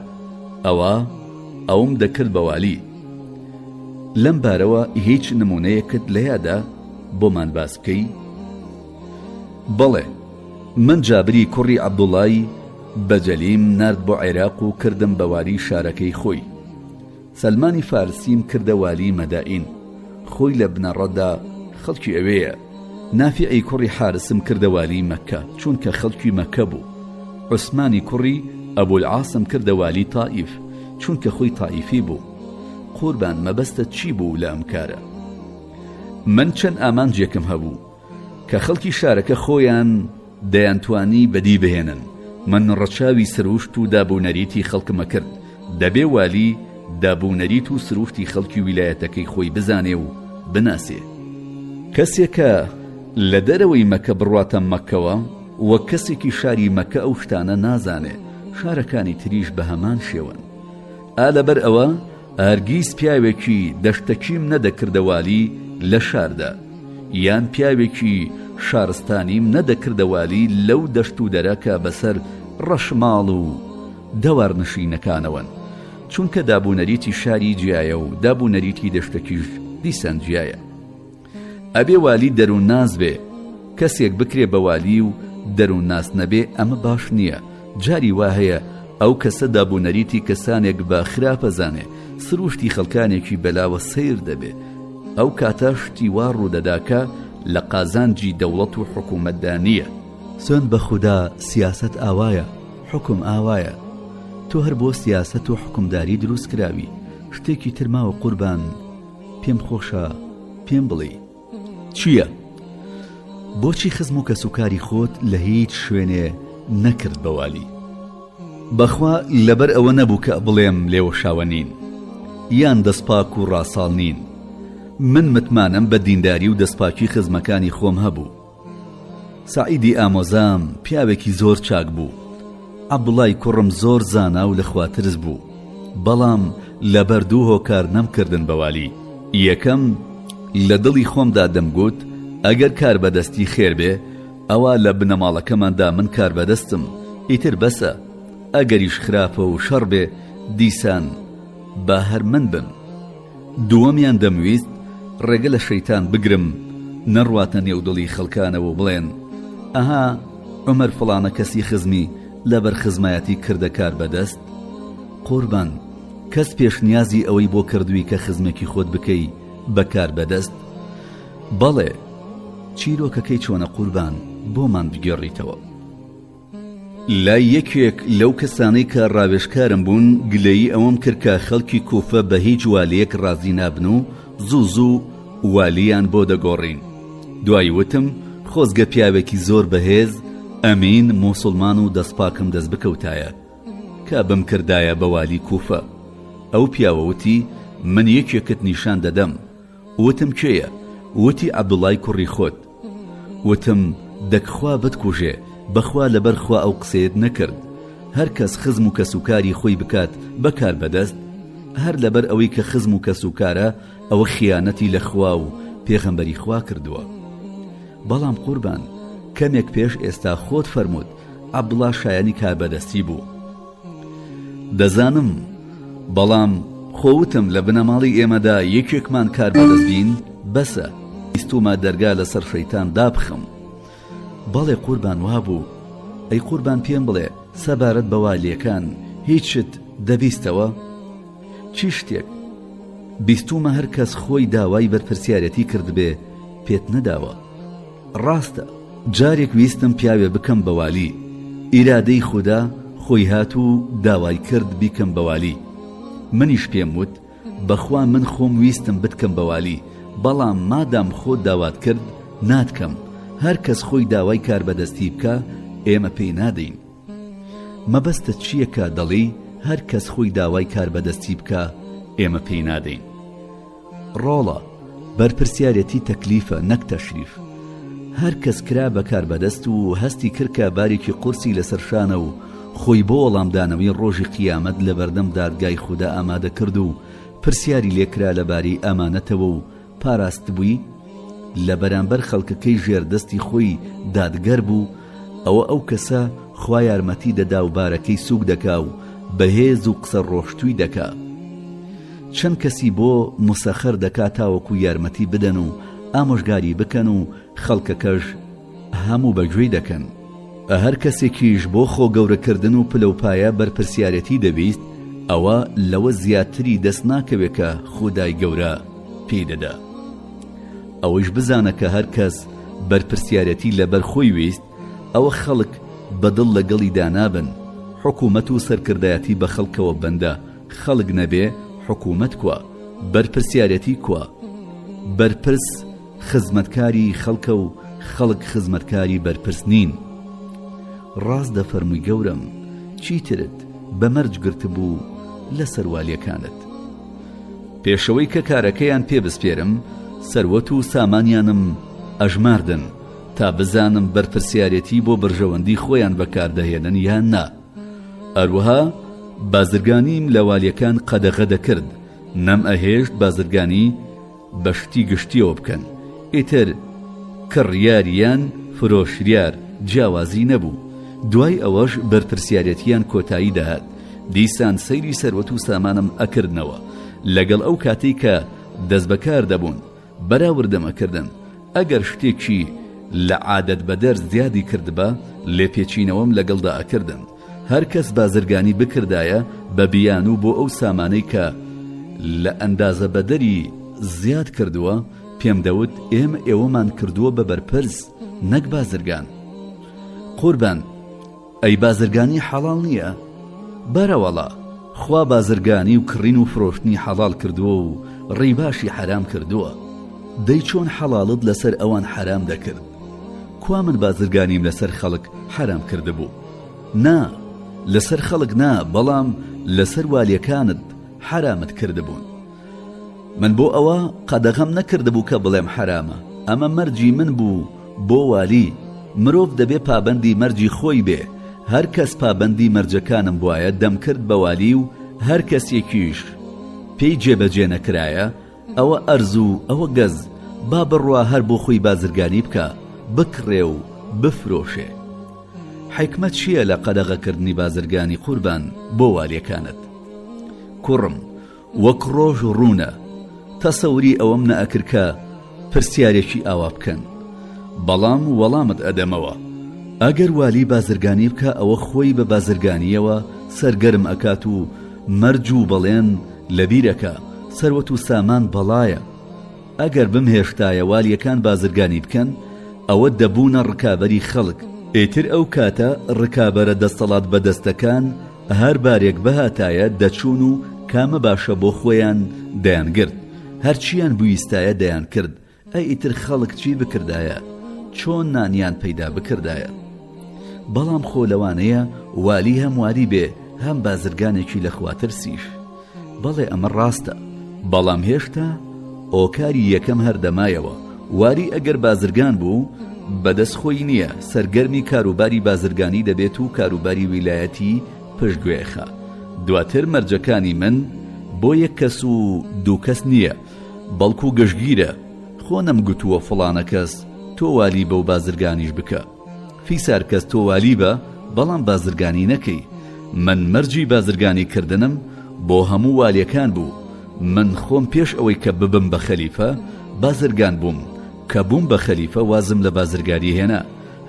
ئەوا ئەوم دەکرد بە والی. لەم بارەوە هیچ نموونەیەکت لە یادە بۆمان باس بکەی؟ بەڵێ، من جابری کوڕی عەبدوڵای بەجەلیم نارد بۆ عێراق و کردم بە والی شارەکەی خۆی. سەلمانی فارسیم کردە والی مەدائین، خۆی لە بنەڕەتدا خەڵکی ئەوێیە. نافیعی کوڕی حارسم کردە والی مەککە، چونکە خەڵکی مەککە بوو. عوسمانی کوڕی ئەبولعاسم کردە والی تائیف، چونکە خۆی تائیفی بوو. قوربان مەبەستت چی بوو لە ئەم کارە؟ من چەند ئامانجێکم هەبوو کە خەڵکی شارەکە خۆیان دەیانتوانی بەدی بهێنن، من ڕەچاوی سروشت و دابونەریتی خەڵکم ئەکرد، دەبێ والی دابونەریت و سروشتی خەڵکی ویلایەتەکەی خۆی بزانێ و بناسێ. کەسێ کە لە دەرەوەی مەکە بڕواتە مەککەوە وەک کەسێکی شاری مەکە ئەو شتانە نازانێ، شارەکانی تریش بە هەمان شێوەن. ئا لەبەر ئەوە هەرگیز پیاوێکی دەشتەکیم نەدەکردە والی لە شاردا، یان پیاوێکی شارستانیم نەدەکردە والی لەو دەشت و دەرە کە بەسەر ڕەشماڵ و دەوارنشینەکانەوەن، چونکە دابونەریتی شاری جیایە و دابونەریتی دەشتەکیش دیسان جیایە. ئەبێ والی دەروونناس بێ، کەسێک بکرێ بە والی و دەروونناس نەبێ ئەمە باش نییە، جاری وا هەیە ئەو کەسە دابونەریتی کەسانێک بە خراپ ئەزانێ، سرووشتی خەڵکانێکی بەلاوە سەیر دەبێ، ئەو کاتە شتی وا ڕوودەدا کە لە قازانجی دەوڵەت و حکوومەتدا نییە. سوێند بە خودا سیاسەت ئاوایە، حوکم ئاوایە. تۆ هەر بۆ سیاسەت و حوکمداری دروست کراوی، شتێکی تر ماوە قوربان؟ پێم خۆشە پێم بڵێی. چییە؟ بۆچی خزم و کەسوکاری خۆت لە هیچ شوێنێ نەکرد بە والی؟ بەخوا لەبەر ئەوە نەبوو کە بڵێم لێوەشاوە نین، یان دەستپاک و ڕاساڵ نین. من متمانەم بە دینداری و دەستپاکی خزمەکانی خۆم هەبوو. سەعیدی ئامۆزام پیاوێکی زۆر چاک بوو. عەبدوڵای کوڕم زۆر زانا و لەخواترس بوو. بەڵام لەبەر دوو هۆکار نەمکردن بە والی. یەکەم، لە دڵی خۆمدا دەمگوت ئەگەر کاربەدەستی خێر بێ، ئەوا لە بنەماڵەکەماندا من کاربەدەستم، ئیتر بەسە. ئەگەریش خراپە و شەڕ بێ، دیسان با هەر من بم. دووەمیان دەمویست ڕێگە لە شەیتان بگرم نەڕواتە نێو دڵی خەڵکانەوە و بڵێن ئەها عومەر فڵانە کەسی خزمی لەبەر خزمایەتی کردە کاربەدەست؟ قوربان کەس پێشنیازی ئەوەی بۆ کردووی کە خزمێکی خۆت بکەی بە کاربەدەست؟ بەڵێ چیرۆکەکەی چۆنە قوربان بۆمان بگێڕیتەوە. لای یەکێک لەو کەسانەی کە ڕاوێژکارم بوون گلەیی ئەوەم کرد کە خەڵکی کوفە بە هیچ والییەک ڕازی نابن و زوو زوو والییان بۆ دەگۆڕین. دوایی وتم خۆزگە پیاوێکی زۆر بەهێز، ئەمین، موسوڵمان و دەستپاکم دەست بکەوتایە کە بمکردایە بە والی کوفە. ئەو پیاوە وتی من یەکێکت نیشان دەدەم. وتم کێیە؟ وتی عەبدوڵای کوڕی خۆت. وتم دەک خوا بتکوژێ، بەخوا لەبەر خوا ئەو قسەیەت نەکرد. هەر کەس خزم و کەسوکاری خۆی بکات بە کاربەدەست، هەر لەبەر ئەوەی کە خزم و کەسوکارە ئەوە خیانەتی لە خوا و پێغەمبەری خوا کردووە. بەڵام قوربان کەمێک پێش ئێستا خۆت فەرمووت عەبدوڵا شایەنی کاربەدەستی بوو. دەزانم، بەڵام خۆ وتم لە بنەماڵەی ئێمەدا یەکێکمان کار بەدەست بین بەسە، ویستوومە دەرگا لەسەر شەیتان دابخەم. بەڵێ قوربان وابوو. ئەی قوربان پێم بڵێ سەبارەت بە والییەکان هیچت دەبیستەوە؟ چی شتێک؟ بیستوومە هەر کەس خۆی داوای بەرپرسیارێتی کردبێ پێت نەداوە. ڕاستە جارێک ویستم پیاوێ بکەم بە والی، ئیرادەی خودا خۆی هات و داوای کرد بیکەم بە والی، منیش پێم وت بەخوا من خۆم ویستم بتکەم بە والی، بەڵام مادام خۆت داوات کرد ناتکەم، هەر کەس خۆی داوای کاربەدەستی بکا ئێمە پێی نادەین. مەبەستت چییە کە دەڵێی هەر کەس خۆی داوای کاربەدەستی بکا ئێمە پێی نادەین؟ ڕۆڵە، بەرپرسیارێتی تەکلیفە نەک تەشریف. هەر کەس کرا بە کاربەدەست و هەستی کرد کە بارێکی قورسی لەسەر شانە و خۆی بۆ وەڵامدانەوەی ڕۆژی قیامەت لەبەردەم دادگای خودا ئامادە کرد و پرسیاری لێکرا لەبارەی ئامانەتەوە و پاراستبووی، لە بەرامبەر خەڵکەکەی ژێر دەستی خۆی دادگەر بوو، ئەوە ئەو کەسە خوا یارمەتی دەدا و بارەکەی سووک دەکا و بەهێز و قسە ڕۆشتووی دەکا. چەند کەسی بۆ موسەخەر دەکا تاوەکو یارمەتی بدەن و ئامۆژگاری بکەن و خەڵکەکەش هەموو بە گوێی دەکەن. هەر کەسێکیش بۆ خۆ گەورەکردن و پلەوپایە بەرپرسیارێتی دەویست ئەوە لەوە زیاتری دەست ناکەوێ کە خودای گەورە پێی دەدا. ئەوەیش بزانە کە هەر کەس بەرپرسیارێتی لەبەر خۆی ویست ئەوە خەڵک بە دڵ لەگەڵیدا نابن، حکوومەت و سەرکردایەتی بە خەڵکەوە بەندە، خەڵک نەبێ حکوومەت کوا؟ بەرپرسیارێتی کوا؟ بەرپرس خزمەتکاری خەڵکە و خەڵک خزمەتکاری بەرپرس نین. ڕاست دەفەرمووی گەورەم، چیترت بە مەرج گرتبوو لەسەر والیەکانت؟ پێشەوەی کە کارەکەیان پێ بسپێرم، سەروەت و سامانیانم ئەژماردن تا بزانم بەرپرسیارێتی بۆ بەرژەوەندی خۆیان بەکاردەهێنن یان نا. هەروەها بازرگانیم لە والیەکان قەدەغە دەکرد، نەمئەهێشت بازرگانی بە شتی گشتیەوە بکەن، ئیتر کڕیار یان فرۆشریار جیاوازی نەبوو، دوای ئەوەش بەرپرسیارێتیان کۆتایی دەهات، دیسان سەیری سەروەت و سامانم ئەکردنەوە لەگەڵ ئەو کاتەی کە دەستبەکار دەبوون، بەراوردم ئەکردن، ئەگەر شتێکی لە عادەت بەدەر زیادی کردبا لێپێچینەوەم لەگەڵدا ئەکردن، هەر کەس بازرگانی بکردایە بە بیانوو بۆ ئەو سامانەی کە لە ئەندازە بەدەری زیاد کردووە، پێم دەوت ئێمە ئێوەمان کردووە بە بەرپرس نەک بازرگان. قوربان ئەی بازرگانی حەڵاڵ نییە؟ بەرەوەڵا خوا بازرگانی و کڕین و فرۆشتنی حەڵاڵ کردووە و ڕیباشی حەرام کردووە. دەی چۆن حەڵاڵت لەسەر ئەوان حەرام دەکرد؟ کوا من بازرگانیم لەسەر خەڵک حەرام کردبوو؟ نا، لەسەر خەڵک نا، بەڵام لەسەر والیەکانت حەرامت کردبوون. من بۆ ئەوە قەدەغەم نەکردبوو کە بڵێم حەرامە، ئەمە مەرجی من بوو بۆ والی، مرۆڤ دەبێ پابەندی مەرجی خۆی بێ، هەر کەس پابەندی مەرجەکانم بوایە دەمکرد بە والی و هەر کەسێکیش پێی جێبەجێ نەکرایە ئەوە ئەرز و ئەوە گەز، با بڕوا هەر بۆ خۆی بازرگانی بکا، بکڕێ و بفرۆشێ. حیکمەت چییە لە قەدەغەکردنی بازرگانی قوربان بۆ والیەکانت؟ کوڕم وەک ڕۆژ ڕوونە. تەسەوری ئەوەم نەئەکرد کە پرسیارێکی ئاوا بکەن. بەڵام وەڵامت ئەدەمەوە. ئەگەر والی بازرگانی بکا ئەوە خۆی بە بازرگانییەوە سەرگەرم ئەکات و مەرج و بەڵێن لەبیر ئەکا. سەروەت و سامان بەڵایە. ئەگەر بمهێشتایە والیەکان بازرگانی بکەن ئەوە دەبوونە ڕکابەری خەڵک. ئیتر ئەو کاتە ڕکابەرە دەستەڵات بەدەستەکان هەر بارێک بهاتایە دەچوون و کامە باشە بۆ خۆیان دەیانگرت، هەرچییان بویستایە دەیانکرد، ئەی ئیتر خەڵک چی بکردایە، چۆن نانیان پەیدا بکردایە؟ بەڵام خۆ لەوانەیە والی هەم والی بێ هەم بازرگانێکی لە خواترسیش. بەڵێ ئەمە ڕاستە، بەڵام هێشتا هۆکاری یەکەم هەر دەمایەوە، والی ئەگەر بازرگان بوو بەدەست خۆی نییە، سەرگەرمی کاروباری بازرگانی دەبێت و کاروباری ویلایەتی پشتگوێ ئەخا. دواتر مەرجەکانی من بۆ یەک کەس و دوو کەس نییە، بەڵکو گشتگیرە، خۆ نەمگوتووە فڵانە کەس تۆ والی بە و بازرگانیش بکە. فیسار کەس تۆ والی بە بەڵام بازرگانی نەکەی من مەرجی بازرگانی کردنم بۆ هەموو والیەکان بوو من خۆم پێش ئەوەی کە ببم بە خەلیفە بازرگان بووم کە بووم بە خەلیفە وازم لە بازرگاری هێنا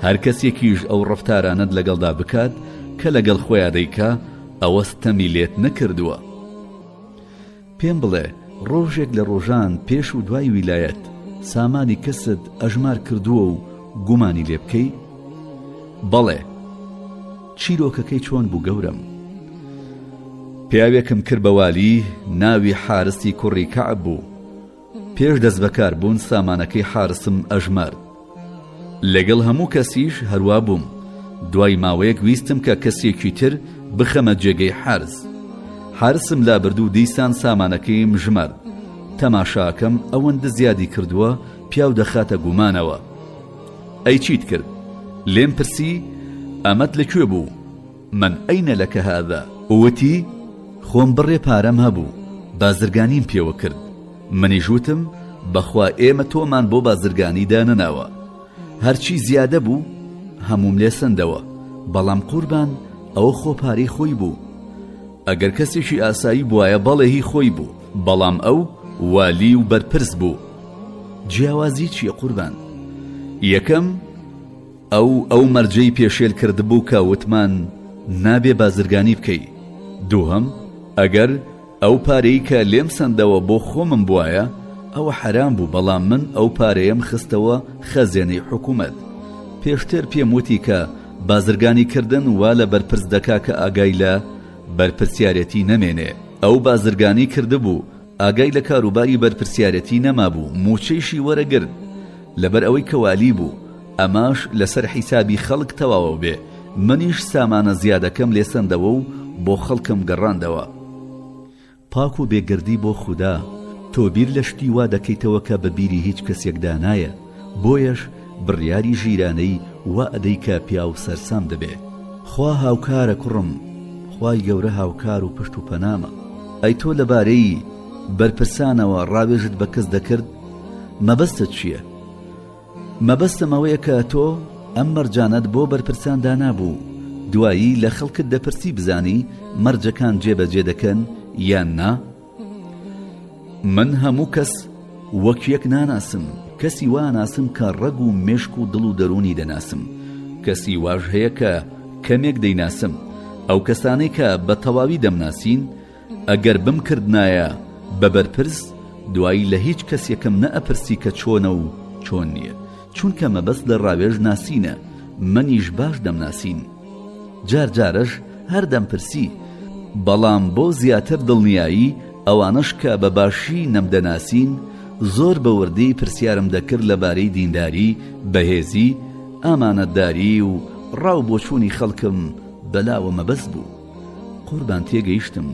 هەر کەسێکیش ئەو ڕەفتارانەت لەگەڵدا بکات کە لەگەڵ خۆیا دەیکا ئەوە ستەمی لێت نەکردووە. پێم بڵێ ڕۆژێک لە ڕۆژان پێش و دوای ویلایەت سامانی کەست ئەژمار کردووە و گومانی لێ بکەی؟ بەڵێ. چیرۆکەکەی چۆن بوو گەورەم؟ پیاوێکم کرد بە والی ناوی حارسی کوڕی کەعب بوو. پێش دەستبەکار بوون سامانەکەی حارسم ئەژمارد. لەگەڵ هەموو کەسیش هەروا بووم. دوای ماوەیەک ویستم کە کەسێکی تر بخەمە جێگەی حارس. حارسم لابرد و دیسان سامانەکەیم ژمارد. تەماشاکەم ئەوەندە زیادی کردووە پیاو دەخاتە گومانەوە. ئەی چیت کرد؟ لێم پرسی ئەمەت لە کوێ بوو؟ من اين لك هذا؟ وتی، خۆم بڕێ پارەم هەبوو، بازرگانیم پێوە کرد. منیش وتم، بەخوا ئێمە تۆمان بۆ بازرگانی دانەناوە. هەرچی زیادە بوو، هەمووم لێ سەندەوە. بەڵام قوربان ئەوە خۆ پارەی خۆی بوو. ئەگەر کەسێکی ئاسایی بوایە بەڵێ هی خۆی بوو، بەڵام ئەو والی و بەرپرس بوو. جیاوازی چییە قوربان؟ یەکەم، ئەو ئەو مەرجەی پێشێل کردبوو کە وتمان نابێ بازرگانی بکەی. دووهەم، ئەگەر ئەو پارەی کە لێم سەندەوە بۆ خۆمم بوایە ئەوە حەرام بوو بەڵام من ئەو پارەیەم خستەوە خەزێنەی حکومەت. پێشتر پێم وتی کە بازرگانی کردن وا لە بەرپرس دەکا کە ئاگای لە بەرپرسیارێتی نەمێنێ. ئەو بازرگانی کردبوو ئاگای لە کاروباری بەرپرسیارێتی نەمابوو، مووچەیشی وەرەگرت لەبەر ئەوەی کە والی بوو، ئەمەش لەسەر حیسابی خەڵک تەواوە بێ، منیش سامانە زیادەکەم لێ سەندەوە و بۆ خەڵکم گەڕاندەوە. پاک و بێگەردی بۆ خودا، تۆ بیر لە شتی وا دەکەیتەوە کە بە بیری هیچ کەسێکدا نایە، بۆیەش بڕیاری ژیرانەی وا ئەدەی کە پیاو سەرسام دەبێ. خوا هاوکارە کوڕم، خوای گەورە هاوکار و پشت و پەنامە. ئەی تۆ لەبارەی بەرپرسانەوە ڕاوێژت بە کەس دەکرد؟ مەبەستت چییە؟ مەبەستم ئەوەیە کە تۆ ئەم مەرجانەت بۆ بەرپرسان دانابوو، دوایی لە خەڵکت دەپرسی بزانی مەرجەکان جێبەجێ دەکەن یان نا؟ من هەموو کەس وەک یەک ناناسم، کەسی وا ئەناسم کە ڕەگ و مێشک و دڵ و دەروونی دەناسم، کەسی واش هەیە کە کەمێک دەیناسم، ئەو کەسانەی کە بە تەواوی دەمناسین، ئەگەر بمکردنایە بە بەرپرس، دوایی لە هیچ کەسێکم نەئەپرسی کە چۆنە و چۆن نییە، چونکە مەبەست لە ڕاوێژ ناسینە، منیش باش دەمناسین. جار جارەش هەر دەمپرسی، بەڵام بۆ زیاتر دڵنیایی ئەوانەش کە بە باشی نەمدەناسین، زۆر بە وردی پرسیارم دەکرد لە بارەی دینداری، بەهێزی، ئامانەتداری و ڕا و بۆچوونی خەڵکم بەلاوە مەبەست بوو. قوربان تێگەیشتم.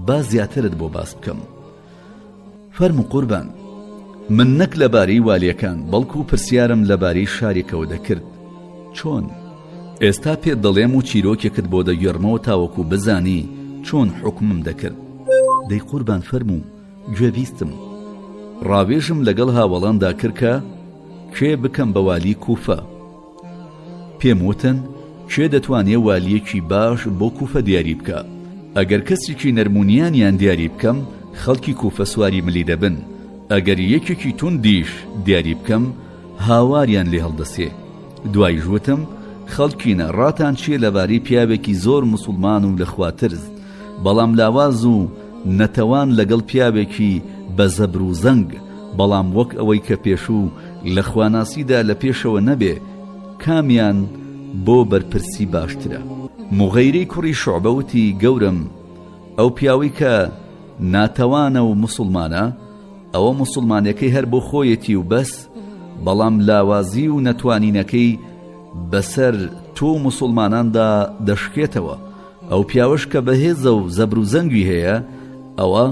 با زیاترت بۆ باس بکەم. فەرموو قوربان. من نەک لەبارەی والیەکان بەڵکو پرسیارم لەبارەی شارێکەوە دەکرد. چۆن؟ ئێستا پێت دەڵێم و چیرۆکێکت بۆ دەگێڕمەوە تاوەکو بزانی چۆن حوکمم دەکرد. دەی قوربان فەرموو گوێبیستم. ڕاوێژم لەگەڵ هاوەڵاندا کرد کە کێ بکەم بە والی کوفە. پێم وتن کێ دەتوانێ والییەکی باش بۆ کوفە دیاری بکا؟ ئەگەر کەسێکی نەرمونیانیان دیاری بکەم خەڵکی کوفە سواری ملی دەبن، ئەگەر یەکێکی توندیش دیاری بکەم هاواریان لێ هەڵدەسێ. دواییش وتم خەڵکینە ڕاتان چییە لەبارەی پیاوێکی زۆر موسوڵمان و لەخواترس بەڵام لاواز و نەتەوان لەگەڵ پیاوێکی بە زەبر و زەنگ بەڵام وەک ئەوەی کە پێشوو لە خواناسیدا لە پێشەوە نەبێ کامیان بۆ بەرپرسی باشترە؟ موغەیرەی کوڕی شوعبە وتی، گەورەم ئەو پیاوەی کە ناتەوانە و موسوڵمانە ئەوە موسوڵمانەکەی هەر بۆ خۆیەتی و بەس، بەڵام لاوازی و نەتوانینەکەی بەسەر تۆ و موسوڵماناندا دەشکێتەوە، ئەو پیاوەش کە بەهێزە و زەبر و زەنگی هەیە ئەوە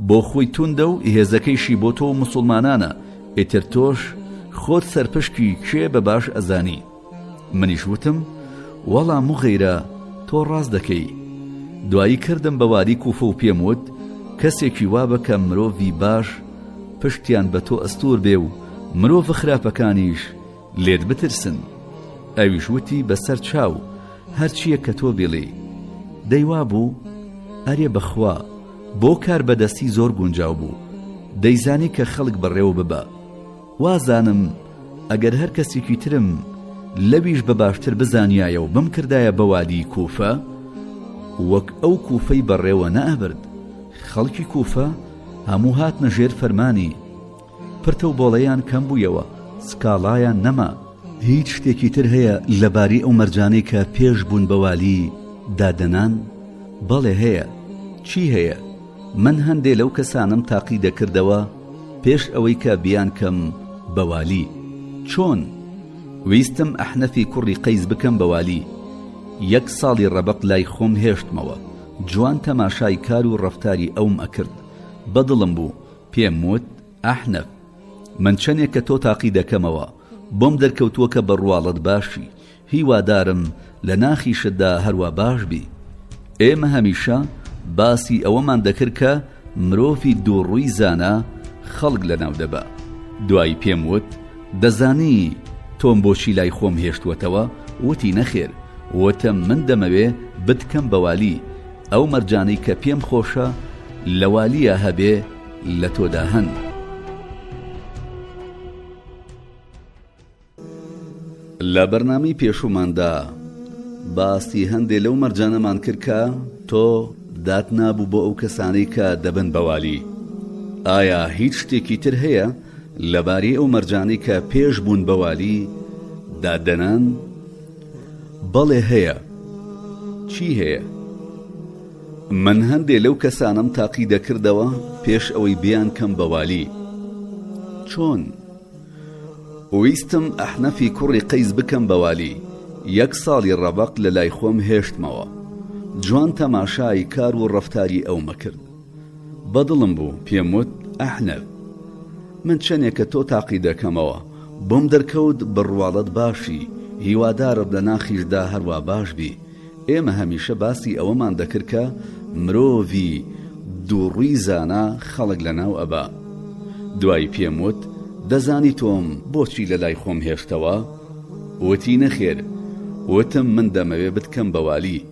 بۆ خۆی توندە و هێزەکەیشی بۆ تۆ و موسوڵمانانە، ئیتر تۆش خۆت سەرپشکی کێ بە باش ئەزانی؟ منیش وتم، وەڵا موغەیرە تۆ ڕاست دەکەی. دوایی کردم بە والی کوفە و پێم وت، کەسێکی وا بکە مرۆڤی باش پشتیان بە تۆ ئەستوور بێ و مرۆڤە خراپەکانیش لێت بترسن. ئەویش وتی بەسەر چاو، هەرچییەک کە تۆ بیڵێی. دەی وا بوو؟ ئەرێ بە خوا بۆ کاربەدەستی زۆر گونجاو بوو. دەیزانی کە خەڵک بەڕێوە ببا. وازانم ئەگەر هەر کەسێکی ترم لەویش بە باشتر بزانیایە و بمکردایە بە والیی کوفە، وەک ئەو کوفەی بەڕێوە نەئەبرد. خەڵکی کوفە هەموو هاتنە ژێر فەرمانی. پرتە و بۆڵەیان کەم بوویەوە، سکاڵایان نەما. هیچ شتێکی تر هەیە لەبارەی ئەو مەرجانەی کە پێش بوون بە والی دادەنان؟ بەڵێ هەیە. چی هەیە؟ من هەندێ لەو کەسانەم تاقی دەکردەوە پێش ئەوەی کە بیانکەم بە والی. چۆن؟ ویستم ئەحنەفی کوڕی قەیس بکەم بە والی. یەک ساڵی ڕەبەق لای خۆم هێشتمەوە. جوان تەماشای کار و ڕەفتاری ئەوم ئەکرد. بە دڵم بوو. پێم وت، ئەحنەف، من چەنێکە تۆ تاقی دەکەمەوە، بۆم دەرکەوتووە کە بە ڕواڵەت باشی، هیوادارم لە ناخیشتدا هەروا باش بی. ئێمە هەمیشە باسی ئەوەمان دەکرد کە مرۆڤی دووڕووی زانا خەڵک لەناو دەبا. دوایی پێم وت، دەزانی تۆم بۆچی لای خۆم هێشتووەتەوە؟ وتی، نەخێر. وتم، من دەمەوێ بتکەم بە والی. ئەو مەرجانەی کە پێم خۆشە لە والییا هەبێ لە تۆدا هەن. لە بەرنامەی پێشووماندا باسی هەندێ لەو مەرجانەمان کرد کە تۆ داتنابوو بۆ ئەو کەسانەی کە دەبن بە والی. ئایا هیچ شتێکی تر هەیە لەبارەی ئەو مەرجانەی کە پێش بوون بە والی داتدەنان؟ بەڵێ هەیە. چی هەیە؟ من هەندێ لەو کەسانەم تاقی دەکردەوە پێش ئەوەی بیانکەم بە والی. چۆن؟ ویستم ئەحنەفی کوڕی قەیس بکەم بە والی، یەک ساڵی ڕەبەق لە لای خۆم هێشتمەوە. جوان تەماشای کار و ڕەفتاری ئەومە کرد. بە دڵم بوو، پێم وت، ئەحنەف! من چەنێکە تۆ تاقی دەکەمەوە، بۆم دەرکەوت بە ڕواڵەت باشی، هیوادارم لە ناخیشتدا هەروا باش بی. ئێمە هەمیشە باسی ئەوەمان دەکرد کە مرۆڤی دووڕووی زانا خەڵک لەناو ئەبا. دوایی پێم وت، دەزانی تۆم بۆچی لە لای خۆم هێشتەوە؟ وتی، نەخێر. وتم، من دەمەوێ بتکەم بە والی.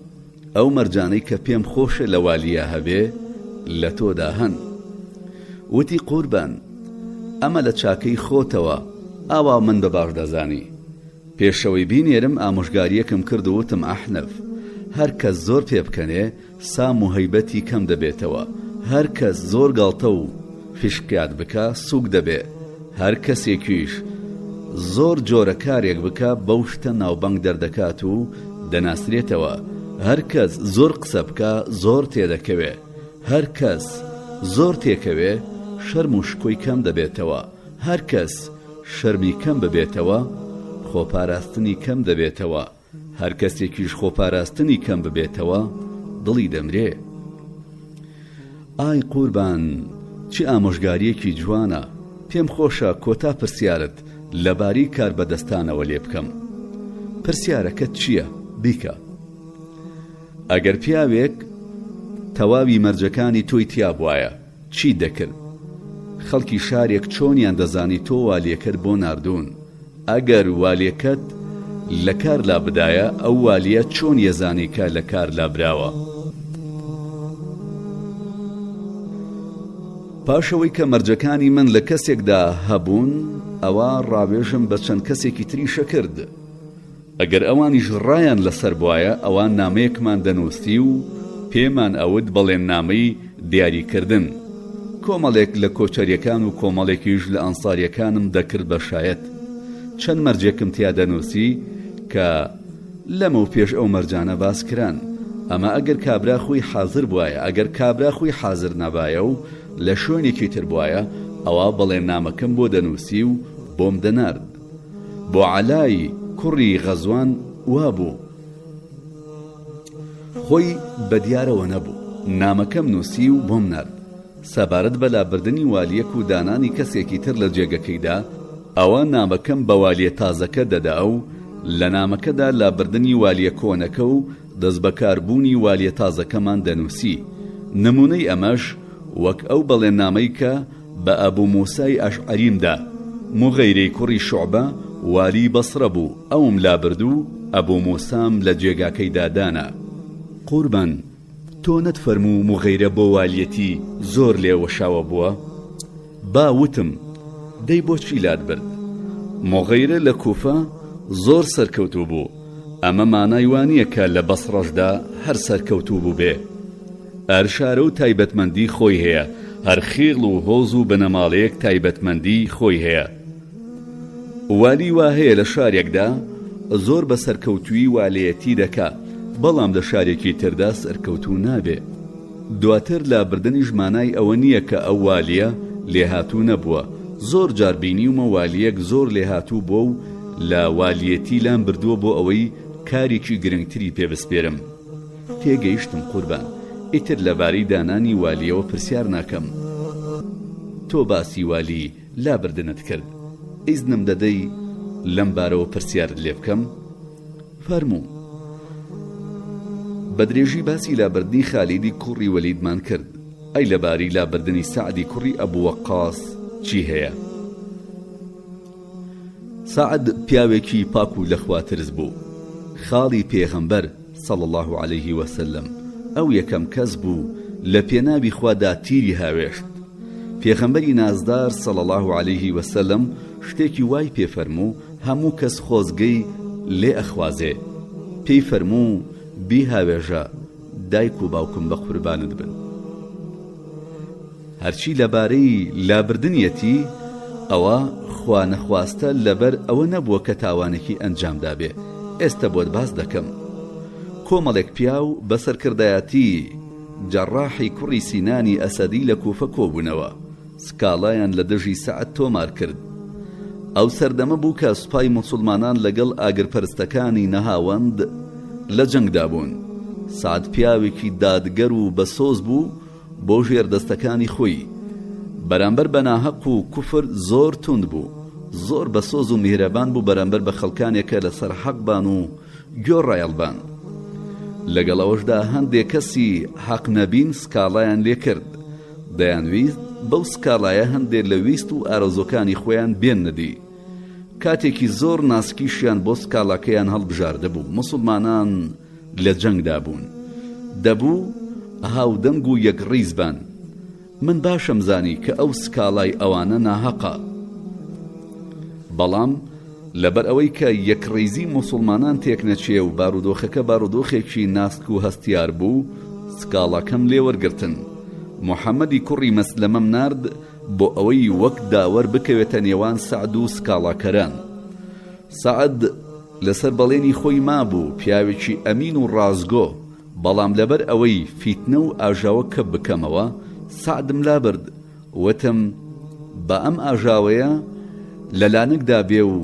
ئەو مەرجانەی کە پێم خۆشە لە والییا هەبێ لە تۆدا هەن. وتی، قوربان، ئەمە لە چاکەی خۆتەوە ئاوا من بە باش دەزانی. پێشەوەی بینێرم ئامۆژگارییەکم کرد و وتم ئەحنەف، هەر کەس زۆر پێبکەنێ سام و هەیبەتی کەم دەبێتەوە، هەر کەس زۆر گاڵتە و فیشقیات بکا سووک دەبێ، هەر کەسێکیش زۆر جۆرە کارێک بکا بەو شتە ناوبانگ دەردەکات و دەناسرێتەوە، هەر کەس زۆر قسە بکا زۆر تێدەکەوێ، هەر کەس زۆر تێکەوێ شەرم و شکۆی کەم دەبێتەوە، هەر کەس شەرمی کەم ببێتەوە. خۆپاراستنی کەم دەبێتەوە، هەر کەسێکیش خۆپاراستنی کەم ببێتەوە دڵی دەمرێ. ئای قوربان چ ئامۆژگاریەکی جوانە، پێم خۆشە کۆتا پرسیارت لەبارەی کاربەدەستانەوە لێ بکەم. پرسیارەکەت چیە؟ بیکە. ئەگەر پیاوێک تەواوی مەرجەکانی تۆی تیا بوایە چیت دەکرد؟ خەڵکی شارێک چۆنیان دەزانی تۆ والیەکەت بۆ ناردوون؟ ئەگەر والیەکەت لە کار لابدایە ئەو والیە چۆن یەزانی کە لە کار لابراوە؟ پاش ئەوەی کە مەرجەکانی من لە کەسێکدا هەبوون ئەوا ڕاوێژم بە چەند کەسێکی تریشە کرد. ئەگەر ئەوانیش ڕایان لەسەر بوایە ئەوا نامەیەکمان دەنووسی و پێمان ئەوت بەڵێننامەی دیاریکردن. کۆمەڵێک لە کۆچەریەکان و کۆمەڵێکیش لە ئەنساریەکانم دەکرد بە شایەت. چەند مەرجێکم تیا دەنووسی کە لەمەو پێش ئەو مەرجانە باس کران. ئەمە ئەگەر کابرا خۆی حازر بوایە، ئەگەر کابرا خۆی حازر نەبایە و لە شوێنێکی تر بوایە ئەوا بەڵێننامەکەم بۆ دەنووسی و بۆم دەنارد. بۆ عەلای کوڕی غەزوان وابوو. خۆی بە دیارەوە نەبوو. نامەکەم نووسی و بۆم نارد. سەبارەت بە لابردنی والییەک و دانانی کەسێکی تر لە جێگەکەیدا، ئەوا نامەکەم بە والییە تازەکە دەدا و لە نامەکەدا لابردنی والییە کۆنەکە و دەستبەکاربوونی والییە تازەکەمان دەنووسی. نموونەی ئەمەش وەک ئەو بەڵێننامەی کە بە ئەبو موسای ئەشعەریم دا، موغەیرەی کوڕی شوعبە والی بەسڕە بوو، ئەوم لابرد و ئەبو موسام لە جێگاکەیدا دانا. قوربان تۆ نەتفەرموو موغەیرە بۆ والیەتی زۆر لێوەشاوە بووە؟ با وتم، دەی بۆچی لات برد؟ موغەیرە لە کوفە زۆر سەرکەوتوو بوو، ئەمە مانای وا نییە کە لە بەسڕەشدا هەر سەرکەوتوو بووبێ. هەر شارە و تایبەتمەندی خۆی هەیە، هەر خێڵ و هۆز و بنەماڵەیەک تایبەتمەندیی خۆی هەیە. والی وا هەیە لە شارێکدا زۆر بە سەرکەوتوویی والێیەتی دەکا، بەڵام لە شارێکی تردا سەرکەوتوو نابێ. دواتر لابردنیش مانای ئەوە نییە کە ئەو والییە لێهاتوو نەبووە. زۆر جار بینیومە والییەک زۆر لێهاتوو بووە و لە والیێتی لام بردووە بۆ ئەوەی کارێکی گرنگتری پێ بسپێرم. تێگەیشتم قوربان، ئیتر لەبارەی دانانی والییەوە پرسیار ناکەم. تۆ باسی والی لابردنت کرد، ئیزنم دەدەی لەم بارەوە پرسیارت لێ بکەم؟ فەرموو. بە درێژی باسی لابردنی خالیدی کوڕی وەلیدمان کرد، ئەی لەبارەی لابردنی سەعدی کوڕی ئەبو وەقاس چی هەیە؟ سەعد پیاوێکی پاک و لەخواترس بوو، خاڵی پێغەمبەر، صلی اللە علیه وسلم، ئەو یەکەم کەس بوو لە پێناوی خوادا تیری هاوێشت. پێغەمبەری نازدار، صلی اللە علیه وسلم، شتێکی وای پێ فەرموو هەموو کەس خۆزگەی لێ ئەخوازێ، پێی فەرموو، بیهاوێژە، دایک و باوکم بە قوربانت بن. هەرچی لەبارەی لابردنیەتی ئەوە خوا نەخواستە لەبەر ئەوە نەبووە کە تاوانێکی ئەنجام دابێ ئێستە بۆت باس دەکەم کۆمەڵێک پیاو بە سەرکردایەتی جەڕاحی کوڕی سینانی ئەسەدی لە کوفە کۆبوونەوە سکاڵایان لە دژی سەعد تۆمار کرد ئەو سەردەمە بوو کە سوپای موسڵمانان لەگەڵ ئاگرپەرستەکانی نەهاوەند لە جەنگدا بوون سەعد پیاوێکی دادگەر و بەسۆز بوو بۆ ژێردەستەکانی خۆی بەرامبەر بە ناهەق و کوفر زۆر توند بوو، زۆر بەسۆز و میهرەبان بوو بەرامبەر بە خەڵکانێک کە لەسەر حەق بان و گوێڕایەڵ بان. لەگەڵ ئەوەشدا هەندێ کەسی حەق نەبین سکاڵایان لێ کرد، دەیانویست بەو سکاڵایە هەندێ لە ویست و ئارەزووەکانی خۆیان بێننە دی. کاتێکی زۆر ناسکیشیان بۆ سکاڵاکەیان هەڵبژاردبوو، موسڵمانان، لە جەنگدا بوون دەبوو هاودەنگ و یەکڕیز بان من باشم زانی کە ئەو سکاڵای ئەوانە ناهەقە بەڵام لەبەر ئەوەی کە یەکڕیزی موسڵمانان تێک نەچێ و بارودۆخەکە بارودۆخێکی ناسک و هەستیار بوو سکاڵاکەم لێ وەرگرتن محەممەدی کوڕی مەسلەمەم نارد بۆ ئەوەی وەک داوەر بکەوێتە نێوان سەعد و سکاڵاکەران سەعد لەسەر بەڵێنی خۆی مابوو، پیاوێکی ئەمین و ڕاستگۆ، بەڵام لەبەر ئەوەی فیتنە و ئاژاوە کپ بکەمەوە، سەعدم لابرد، وتم، با ئەم ئاژاوەیە لە لانکدا بێ و.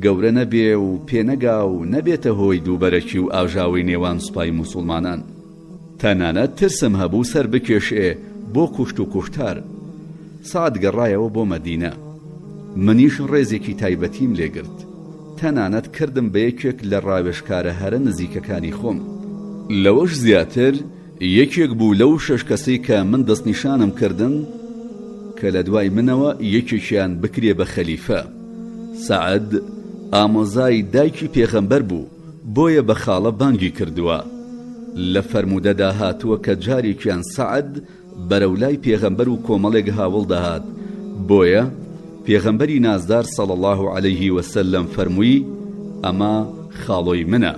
گەورە نەبێ و پێنەگا و نەبێتە هۆی دووبەرەکی و ئاژاوەی نێوان سوپای موسوڵمانان. تەنانەت ترسم هەبوو سەر بکێشێ بۆ کوشت و کوشتار. سەعد گەڕایەوە بۆ مەدینە. منیش ڕێزێکی تایبەتیم لێ گرت. تەنانەت کردم بە یەکێک لە ڕاوێژکارە هەرە نزیکەکانی خۆم. لەوەش زیاتر یەکێک بوو لەو شەش کەسەی کە من دەستنیشانم کردن کە لە دوای منەوە یەکێکیان بکرێ بە خەلیفە. سەعد ئامۆزای دایکی پێغەمبەر بوو. بۆیە بە خاڵە بانگی کردووە. لە فەرموودەدا هاتووە کە جارێکیان سەعد بەرەو لای پێغەمبەر و کۆمەڵێک هاوەڵ دەهات، بۆیە پێغەمبەری نازدار صلی اللە علیه و سلم فەرمووی، ئەمە خاڵۆی منە.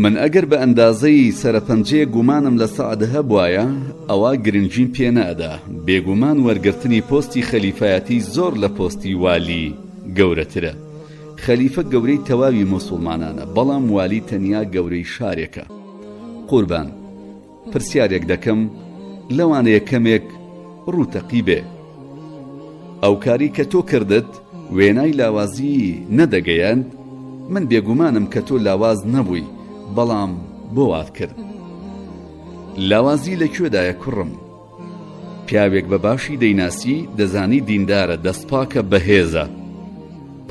من ئەگەر بە ئەندازەی سەرەپەنجەیەک گومانم لە سەعد هەبوایە ئەوا گرنگیم پێ نەئەدا، بێگومان وەرگرتنی پۆستی خەلیفایەتی زۆر لە پۆستی والی گەورەترە. خەلیفە گەورەی تەواوی موسوڵمانانە بەڵام والی تەنیا گەورەی شارێکە. قوربان پرسیارێک دەکەم لەوانەیە کەمێک ڕووتەقی بێ. ئەو کاری کە تۆ کردت وێنای لاوازی نەدەگەیاند؟ من بێگومانم کە تۆ لاواز نەبووی بەڵام بۆ وات کرد؟ لاوازی لە کوێدایە کوڕم؟ پیاوێک بە باشی دەیناسی دەزانی دیندارە دەست پاکە بەهێزە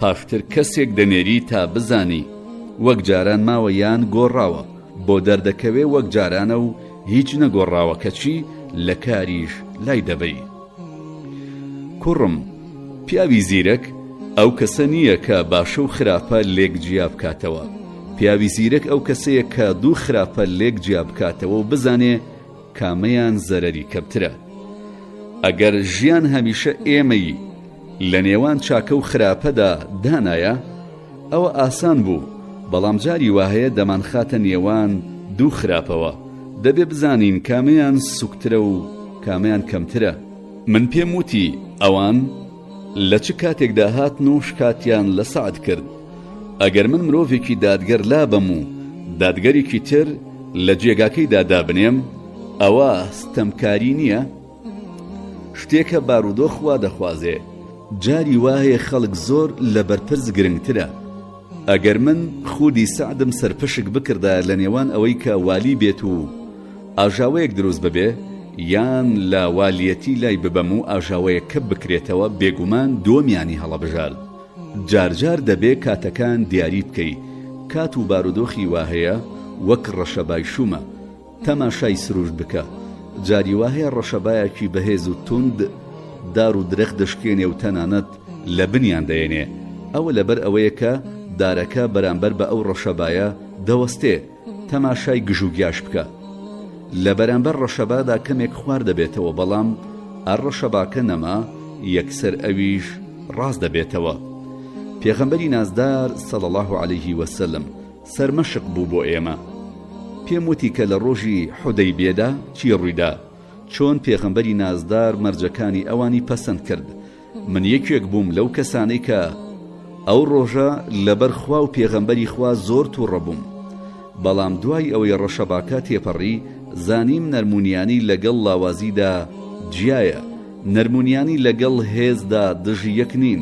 پاشتر کەسێک دەنێری تا بزانی وەک جاران ماوە یان گۆڕاوە بۆ دەردەکەوێ وەک جارانە و هیچ نەگۆڕاوە کەچی لە کاریش لای دەبەی کوڕم پیاوی زیرەک ئەو کەسە نییە کە باشە و خراپە لێک جیا بکاتەوە پیاوی زیرەک ئەو کەسەیە کە دوو خراپە لێک جیا بکاتەوە و بزانێ کامەیان زەرەری کەمترە؟ ئەگەر ژیان هەمیشە ئێمەی لە نێوان چاکە و خراپەدا دانایە، ئەوە ئاسان بوو، بەڵام جاری وا هەیە دەمانخاتە نێوان دوو خراپەوە، دەبێ بزانین کامەیان سوکترە و کامەیان کەمترە. من پێم وتی ئەوان لە چ کاتێکدا هاتن و شکاتیان لە سەعد کرد؟ ئەگەر من مرۆڤێکی دادگەر لابەم و دادگەرێکی تر لە جێگاکەیدا دابنێم، ئەوە ستەمکاری نییە؟ شتێکە بارودۆخ وا دەخوازێ. جاری وا هەیە خەڵک زۆر لە بەرپرس گرنگترە. ئەگەر من خودی سەعدم سەرپشک بکردایە لە نێوان ئەوەی کە والی بێت و ئاژاوەیەک دروست ببێ یان لە والیەتی لای ببەم و ئاژاوەیەک کپ بکرێتەوە بێگومان دووەمیانی هەڵەبژارد. جار جار دەبێ کاتەکان دیاری بکەی کات و بارودۆخی وا هەیە وەک ڕەشەبای شومە تەماشای سروشت بکە جاری وا هەیە ڕەشەبایەکی بەهێز و توند دار و درەخت دەشکێنێ و تەنانەت لە بنیان دەیەنێ ئەوە لەبەر ئەوەیە کە دارەکە بەرامبەر بە ئەو ڕەشەبایە دەوەستێ تەماشای گژوگیاش بکە لە بەرامبەر ڕەشەبادا کەمێک خوار دەبێتەوە بەڵام ئەر ڕەشەباکە نەما یەکسەر ئەویش ڕاست دەبێتەوە پێغەمبەری نازدار صلی اللە علیه وسلم سەرمەشق بوو بۆ ئێمە پێم وتی کە لە ڕۆژی حودەیبیەدا چی ڕوویدا چۆن پێغەمبەری نازدار مەرجەکانی ئەوانی پەسەند کرد من یەکێک بووم لەو کەسانەی کە ئەو ڕۆژە لەبەر خوا و پێغەمبەری خوا زۆر توڕە بووم بەڵام دوای ئەوەی ڕەشەباکە تێپەڕی زانیم نەرمونیانی لەگەڵ لاوازیدا جیایە نەرمونیانی لەگەڵ هێزدا دژی یەک نین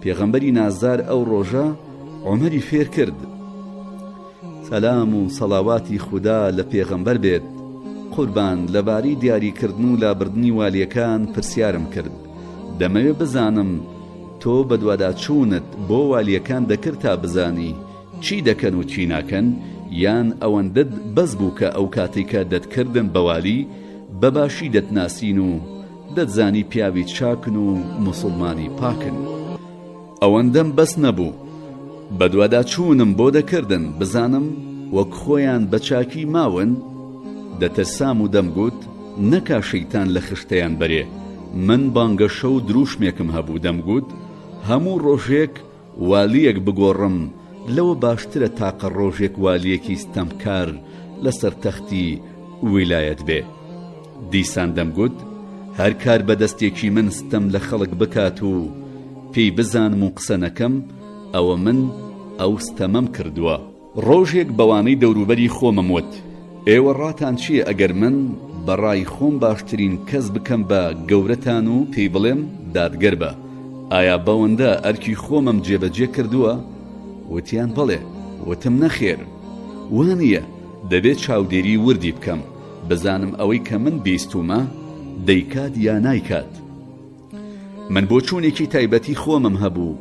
پێغەمبەری نازدار ئەو ڕۆژە عومەری فێر کرد سەلام و سەڵاواتی خودا لە پێغەمبەر بێت قوربان لەبارەی دیاریکردن و لابردنی والیەکان پرسیارم کرد دەمەوێ بزانم تۆ بەدواداچوونت بۆ والیەکان دەکرد تا بزانی چی دەکەن و چی ناکەن یان ئەوەندەت بەس بوو کە ئەو کاتەی کە دەتکردن بە والی بە باشی دەتناسین و دەتزانی پیاوی چاکن و موسوڵمانی پاکن؟ ئەوەندەم بەس نەبوو بەدواداچوونم بۆ دەکردن بزانم وەک خۆیان بە چاکی ماون؟ دەترسام و دەمگوت نەکا شەیتان لە خشتەیان بەرێ، من بانگەشە و دروشمێکم هەبوو دەمگوت هەموو ڕۆژێک والییەک بگۆڕم لەوە باشترە تاقە ڕۆژێک والییەکی ستەمکار لەسەر تەختی ویلایەت بێ. دیسان دەمگوت هەر کاربەدەستێکی من ستەم لە خەڵک بکات و پێی بزانم و قسە نەکەم ئەوە من ئەو ستەمەم کردووە. ڕۆژێک بەوانەی دەوروبەری خۆمم وت، ئێوە ڕاتان چییە ئەگەر من بە ڕای خۆم باشترین کەس بکەم بە گەورەتان و پێی بڵێم دادگەر بە؟ ئایا بەوەندە ئەرکی خۆمم جێبەجێ کردووە؟ وتیان بەڵێ، وتم نەخێر وا نییە، دەبێ چاودێری وردی بکەم، بزانم ئەوەی کە من بیستوومە دەیکات یا نایکات. من بۆچوونێکی تایبەتی خۆمم هەبوو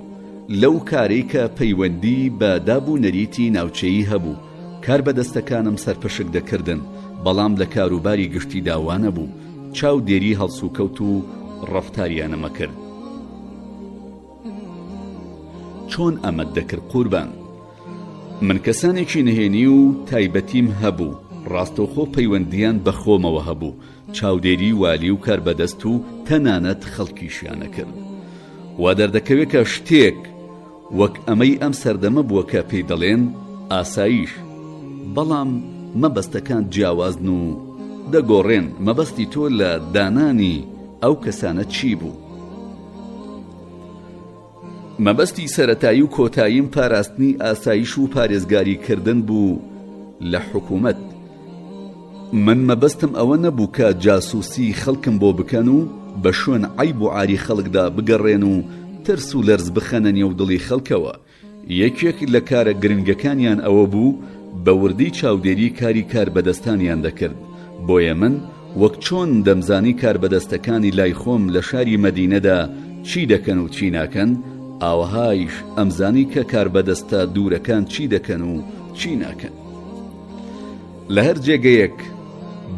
لەو کارەی کە پەیوەندی بە داب و نەریتی ناوچەیی هەبوو، کاربەدەستەکانم سەرپشک دەکردن، بەڵام لە کاروباری گشتیدا وانەبوو، چاودێری هەڵسوکەوت و ڕەفتاریانم ئەکرد. چۆن ئەمەت دەکرد قوربان؟ من کەسانێکی نهێنی و تایبەتیم هەبوو، ڕاستەوخۆ پەیوەندییان بە خۆمەوە هەبوو، چاودێری والی و کاربەدەست و تەنانەت خەڵکیشیان ئەکرد. وا دەردەکەوێ کە شتێک وەک ئەمەی ئەم سەردەمە بووە کە پێی دەڵێن ئاسایش. بەڵام مەبەستەکان جیاوازن و دەگۆڕێن، مەبەستی تۆ لە دانانی ئەو کەسانە چی بوو؟ مەبەستی سەرەتایی و کۆتاییم پاراستنی ئاسایش و پارێزگاری کردن بوو لە حکوومەت. من مەبەستم ئەوە نەبوو کە جاسووسی خەڵکم بۆ بکەن و بە شوێن عەیب و عاری خەڵکدا بگەڕێن و ترس و لەرز بخەنە نێو دڵی خەڵکەوە. یەکێک لە کارە گرنگەکانیان ئەوە بوو بە وردی چاودێری کاری کاربەدەستانیان دەکرد، بۆیە من وەک چۆن دەمزانی کاربەدەستەکانی لای خۆم لە شاری مەدینەدا چی دەکەن و چی ناکەن، ئاوەهایش ئەمزانی کە کاربەدەستە دوورەکان چی دەکەن و چی ناکەن. لە هەر جێگەیەک،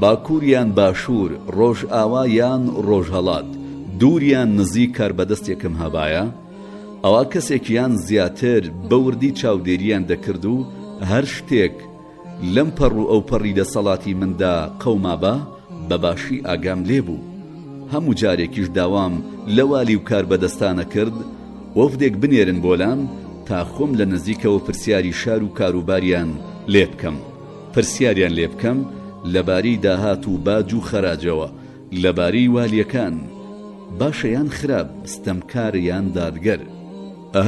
باکوور یان باشوور، ڕۆژئاوا یان ڕۆژهەڵات، دوور یان نزیک کاربەدەستێکم هەبایە، ئەوا کەسێک یان زیاتر بە وردی چاودێریان دەکرد و هەر شتێک لەم پەڕ و ئەوپەڕی دەسەڵاتی مندا قەومابا بە باشی ئاگام لێ بوو. هەموو جارێکیش داوام لە والی و کاربەدەستانە کرد وەفدێک بنێرن بۆ لام تا خۆم لە نزیکەوە پرسیاری شار و کاروباریان لێ بکەم، پرسیاریان لێ بکەم لەبارەی داهات و باج و خەراجەوە، لەبارەی والیەکان، باشە یان خراپ، ستەمکار یان دادگەر.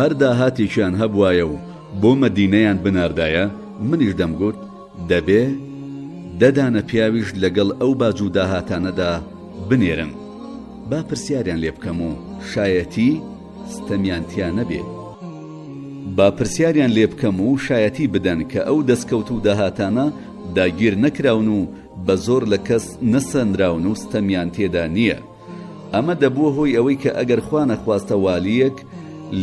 هەر داهاتێکیان هەبوایە و بۆ مەدینەیان بناردایە، منیش دەمگوت، دەبێ دە دانە پیاویش لەگەڵ ئەو باج و داهاتانەدا بنێرن. با پرسیاریان لێ بکەم و شایەتی ستەمیان تیا نەبێ. با پرسیاریان لێ بکەم و شایەتی بدەن کە ئەو دەسکەوت و داهاتانە داگیر نەکراون و بە زۆر لە کەس نەسەنراون و ستەمیان تێدا نییە. ئەمە دەبووە هۆی ئەوەی کە ئەگەر خوا نەخواستە والییەک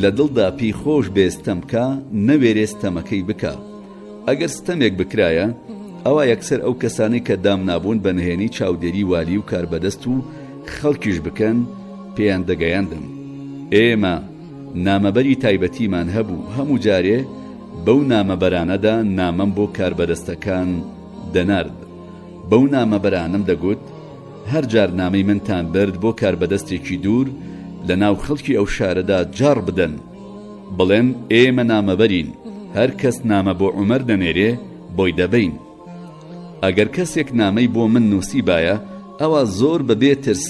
لە دڵدا پێی خۆش بێ ستەم بکا، نەوێرێ ستەمەکەی بکا. ئەگەر ستەمێک بکرایە، ئەوا یەکسەر ئەو کەسانەی کە دامنابوون بە نهێنی چاودێری والی و کاربەدەست و خەڵکیش بکەن، پێیان دەگەیاندم. ئێمە نامەبەری تایبەتیمان هەبوو، هەموو جارێ بەو نامەبەرانەدا نامەم بۆ کاربەدەستەکان دەنارد. بەو نامەبەرانەم دەگوت، هەر جار نامەی منتان برد بۆ کاربەدەستێکی دوور، لە ناو خەڵکی ئەو شارەدا جاڕ بدەن، بڵێن ئێمە نامەبەرین، هەر کەس نامە بۆ عومەر دەنێرێ، بۆی دەبەین. ئەگەر کەسێک نامەی بۆ من نووسیبایە، ئەوا زۆر بە بێ ترس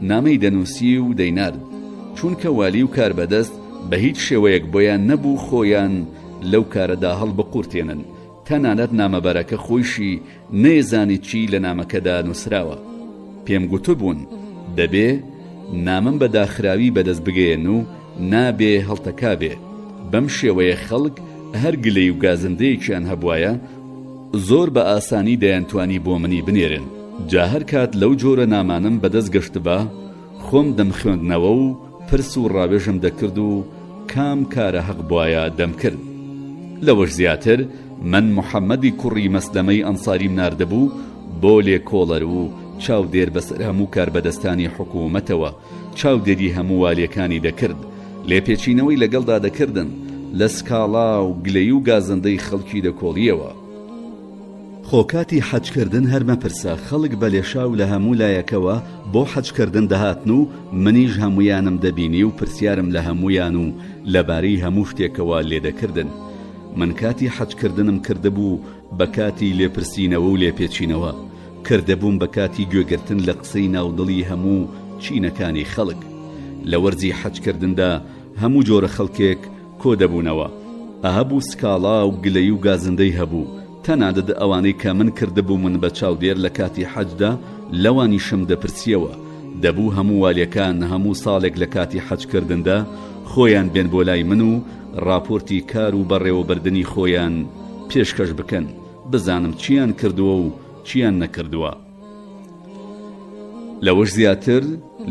نامەی دەنووسی و دەینارد، چونکە والی و کاربەدەست بە هیچ شێوەیەک بۆیان نەبوو خۆیان لەو کارەدا هەڵبقورتێنن، تەنانەت نامەبەرەکە خۆیشی نەیزانی چی لە نامەکەدا نووسراوە. پێم گوتبوون دەبێ نامەم بە داخراوی بەدەست بگەیەن و نابێ هەڵتەکابێ. بەم شێوەیە خەڵک هەر گلەی و گازندەیەکیان هەبوایە زۆر بە ئاسانی دەیانتوانی بۆ منی بنێرن. جا هەر کات لەو جۆرە نامانەم بەدەست گەشتبا خۆم دەمخوێندنەوە و پرس و ڕاوێژم دەکرد و کام کارە هەق بوایە دەمکرد. لەوەش زیاتر من محەمەدی کوڕی مەسلەمەی ئەنساریم ناردبوو بۆ لێکۆڵەر و چاودێر بەسەر هەموو کاربەدەستانی حکوومەتەوە، چاودێری هەموو والیەکانی دەکرد، لێپێچینەوەی لەگەڵدا دەکردن، لە سکاڵا و گلەیی و گازەندەی خەڵکی دەکۆڵییەوە. خۆ کاتی حەج کردن هەر مەپرسە، خەڵک بە لێشاو لە هەموو لایەکەوە بۆ حەج کردن دەهاتن و منیش هەموویانم دەبینی و پرسیارم لە هەموویان و لەبارەی هەموو شتێکەوە لێدەکردن. من کاتی حەج کردنم کردبوو بە کاتی لێپرسینەوە و لێپێچینەوە، کردبووم بە کاتی گوێگرتن لە قسەی ناو دڵی هەموو چینەکانی خەڵک. لە وەرزی حەج کردندا هەموو جۆرە خەڵکێک کۆ دەبوونەوە. هەبوو سکاڵا و گلەیی و گازندەی هەبوو، تەنانەت ئەوانەی کە من کردبوومن بە چاودێر لە کاتی حەجدا لەوانیشم دەپرسییەوە. دەبوو هەموو والیەکان هەموو ساڵێک لە کاتی حەج کردندا خۆیان بێن بۆ لای من و ڕاپۆرتی کار و بەڕێوەبردنی خۆیان پێشکەش بکەن بزانم چیان کردووە و چیان نەکردووە. لەوەش زیاتر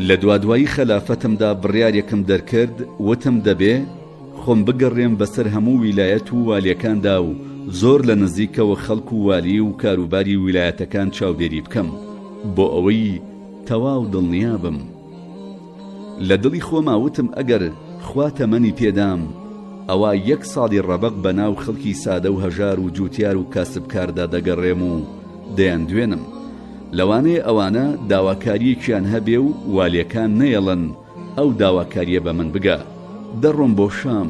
لە دوادوایی خەلافەتمدا بڕیارێکم دەرکرد وتم دەبێ خۆم بگەڕێم بەسەر هەموو ویلایەت و والیەکاندا و زۆر لە نزیکەوە خەڵک و والی و کاروباری ویلایەتەکان چاودێری بکەم بۆ ئەوەی تەواو دڵنیا بم. لە دڵی خۆما وتم ئەگەر خوا تەمەنی پێدام ئەوا یەک ساڵی ڕەبەق بە ناو خەڵکی سادە و هەژار و جوتیار و کاسبکاردا دەگەڕێم و دەیاندوێنم. لەوانەیە ئەوانە داواکارییەکیان هەبێ و والیەکان نەیەڵن ئەو داواکارییە بە من بگا. دەڕۆم بۆ شام،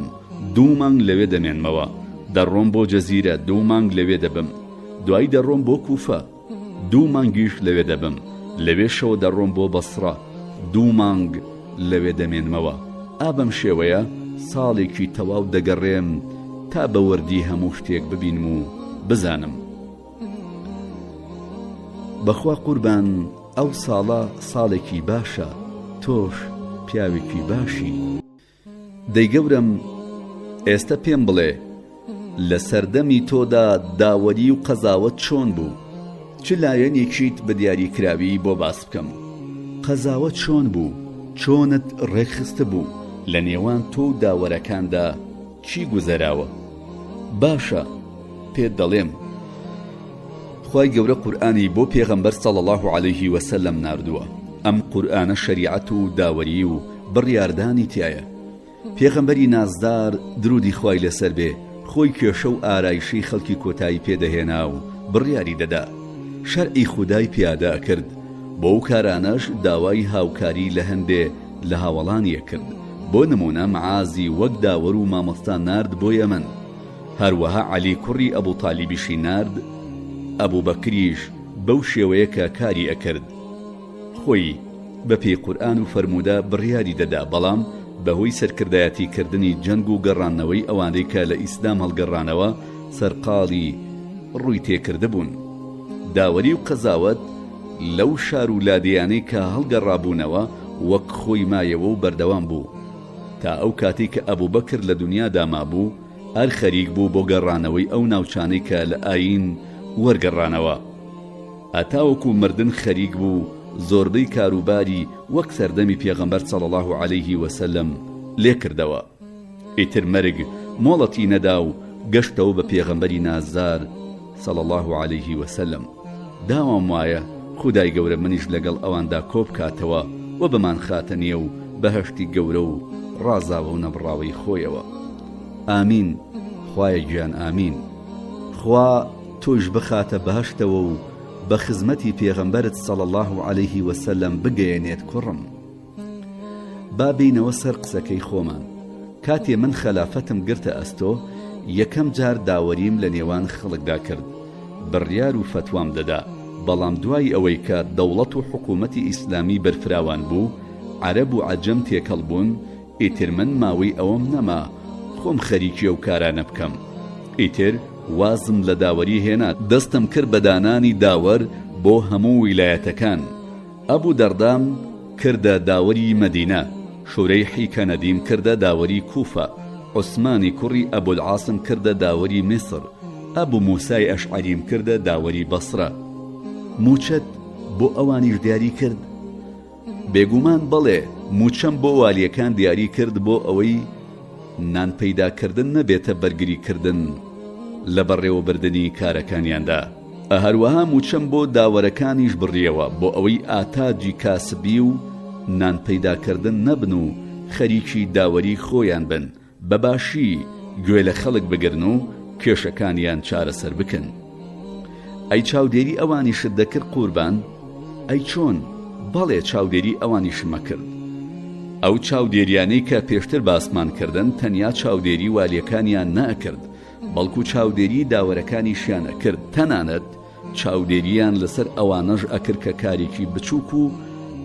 دوو مانگ لەوێ دەمێنمەوە. دەڕۆم بۆ جەزیرە، دوو مانگ لەوێ دەبم. دوایی دەڕۆم بۆ کوفە. دوو مانگیش لەوێ دەبم، لەوێشەوە دەڕۆم بۆ بەسڕە، دوو مانگ لەوێ دەمێنمەوە. ئا بەم شێوەیە ساڵێکی تەواو دەگەڕێم تا بە وردی هەموو شتێک ببینم و بزانم. بەخوا قوربان ئەو ساڵە ساڵێکی باشە، تۆش پیاوێکی باشی. دەی گەورەم ئێستە پێم بڵێ لە سەردەمی تۆدا داوەری و قەزاوەت چۆن بوو؟ چ لایەنێکیت بە دیاریکراوی بۆ باس بکەم؟ قەزاوەت چۆن بوو؟ چۆنت ڕێکخستبوو؟ لە نێوان تۆ و داوەرەکاندا چی گوزەراوە؟ باشە پێت دەڵێم خوای گەورە قورئانی بۆ پێغەمبەر صلی اللە علیه وسلم ناردووە ئەم قورئانە شەریعەت و داوەری و بڕیاردانی تیایە پێغەمبەری نازدار درودی خوای لەسەر بێ خۆی کێشە و ئارایشەی خەڵکی کۆتایی پێ دەهێنا و بڕیاری دەدا شەرعی خودای پیادە ئەکرد بۆ کارانەش داوای هاوکاری لە هەندێ لە هاوەڵانی ئەکرد بۆ نمونە معازی وەک داوەر و مامۆستا نارد بۆ یەمەن هەروەها عەلی کوڕی ئەبو تالیبیشی نارد، ئەبوبەکریش بەو شێوەیە کە کاری ئەکرد خۆی بە پێی قورئان و فەرموودە بڕیاری دەدا بەڵام بە هۆی سەرکردایەتی کردنی جەنگ و گەڕاندنەوەی ئەوانەی کە لە ئیسلام هەڵگەڕانەوە سەرقاڵی ڕووی تێکردبوون داوەری و قەزاوەت لەو شار و لادێیانەی کە هەڵگەڕابوونەوە وەک خۆی مایەوە و بەردەوام بوو تا ئەو کاتەی کە ئەبوبەکر لە دونیادا مابوو هەر خەریک بوو بۆ گەڕانەوەی ئەو ناوچانەی کە لە ئایین وەرگەڕانەوە. هەتاوەکو مردن خەریک بوو زۆربەی کاروباری وەک سەردەمی پێغەمبەر صلی اللە علیه وسلم لێکردەوە. ئیتر مەرگ مۆڵەتی نەدا و گەشتەوە بە پێغەمبەری نازدار صلی اللە علیه وسلم. داوام وایە خودای گەورە منیش لەگەڵ ئەواندا کۆبکاتەوە و بمانخاتە نێو بەهەشتی گەورە و ڕازاوە و نەبڕاوەی خۆیەوە. ئامین خوایە گیان ئامین. خوا تۆیش بخاتە بەهەشتەوە و بە خزمەتی پێغەمبەرت صلی اللە علیه وسلم بگەیەنێت کوڕم. با بێینەوە سەر قسەکەی خۆمان. کاتێ من خەلافەتم گرتە ئەستۆ، یەکەم جار داوەریم لە نێوان خەڵکدا کرد. بڕیار و فەتوام دەدا. بەڵام دوای ئەوەی کە دەوڵەت و حکوومەتی ئیسلامی بەرفراوان بوو، عەرەب و عەجەم تێکەڵ بوون، ئیتر من ماوەی ئەوەم نەما خۆم خەریکی ئەو کارانە بکەم. ئیتر وازم لە داوەری هێنا، دەستم کرد بە دانانی داوەر بۆ هەموو ویلایەتەکان. ئەبو دەردام کردە داوەری مەدینە، شورەیحی کەنەدیم کردە داوەری کوفە، عوسمانی کوڕی ئەبولعاسم کردە داوەری میسر، ئەبو موسای ئەشعەریم کردە داوەری بەسرە. موچەت بۆ ئەوانیش دیاری کرد؟ بێگومان بەڵێ، موچەم بۆ والیەکان دیاری کرد بۆ ئەوەی نان پەیدا کردن نەبێتە بەرگری کردن لە بەڕێوەبردنی کارەکانیاندا. هەروەها موچەم بۆ داوەرەکانیش بڕیەوە بۆ ئەوەی ئاتاجی کاسبی و نان پەیداکردن نەبن و خەریکی داوەری خۆیان بن بە باشی گوێ لە خەڵک بگرن و کێشەکانیان چارەسەر بکەن. ئەی چاودێری ئەوانیشت دەکرد قوربان؟ ئەی چۆن؟ بەڵێ چاودێری ئەوانیشم ئەکرد. ئەو چاودێریانەی کە پێشتر باسمان کردن تەنیا چاودێری والیەکانیان نەئەکرد، بەڵکو چاودێری داوەرەکانیشیان ئەکرد، تەنانەت چاودێرییان لەسەر ئەوانەش ئەکرد کە کارێکی بچووک و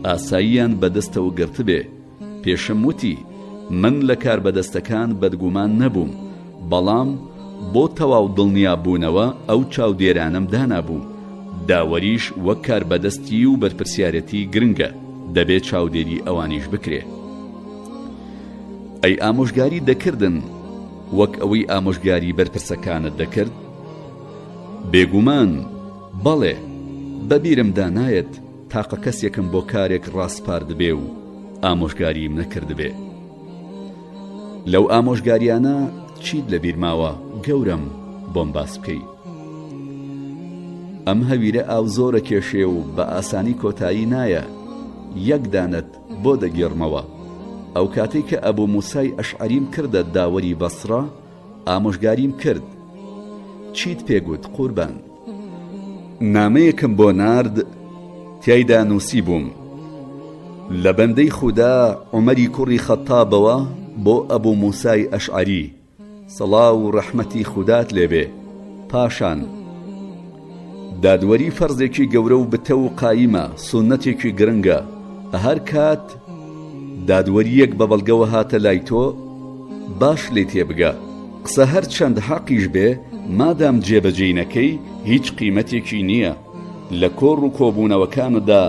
ئاساییان بەدەستەوە گرتبێ، پێشم وتی من لە کاربەدەستەکان بەدگومان نەبووم، بەڵام بۆ تەواو دڵنیا بوونەوە ئەو چاودێرانەم دانابوو، داوەریش وەک کاربەدەستی و بەرپرسیارێتی گرنگە. دەبێ چاودێری ئەوانیش بکرێ. ئەی ئامۆژگاری دەکردن وەک ئەوەی ئامۆژگاری بەرپرسەکانت دەکرد؟ بێگومان بەڵێ، بە بیرمدا نایەت تاقە کەسێکم بۆ کارێک ڕاسپاردبێ و ئامۆژگاریم نەکردبێ. لەو ئامۆژگاریانە چیت لە بیر ماوە گەورەم بۆم باس بکەی؟ ئەم هەویرە ئاو زۆرە کێشێ و بە ئاسانی کۆتایی نایە، یەک دانەت بۆ دەگێڕمەوە. ئەو کاتەی کە ئەبو موسای ئەشعەریم کردە داوەری بەسڕە، ئامۆژگاریم کرد. چیت پێ گوت قوربان؟ نامەیەکم بۆ نارد تیایدا نووسیبووم، لە بەندەی خودا عومەری کوڕی خەتتابەوە بۆ ئەبو موسای ئەشعەری، سڵاو و ڕەحمەتی خودات لێ بێ، پاشان، دادوەری فەرزێکی گەورە و بتەو و قایمە، سوننەتێکی گرنگە، هەر کات دادوەرییەک بە بەڵگەوە هاتە لای تۆ، باش لێی تێبگە، قسە هەر چەند حەقیش بێ، مادام جێبەجێی نەکەی، هیچ قیمەتێکی نییە. لە کۆڕ و کۆبوونەوەکانتدا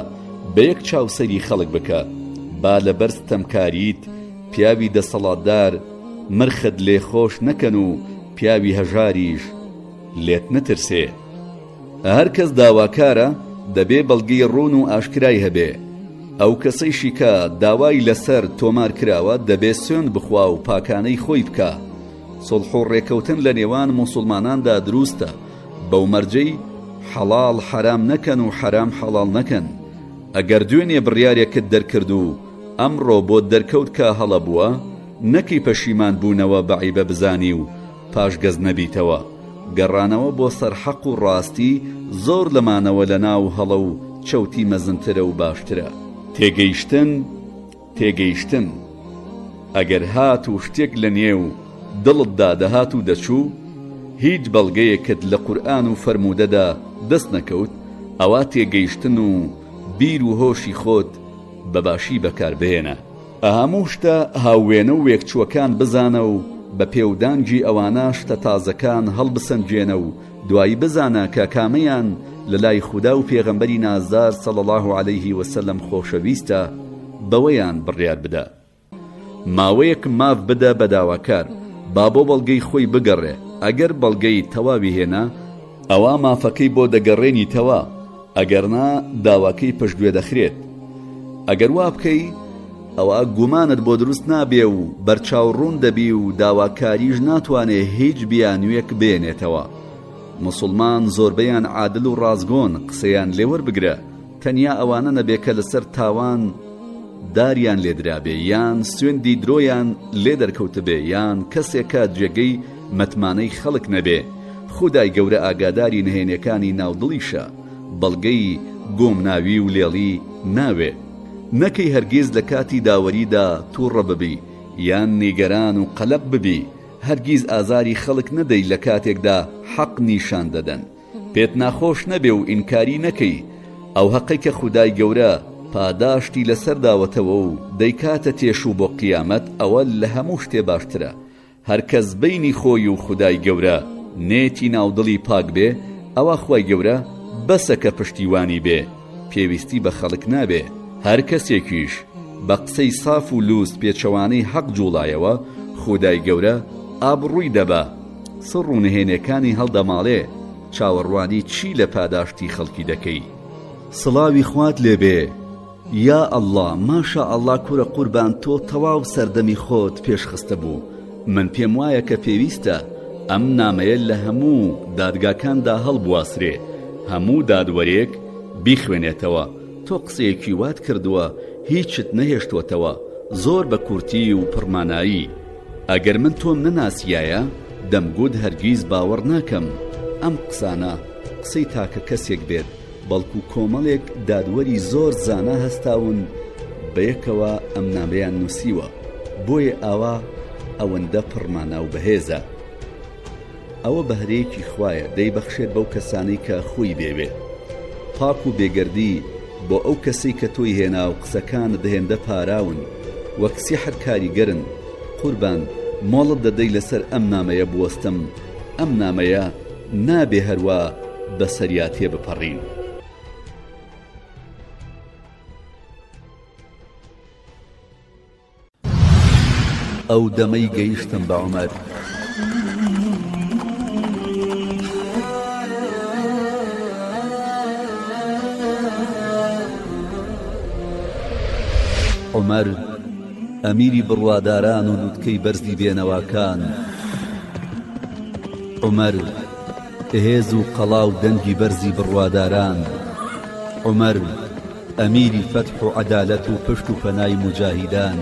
بە یەک چاو سەیری خەڵک بکە، با لەبەر ستەمکاریت پیاوی دەسەڵاتدار مرخت لێ خۆش نەکەن و پیاوی هەژاریش لێت نەترسێ. هەر کەس داواکارە دەبێ بەڵگەی ڕوون و ئاشکرای هەبێ. ئەو کەسەیشی کە داوای لەسەر تۆمار کراوە دەبێ سوێند بخوا و پاکانەی خۆی بکا. سوڵح و ڕێکەوتن لە نێوان موسوڵماناندا دروستە بەو مەرجەی حەڵاڵ حەرام نەکەن و حەرام حەڵاڵ نەکەن. ئەگەر دوێنێ بڕیارێکت دەرکرد و ئەمڕۆ بۆت دەرکەوت کە هەڵە بووە، نەکەی پەشیمان بوونەوە بە عەیبە بزانی و پاشگەز نەبیتەوە. گەڕانەوە بۆ سەر حەق و ڕاستی زۆر لە مانەوە لە ناو هەڵە و چەوتی مەزنترە و باشترە. تێگەیشتن، تێگەیشتن. ئەگەر هات و شتێک لە نێو دڵتدا دەهات و دەچوو، هیچ بەڵگەیەکت لە قورئان و فەرموودەدا دەست نەکەوت، ئەوا تێگەیشتن و بیر و هۆشی خۆت بە باشی بەکار بهێنە. هەموو شتە هاووێنە و وێکچووەکان بزانە و بە پێودانگی ئەوانە شتە تازەکان هەڵبسەنگێنە و دوایی بزانە کە کامەیان لە لای خودا و پێغەمبەری نازدار صلی اللە علیه وسلم خۆشەویستە بەوەیان بڕیار بدە. ماوەیەک ماف بدە بە داواکار با بۆ بەڵگەی خۆی بگەڕێ ئەگەر بەڵگەی تەواوی هێنا ئەوا مافەکەی بۆ دەگەڕێنیتەوە ئەگەرنا داواکەی پشتگوێ دەخرێت. ئەگەر وا بکەی ئەوا گومانت بۆ دروست نابێ و بەرچاو ڕوون دەبی و داواکاریش ناتوانێ هیچ بیانوویەک بێنێتەوە. موسوڵمان زۆربەیان عادل و ڕاستگۆن قسەیان لێ وەربگرە تەنیا ئەوانە نەبێ کە لەسەر تاوان داریان لێ درابێ یان سوێندی درۆیان لێ دەرکەوتبێ یان کەسێکە جێگەی متمانەی خەڵک نەبێ خودای گەورە ئاگاداری نهێنیەکانی ناو دڵیشە بەڵگەی گۆمناوی و لێڵی ناوێ نەکەی هەرگیز لە کاتی داوەریدا توڕە ببی یان نیگەران و قەلەق ببی هەرگیز ئازاری خەڵک نەدەی لە کاتێکدا حەق نیشان دەدەن پێت ناخۆش نەبێ و ئینکاری نەکەی ئەو هەقەی کە خودای گەورە پاداشتی لەسەر داوەتەوە و دەیکاتە تێشوو بۆ قیامەت ئەوە لە هەموو شتێ باشترە هەرکەس بەینی خۆی و خودای گەورە نێتی ناو دڵی پاک بێ ئەوا خوای گەورە بەسە کە پشتیوانی بێ پێویستی بە خەڵک نابێ هەرکەسێکیش بە قسەی ساف و لوس پێچەوانەی حەق جوڵایەوە خودای گەورە ئابڕوی دەبا سڕ و نهێنێکانی هەڵدەماڵێ چاوەڕوانی چی لە پاداشتی خەڵکی دەکەی؟ سڵاوی خوات لێبێ یا اللە ماشاء اللە کورە قوربان تۆ تەواو سەردەمی خۆت پێش خستبوو من پێم وایە کە پێویستە ئەم نامەیە لە هەموو دادگاکاندا هەڵبواسرێ هەموو دادوەرێک بیخوێنێتەوە تۆ قسەیەکی وات کردووە هیچت نەهێشتۆتەوە زۆر بە کورتی و پڕمانایی ئەگەر من تۆم نەناسیایە دەمگوت هەرگیز باوەڕ ناکەم ئەم قسانە قسەی تاکە کەسێک بێت بەڵکو کۆمەڵێک دادوەری زۆر زانا هەستاون بەیەکەوە ئەم نامەیان نووسیوە بۆیە ئاوا ئەوەندە پڕمانا و بەهێزە. ئەوە بەهرەیەکی خوایە دەیبەخشێت بەو کەسانەی کە خۆی بێوێ. پاک و بێگەردی بۆ ئەو کەسەی کە تۆی هێنا و قسەکانت هێندە پاراون وەک سیحر کاریگەرن قوربان مۆڵەت دەدەی لەسەر ئەم نامەیە بوەستم ئەم نامەیە نابێ هەروا بەسەریا تێبپەڕین. ئەو دەمەی گەیشتم بە عومەر. عومەر، ئەمیری بڕواداران و لوتکەی بەرزی بێنەواکان. عومەر، هێز و قەڵا و دەنگی بەرزی بڕواداران. عومەر، ئەمیری فەتح و عەدالەت و پشت و پەنای موجاهیدان.